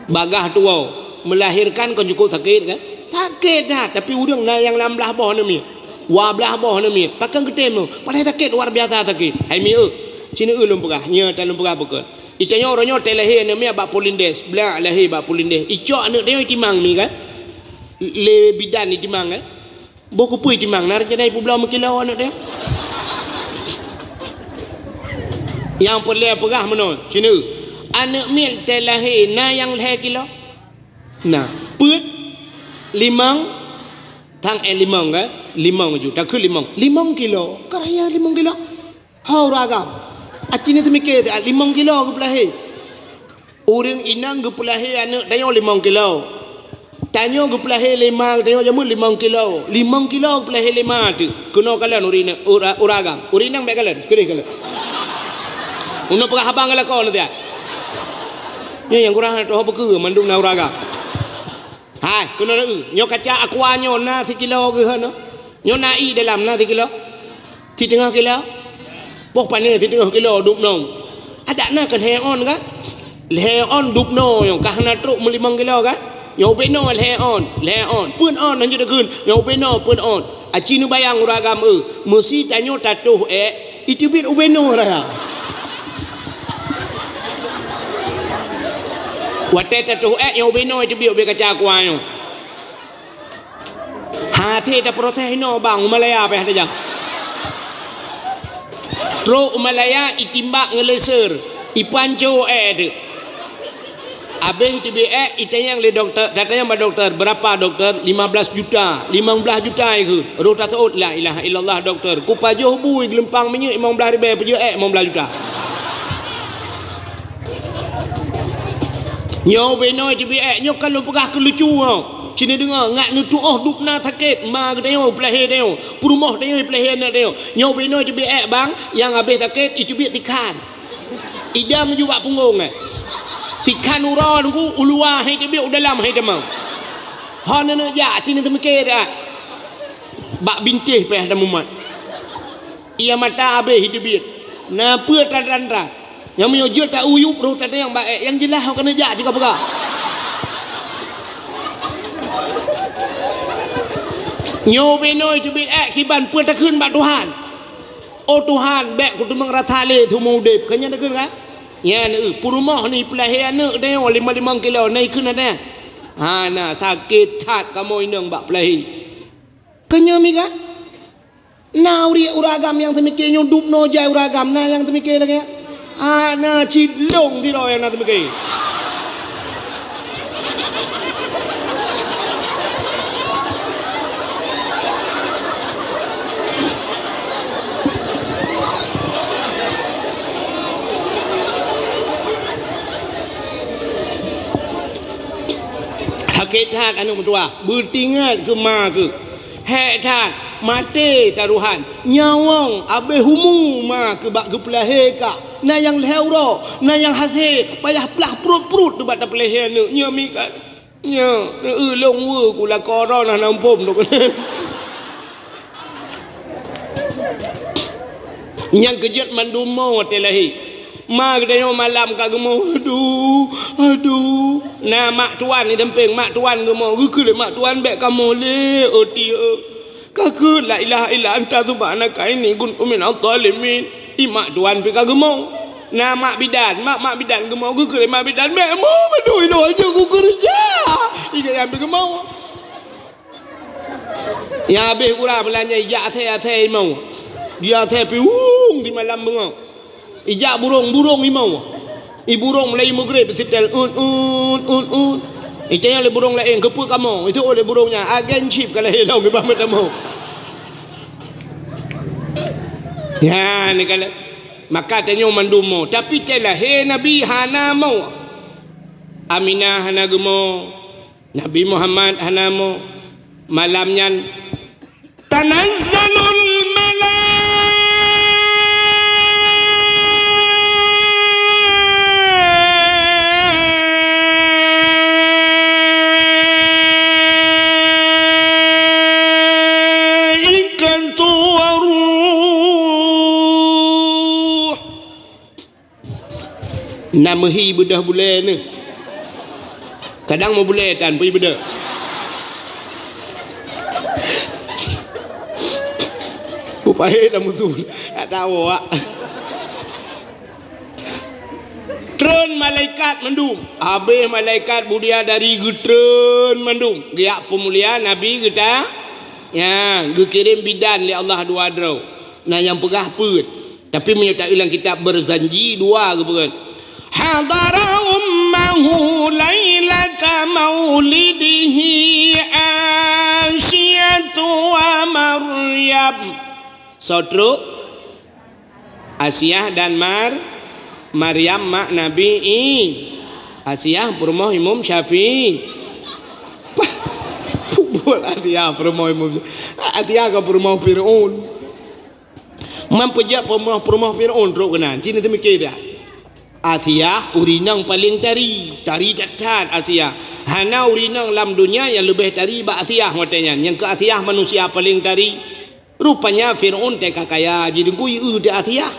Bagah tuwoe, melahirkan kon cukup sakét kan? Sakét that, tapi ureuëng na nyang lam blaih boh aneuk miet. Dua blaih boh aneuk miet. Pakon geutem nyoe? Padahai sakét luar biasa sakét. Hai miet, sineuk lôn peugah, nyoe tan lôn peugah pakon. Itanyong uroe nyoe talahé aneuk miet bak Polindes, blah lahé bak Polindes. Icok aneuk tanyoe itimang mi kan? Lé bidan itimang kan? Boh keupeue itimang, na rencana ipeubloe meukilo aneuk tanyoe? Nyang peureulée peugah meunoe, sineuk. Aneuk miet talahé na nyang lhée kilo? Na. Peuet, limong, tang eh limong kan? Limong ju, takheun limong. Limong kilo. Ka raya limong kilo. Ho ureuëng agam. Aci ni teumike teuat limong kilo geupeulahé. Ureuëng inong geupeulahé aneuk tanyoe limong kilo. Tanyoe geupeulahé lé ma tanyoe jameun limong kilo. Limong kilo geupeulahé lé ma teuh. Keunoe kalon ureuëng inong, ura-, ureuëng agam. Ureuëng inong bék kalon, keudeh kalon. Unoe peugah abang ngon lakoe nanti. Nyoe nyang kurang tuho beukeue mandum na ureuëng agam. Hai, keunoe na eu. Nyoe kaca aqua nyoe na sikilo geuh nyoe. Nyoe na ié dalam na sikilo. Siteungoh kilo. Boh pane siteungoh kilo dub noe. Adak na kan lhée on kan? Lhée on dub noe nyoe ka hana trok meulimong kilo kan? Nyoe ubé noe lhée on, lhée on. Peuet on hanjeuet takheun. Nyoe ubé noe peuet on. Aci neubayang ureuëng agam eu. Meusi tanyoe tatoh ék, iteubiet ubé noe raya. Watée tatoh ék nyoe ubé noe iteubiet ubé kaca aqua nyoe. Hase taproses inoe bang, u Malaya payah tajak. Trok u Malaya itimbak ngon laser, ipanco ék teuh. Abéh iteubiet ék, itanyong lé dokto, tatanyong bak dokto, "Berapa dokto?" "Lima belas juta." "Limong blaih juta," ikheun. Roh taseuôt, "La ilaha illallah dokto. Kupajoh bui geulumpang minyeuk limong blaih ribée, pajoh ék limong blaih juta." Nyoe ubé noe teubiet ék, nyoe ka lôn peugah keu lucu nyoe. Sini deungoe, ngat neutuoh dub na sakét, ma geutanyoe peulahé tanyoe, peurumoh tanyoe peulahé aneuk tanyoe. Nyoe ubé noe teubiet ék bang, nyang abéh sakét iteubiet sikhan. Idong ju bak punggong ék. Sikhan uroe nunggu uluwa hai teubiet u dalam hai tamong. Hon aneuk jak sini teumike dak. Bak bintéh payah tamumat. Ia mata abéh iteubiet. Na peue tan-tan-tan. Nyang meunyoe jeuet ta-uyueb roh tatanyong bak ék, nyang jeulaih ho keuneuk jak cit ka peugah. Nyoe ubé noe teubiet ék kiban peue takheun bak Tuhan. "Oh Tuhan, bék kuteumeung rasa lé seumeu udeb." Keu nyan takheun kan? Nyan eu, peurumoh ni peulahé aneuk tanyoe limong-limong kilo na ikheun aneuk. Hana sakét that kamoe inong bak peulahé. Keu nyoe mi kan? Na uri-, ureuëng agam nyang teumike nyoe dub noe jai ureuëng agam, na nyang teumike lagée nyan? Hana cit lông sidroe nyang na teumike. Sakét that aneuk meutuwah, beutingat keu ma keuh. Hék that, maté taruhan, nyawöng abéh umu ma keuh bak geupeulahé kah. Na nyang lhée uroe, na nyang hasé, payah plah pruet-pruet nibak tapeulahé aneuk. Nyoe mi kan? Nyoe, eu lông weue ku lakoe droe na nampôm tu. Nyang keujeuet mandum mo watée lahé. Ma geutanyoe malam ka geumoe, "Aduh, aduh." Na mak tuan di sampéng, mak tuan geumoe, geukheun lé mak tuan, "Bék kamoe lé, oti eu. Ka kheun la ilaha illa anta subhanaka inni kuntu minadh dhalimin." I mak tuan pih ka geumoe. Na mak bidan, mak, mak bidan geumoe, geukheun lé mak bidan, "Bék mo, aduh, inoe aja kukeureuja." I gobnyan pih geumoe. Nyang habéh gura meulan nyan ijak asée-asée imoe. Di asée piwueng di malam beungoh. Ijak burông-burông imoe. I burông mulai meugreb sitel, "Ut, ut, ut, ut." Itanyong lé burông laén, "Keupeue kamoe?" Iseuôt lé burông nyan, "Agen chip ka lahé lom nibak meutamong." Nyan, ni ka la-, maka tanyoe mandum mo. Tapi teuh lahé Nabi hana mo. Aminah hana geumo. Nabi Muhammad hana mo. Malam nyan tanazzalul malaikah Na meuhi beudôh bulèe neuh. Kadang meu bulèe tan pih beudôh. Pupahé dah musuh. Tak tahu, wak. Treun malaikat mandum. Habéh malaikat bidadari geutreun mandum. Geujak peumulia Nabi geuta. Ya, geukirém bidan lé Allah dua droe. Na nyang peugah peuet. Tapi meunyoe taeu lam kitab Barzanji dua geupeugah, "Hadara ummahu lailata maulidihi Asiyatu wa Maryam." Soe trok? Asiah dan Mar-, Maryam mak Nabi I-, Asiah peurumoh Imam Syafi'i. Pah, buet Asiah peurumoh Imam Syafi'i. Asiah ka peurumoh Fir'aun. Man peujak peurumoh-peurumoh Fir'aun trok keunan. Cit neuteumiké dah. Asiah ureueng inong paleng tari. Tari that-that Asiah. Hana ureueng inong lam donya nyang leubeh tari bak Asiah watèe nyan. Nyang keu Asiah manusia paleng tari. Rupanya Fir'aun teuka kaya, jideungku ieu teuh Asiah.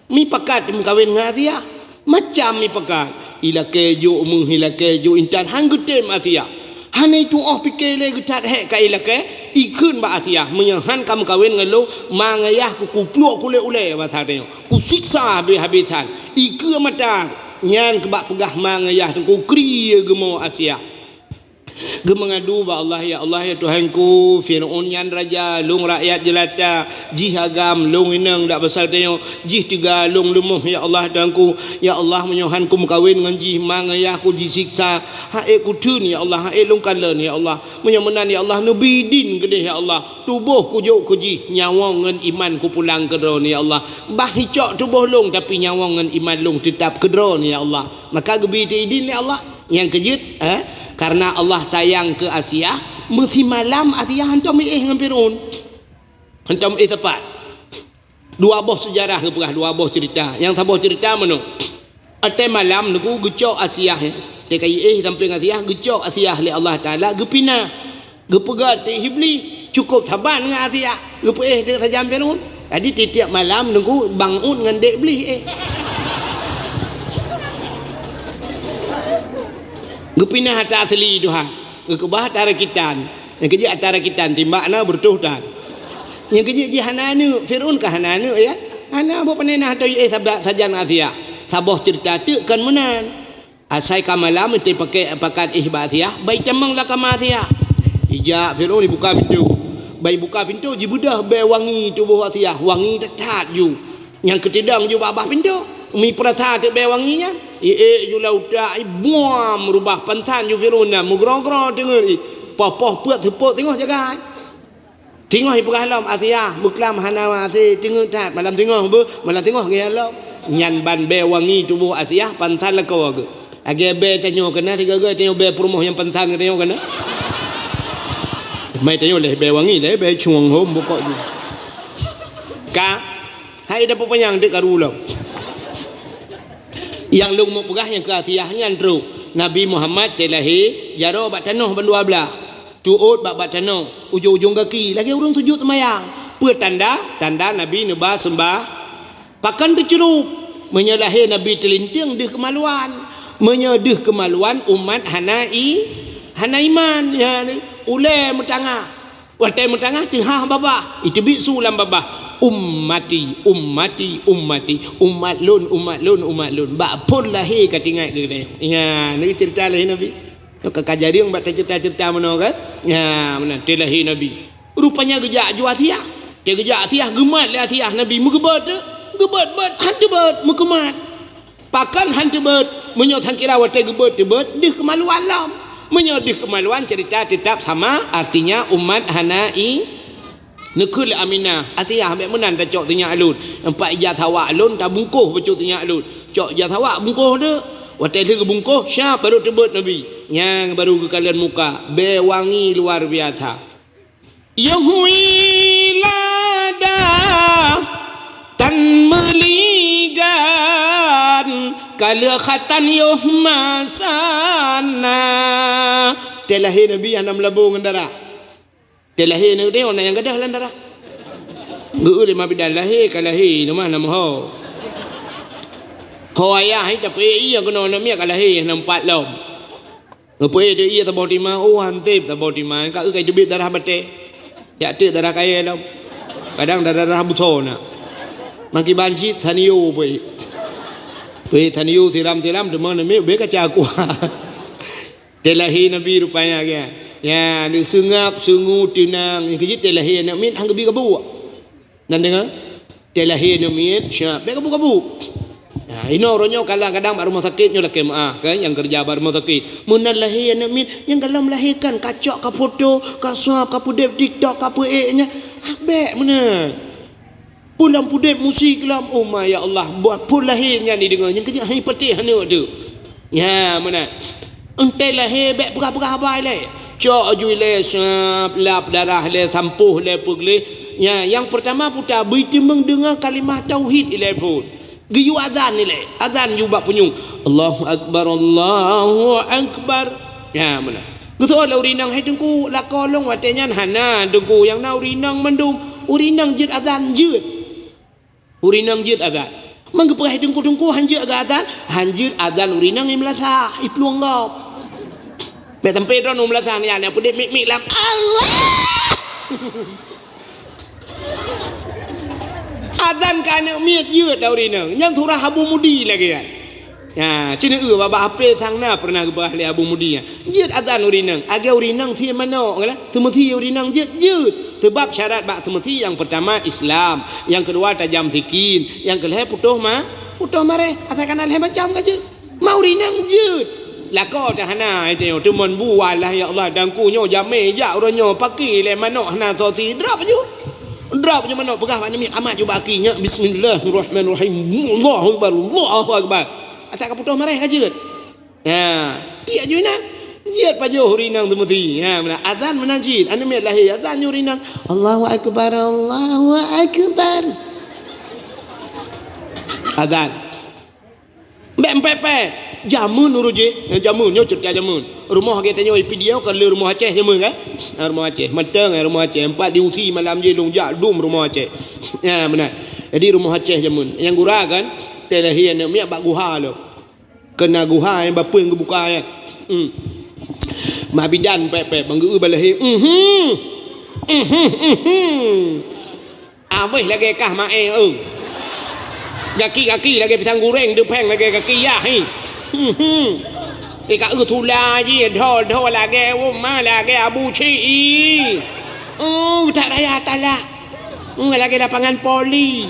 Mipakat meukawen ngon Asiah. Macam mipakat. Ilakèe jok méuh, ilakèe jok intan, han geutem Asiah. Hana itu'oh piké lé geuthat hék ka ilakèe, ikheun bak Asiah, "Meunyoe han ka meukawen ngon lôn, ma ngon yah ku kupluek kulét ulèe basa tanyoe. Kusiksa habéh-habésan. Ikeue mata nyan keubah peugah ma ngon yah teungku kri geumo Asiah." Geumeungadu bak Allah, "Ya Allah, ya Tuhanku, Fir'aun nyan raja, lôn rakyat jeulata, jih agam, lôn inong dak basa tanyoe, jih teuga, lôn leumoh, ya Allah, Tuhanku. Ya Allah, meunyoe han kumeukawen ngon jih, ma ngon yah ku jisiksa, han ék kutheun, ya Allah, han ék lôn kalon, ya Allah. Meunyoe meunan, ya Allah, neubi idin keudeh, ya Allah, tuboh kujok keu jih, nyawöng ngon iman kupulang keu Droeneuh, ya Allah. Bah icok tuboh lôn, tapi nyawöng ngon iman lôn teutab keu Droeneuh, ya Allah." Maka geubi teuh idin lé Allah. Nyang keujeuet, eh, kareuna Allah sayang keu Asiah, meusimalam Asiah hantom éh ngon Fir'aun. Hantom éh sapat. Dua boh seujarah geupeugah, dua boh ceurita. Nyang saboh ceurita meunoe. Watèe malam teungku geucok Asiah, ya. Watèe ka éh sampéng Asiah, geucok Asiah lé Allah Taala, geupinah. Geupeugah teuk Iblih, cukôp saban ngon Asiah, geupeuéh teuk sajan Fir'aun. Jadi, tiep-tiep malam teungku bangun ngon dek Iblih éh. Geupinah ata asli tuha, geukeubah ata rakitan. Nyang keujeuet ata rakitan timbak na beureutoh tan. Nyang keujeuet jih hana aneuk, Fir'aun ka hana aneuk, ya? Hana, boh panenah atau éh saban sajan Asiah. Saboh ceurita teuk kon meunan. Asai ka malam, teupakat éh bak Asiah, bai tamong lam kama Asiah. Ijak Fir'aun ibuka pintoe. Bai buka pintoe, jibeudôh bèe wangi tuboh Asiah, wangi that-that ju. Nyang keutidong ju bak babah pintoe, mi peurasa teuk bèe wangi nyan. Iék ju lam utak, ibuam rubah pansan ju Fir'aun nyan, meugroe-groe teungeut i. Poh-poh peuet seupôt singoh jagai. Singoh ipeugah lom, "Asiah, beuklam hana maté, teungeut that." Malam singoh beuh, malam singoh geuya lom. Nyan ban bèe wangi tuboh Asiah pansan lakoe geuh. Lagèe bèe tanyoe keunan, sigoe-goe tanyoe bèe peurumoh nyang pansan geutanyoe keunan. Mai tanyoe lé bèe wangi, lé bèe cueng hom bukok ju. Ka, hai dapur panyang dek karu lom. Nyang lôn meupeugah nyang keu Asiah nyan trok. Nabi Muhammad teulahé jaroe bak tanoh bandua blaih. Tuôt bak-bak tanoh, ujong-ujong gaki, lagèe ureueng sujut seumayang. Peue tanda? Tanda Nabi neuba seumbah. Pakon teucurôp? Meunyoe lahé Nabi teulinteung deuh keumaluan. Meunyoe deuh keumaluan, umat hana i-, hana iman. Ya, ulèe meutangah. Watèe meutangah, teuhah babah. Iteubiet su lam babah. "Ummati, ummati, ummati. Umat lôn, umat lôn, umat lôn." Bak phon lahé ka teuingat keu geutanyoe. Ya, nyoe ceurita lahé Nabi. Nyoe ka, ka jareueng bak taceurita-ceurita meunoe kan? Nyan, meunan, teulahé Nabi. Rupanya geujak ju Asiah. Teugeujak Asiah, geumat lé Asiah Nabi. Meugeubeuet teuh? Geubeuet-beuet, han teubeuet, meukeumat. Pakon han teubeuet? Meunyoe sangkira watèe geubeuet teubeuet, deuh keumaluan lom. Meunyoe deuh keumaluan, ceurita teutap sama, artinya umat hana i-, Neukheun lé Aminah, "Asiah, bèk meunan tacok teunyak lôn. Nampak ija sawak lôn tabungkôh bacut teunyak lôn. Cok ija sawak bungkôh teuk." Watèe lheueh geubungkôh, syap barô teubeuet Nabi. Nyan barô geukalon muka, bèe wangi luar biasa. Yoh hui lada tan meuligan, ka lheueh khatan yoh masana. Teulahé Nabi hana meulabô ngon darah. Teulahé nyoe teuh na nyang gadôh lam darah. Geu-eu lé ma bidan lahé ka lahé, nyoe mah na meuho. Ho ayah hai tapeuék ié keunoe aneuk miet ka lahé hana meupat lom. Geupeuék teuk ié saboh tima, oh, han sép saboh tima, ka eu ka teubiet darah batée. Jak teuk darah kayée lom. Kadang darah-darah busoe na. Makiban cit sanio peuék. Peuék sanio siram-siram teuma aneuk miet ubé kaca kuah. Teulahé Nabi rupanya kan. Ya, seungab, seungu, teunang. Nyang keujeuet teulahé aneuk miet han geubi gabuek. Nan deungoe? Teulahé aneuk miet, siap. Bék gabuek-gabuek. Nah, inoe uroe nyoe kadang-kadang bak rumoh sakét nyoe lakée meuáh, kan, nyang keureuja bak rumoh sakét. Meunan lahé aneuk miet, nyang golom lahé kan, ka cok, ka foto, ka swab, ka peudeb TikTok, ka peuék nyan. Ah, bék meunan. Peue lom peudeb musik lom, oh ma ya Allah, buet peue lahé nyan jideungoe, nyang keujeuet han jipatéh aneuk teuh. Ya, meunan. Enteuk lahé bék peugah-peugah haba ilée. Cok aju ilée, sab, lap darah ilée, sampôh ilée, peue gleh. Ya, nyang peurtama puta bri teumeung deungoe kalimah tauhid ilée phon. Geuyue azan ilée, azan yue bak punyueng. Allahu akbar, Allahu akbar. Ya, meunan. Geuteuôt lé ureueng inong, "Hai Teungku, lakoe lôn watée nyan hana, Teungku, nyang na ureueng inong mandum." Ureueng inong jeuet azan, jeuet. Ureueng inong jeuet azan. Man geupeugah, "Hai Teungku, Teungku, han jeuet azan." Han jeuet azan ureueng inong i meulasah, i plueng gob. Bék sampai droeneuh meulasah nyan, nyang peudeh mik-mik lam Allah. Azan keu aneuk miet jeuet lam ureueng inong. Nyan surah Abu Mudi lagée nyan. Ha, ci neueu bak HP sang na pernah geupeugah lé Abu Mudi nyan. Jeuet azan ureueng inong. Lagée ureueng inong sie manok, kan? Seumeusie ureueng inong jeuet, jeuet. Sebab syarat bak seumeusie nyang peurtama Islam, nyang keudua tajam sikin, nyang keulhée putôh ma-, putôh mareh. Asai kana lhée macam ka jeuet. Ma ureueng inong jeuet. Lakoe teuh hana, ai tanyoe teumon buah lah, ya Allah, Teungku nyoe jamé jak uroe nyoe paki lé manok hana soe sie, drop ju. Drop ju manok peugah bak aneuk miet, amat ju bak aki nyoe, "Bismillahirrahmanirrahim. Allahu akbar, Allahu akbar." Asai ka putôh mareh ka jeuet. Ha, tiek ju inan. Jeuet pajoh ureueng inong seumeusie. Ha, meunan azan meunan cit. Aneuk miet lahé azan ju ureueng inong. Allahu akbar, Allahu akbar. Azan. Bék meupeupée. Jameun ureueng jih, eh, jameun, nyoe ceurita jameun. Rumoh lagée tanyoe i Pidie ka le rumoh Aceh jameun kan? Ha, rumoh Aceh. Mantong, eh, rumoh Aceh. Empat di Usi malam jih lôn jak dum rumoh Aceh. Ya, meunan. Jadi rumoh Aceh jameun. Nyang gura kan, teulahé aneuk miet bak guha lom. Keu na guha nyang bapeuen geubuka nyan. Hmm. Ma bidan pép-pép, ban geu-eu bak lahé. Mhm. Mhm, mhm. Abéh lagée kah maé, eu. Gaki-gaki lagée pisang guréng, deupéng lagée gaki yah, hi. Hmm, hmm. Ika eu tula jih, dho-dho lagée uma, lagée abu ci i. Oh, that raya talak. Hmm, lagée lapangan poli.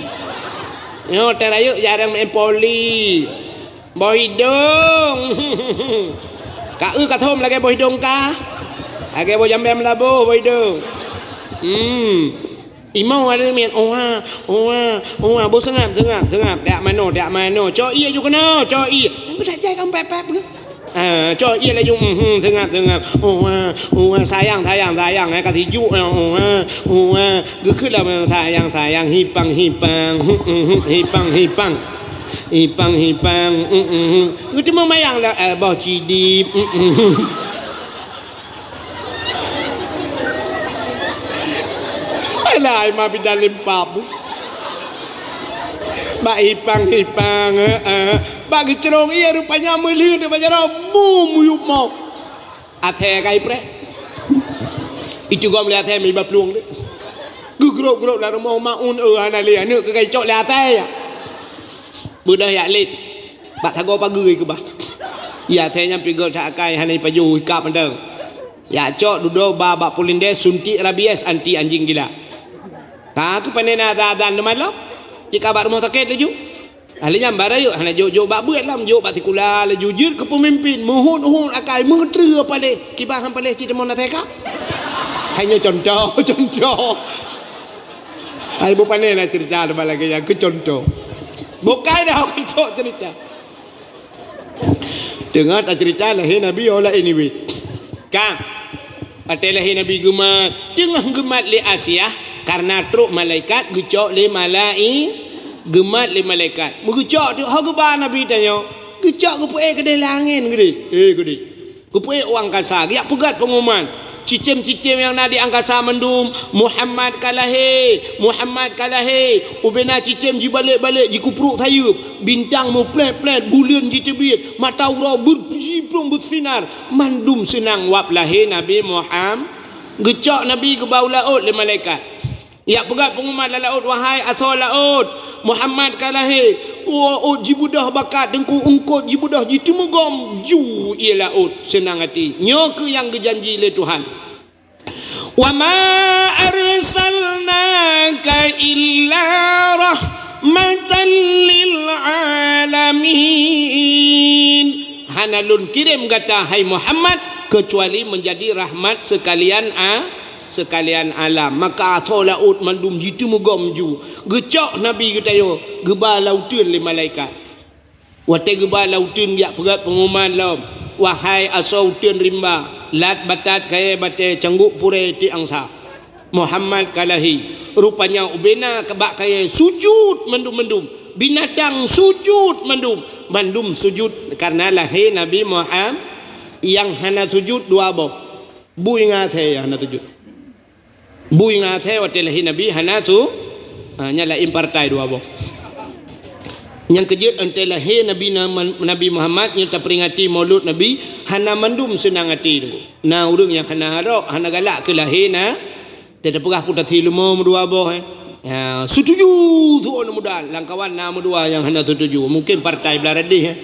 Nyoe teurayeuk jarang main poli. Boh idong. Ka eu ka thom lagée boh idong kah. Lagée boh jambée meulaboh boh idong. Hmm. Imo ada miet, "Oha, oha, oha." Boh seungab, seungab, seungab. Dak mano, dak mano. Cok ié ju keunoe, cok ié. Nyang beudak jai ka pép-pép ke? Ah, cok ié laju, mhm, seungab, seungab. "Oha, oha, sayang, sayang, sayang." Eh, ka sijuek, eh, "Oha, oha." Geukheun lah, "Sayang, sayang, hipang, hipang. Hmm, hmm, hmm, hipang, hipang. Hipang, hipang. Hmm, hmm, hmm." Geuteumeung mayang lah, eh, boh cidip. Hmm, hmm, hmm. Alah, ai ma bidan limpab. Bak hipang-hipang, eh, eh. Bak geucrong ié rupanya meulheueh bak jaroe, bum, muyup mo. Asée ka ipreh. Itu gom lé asée mi bak plueng deh. Geugrop-grop lam rumoh maun, eh, hana lé aneuk keu ka icok lé asée ya. Beudôh yak lét. Bak sagoe pageue keubah. Ya, asée nyan pigol that akai hana ipajoh ikab mantong. Yak cok dudoe ba bak pulindée suntik rabies anti anjing gila. Ka keuh pane na adan-adan leumalom. Cit ka bak rumoh sakét laju. Ahli nyan barayek hana jok-jok bak buet lom, jok bak sikula laju jeuet keu peumimpin. Meuhon-hon akai meutreue paléh. Kiban han paléh cit teumon asée ka. Hai nyoe contoh, contoh. Hai bupane na cerita teuma lagée nyan keu contoh. Bukai dah keu cerita. Teungoh tacerita lahé Nabi, oh, laén iwit. Ka, watée lahé Nabi geumat, teungoh geumat lé Asiah, kareuna trok malaikat geucok lé malai-, geumat lé malaikat. Meugeucok teuk, ho geuba Nabi tanyoe, geucok geupeuék keudeh lam angén keudeh. Eh, keudeh. Geupeuék u angkasa, geujak peugét peunguman. Cicém-cicém nyang na di angkasa mandum, "Muhammad ka lahé, Muhammad ka lahé." Ubena cicém jibalek-balek, jikupruek sayeuep, bintang muplét-plét, buleuen jiteubiet, mata uroe beujiplong beusinar, mandum seunang wab lahé Nabi Muham-, geucok Nabi geuba u laôt lé malaikat. Jak peugah peunguman lam laôt, "Wahai asoe laôt, Muhammad ka lahé." Ôt jibeudôh bakat, teungku, eungkôt jibeudôh, jiteumugom ju ié laôt, seunang até. Nyoe keuh nyang geujanji lé Tuhan. "Wa ma arsalnaka illa rahmatan lil alamin." Hana lôn kirém gata, hai Muhammad, keucuali meunjadi rahmat seukalian a-, seukalian alam. Maka asoe laôt mandum jiteumugom ju. Geucok Nabi geutanyoe, geuba lam uteuen lé malaikat. Watée geuba lam uteuen, jak peugah peunguman lom, "Wahai asoe uteuen rimba, lat batat kayée batée, canggôk purée tiek angsa. Muhammad ka lahé." Rupanya ubena bak kayée sujut mandum-mandum, binatang sujut mandum, mandum sujut kareuna lahé Nabi Muham-, nyang hana sujut dua boh. Bui ngon asée nyang hana sujut. Bui ngon asée watée lahé Nabi hana su-, ha, nyan laén partai dua boh. Nyang keujeuet, watée lahé Nabi na-, Nabi Muhammad nyang taperingati Maulud Nabi, hana mandum seunang até, teungku. Na ureuëng nyang hana harok, hana galak keu lahé na, teupeugah putasi leumo meudua boh, eh. Ha, setuju tu aneuk muda, lam kawan na meudua nyang hana setuju. Mungkin partai blah radeh, eh.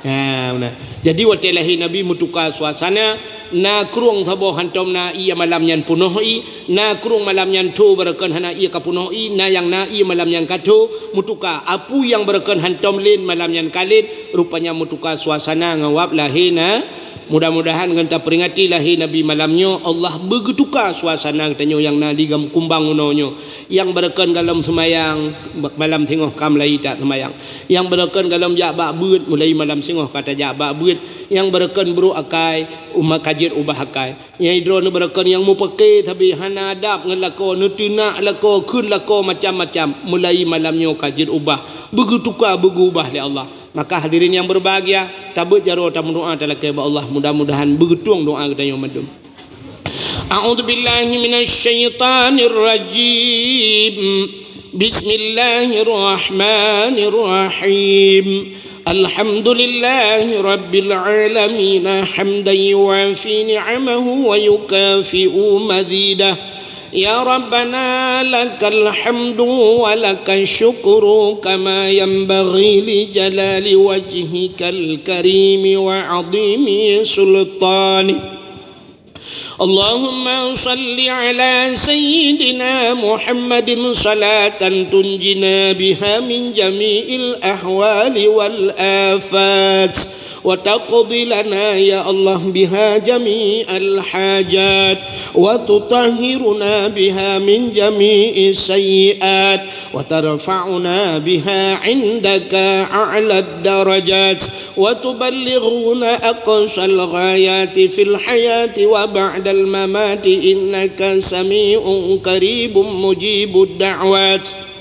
Ha, beuna. Jadi watée lahé Nabi meutuka suasana, na krueng saboh hantom na ié malam nyan peunoh ié, na krueng malam nyan tho barokon hana ié ka peunoh ié, na nyang na ié malam nyan ka tho, meutuka. Apui nyang barokon hantom lén malam nyan ka lén, rupanya meutuka suasana ngon wab lahé na. Mudah-mudahan ngon taperingati lahé Nabi malam nyoe, Allah beugeutuka suasana geutanyoe nyang na di gam-, kumbang unoe nyoe. Nyang barokon golom seumayang, malam singoh ka mulai that seumayang. Nyang barokon golom jak bak beuet, mulai malam singoh ka tajak bak beuet. Nyang barokon brok akai, uma ka jeuet ubah akai. Nyang droeneuh barokon nyang mupake sabe hana adab ngon lakoe, neuteunak lakoe, kheun lakoe macam-macam. Mulai malam nyoe ka jeuet ubah, beugeutuka, beugeuubah lé Allah. Maka hadirin nyang berbahagia, tabeuet jaroe tameudoá talakée bak Allah, mudah-mudahan beugeutueng doá geutanyoe mandum. A'udzubillahi minasyaitonirrajim. Bismillahirrahmanirrahim. Alhamdulillahi rabbil alamin, hamdan yuwafi ni'amahu wa yukafi'u mazidah. Ya Rabbana, lakal hamdu wa lakasy syukru kama yanbaghi li jalali wajhikal karimi wa 'azimi sultanik. Allahumma shalli 'ala sayyidina Muhammadin shalatan tunjina biha min jami'il ahwali wal afat, wa taqdi lana ya Allah biha jami'al hajat, wa tutahhiruna biha min jami'is sayyi'at, wa tarfa'una biha 'indaka a'lad darajat, wa tuballighuna aqsal ghayati fil hayati wa ba'dal mamati, innaka sami'un qaribun mujibud da'wat.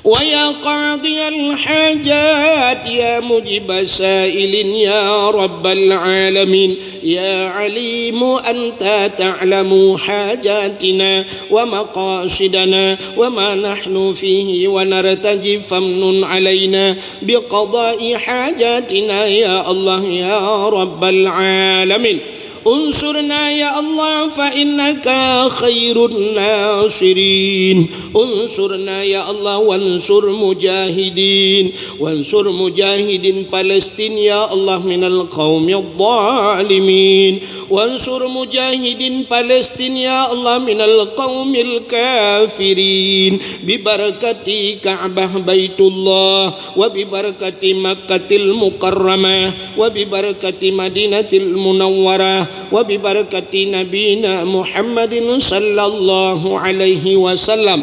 Wa ya qadhiyal hajat, ya mujibas sa'ilin, ya rabbal alamin, ya alimu anta ta'lamu hajatina wa maqasidana wa ma nahnu fihi wa nartaji, famnun alaina biqada'i hajatina ya Allah ya rabbal alamin. Unsurna ya Allah fa innaka khairun nasirin. Unsurna ya Allah wansur mujahidin. Wansur mujahidin Palestin ya Allah minal qaumidh dhalimin. Wansur mujahidin Palestin ya Allah minal qaumil kafirin. Bibarakati Ka'bah Baitullah. Wa bibarakati Makkatil Mukarramah, wa bibarakati Madinatil Munawwarah, wa bibarakati Nabina Muhammadin sallallahu alaihi wasallam.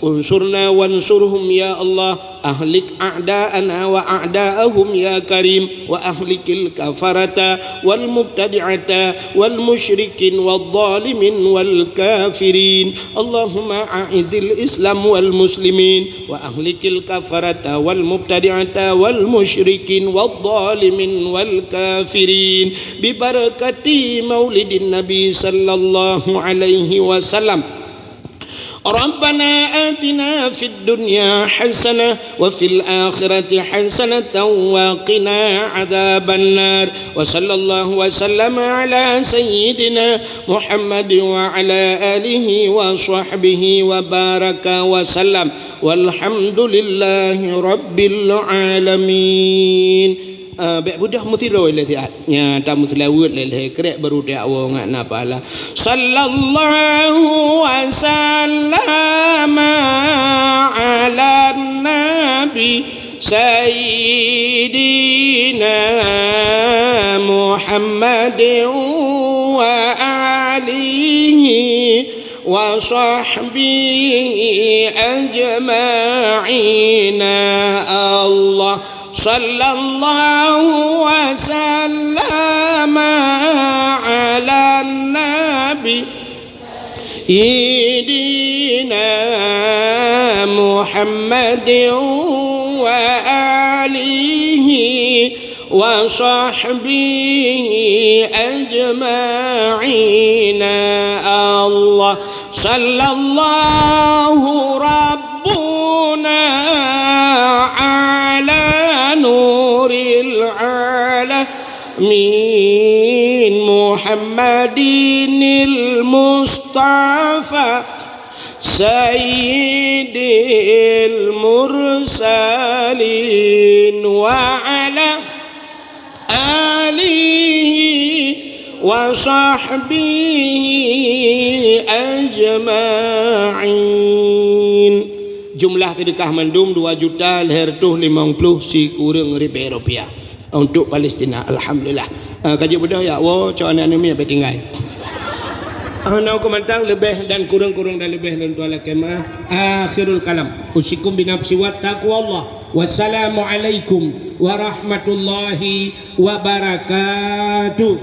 انصرنا وانصرهم يا الله، أهلك أعداءنا وأعداءهم يا كريم، وأهلك الكفرة والمبتدعة والمشركين والظالمين والكافرين. اللهم أعز الإسلام والمسلمين، وأهلك الكفرة والمبتدعة والمشركين والظالمين والكافرين، ببركة مولد النبي صلى الله عليه وسلم. ربنا آتنا في الدنيا حسنة وفي الآخرة حسنة وقنا عذاب النار. وصلى الله وسلم على سيدنا محمد وعلى آله وصحبه وبارك وسلم. والحمد لله رب العالمين. Ah, bèk beudôh meutiroi lé siat. Nya, tameuseulaweuet lé lhèe krek baru tajak woe ngat na pahala. صلى الله وسلم على النبي سيدنا محمد وآله وصحبه أجمعين. الله صلى الله وسلم على النبي سيدنا محمد وآله وصحبه أجمعين. الله صلى الله ربنا على نور العالمين محمد المصطفى سيد المرسلين وعلى آله وصحبه أجمعين. Jumlah seudeukah mandum dua juta lhèe reutôh limong ploh sikureueng ribèe rupiah untuk Palestina. Alhamdulillah. Ah, ka jeuet beudôh ya, woe, cok aneuk-aneuk miet bèk tinggai. Ah, na ukeue mantong leubeh dan kureueng-kureueng dan leubeh lôn tuan lakèe meu'ah. Akhirul kalam. Usikum binafsi wa taqwallah. Wassalamualaikum warahmatullahi wabarakatuh.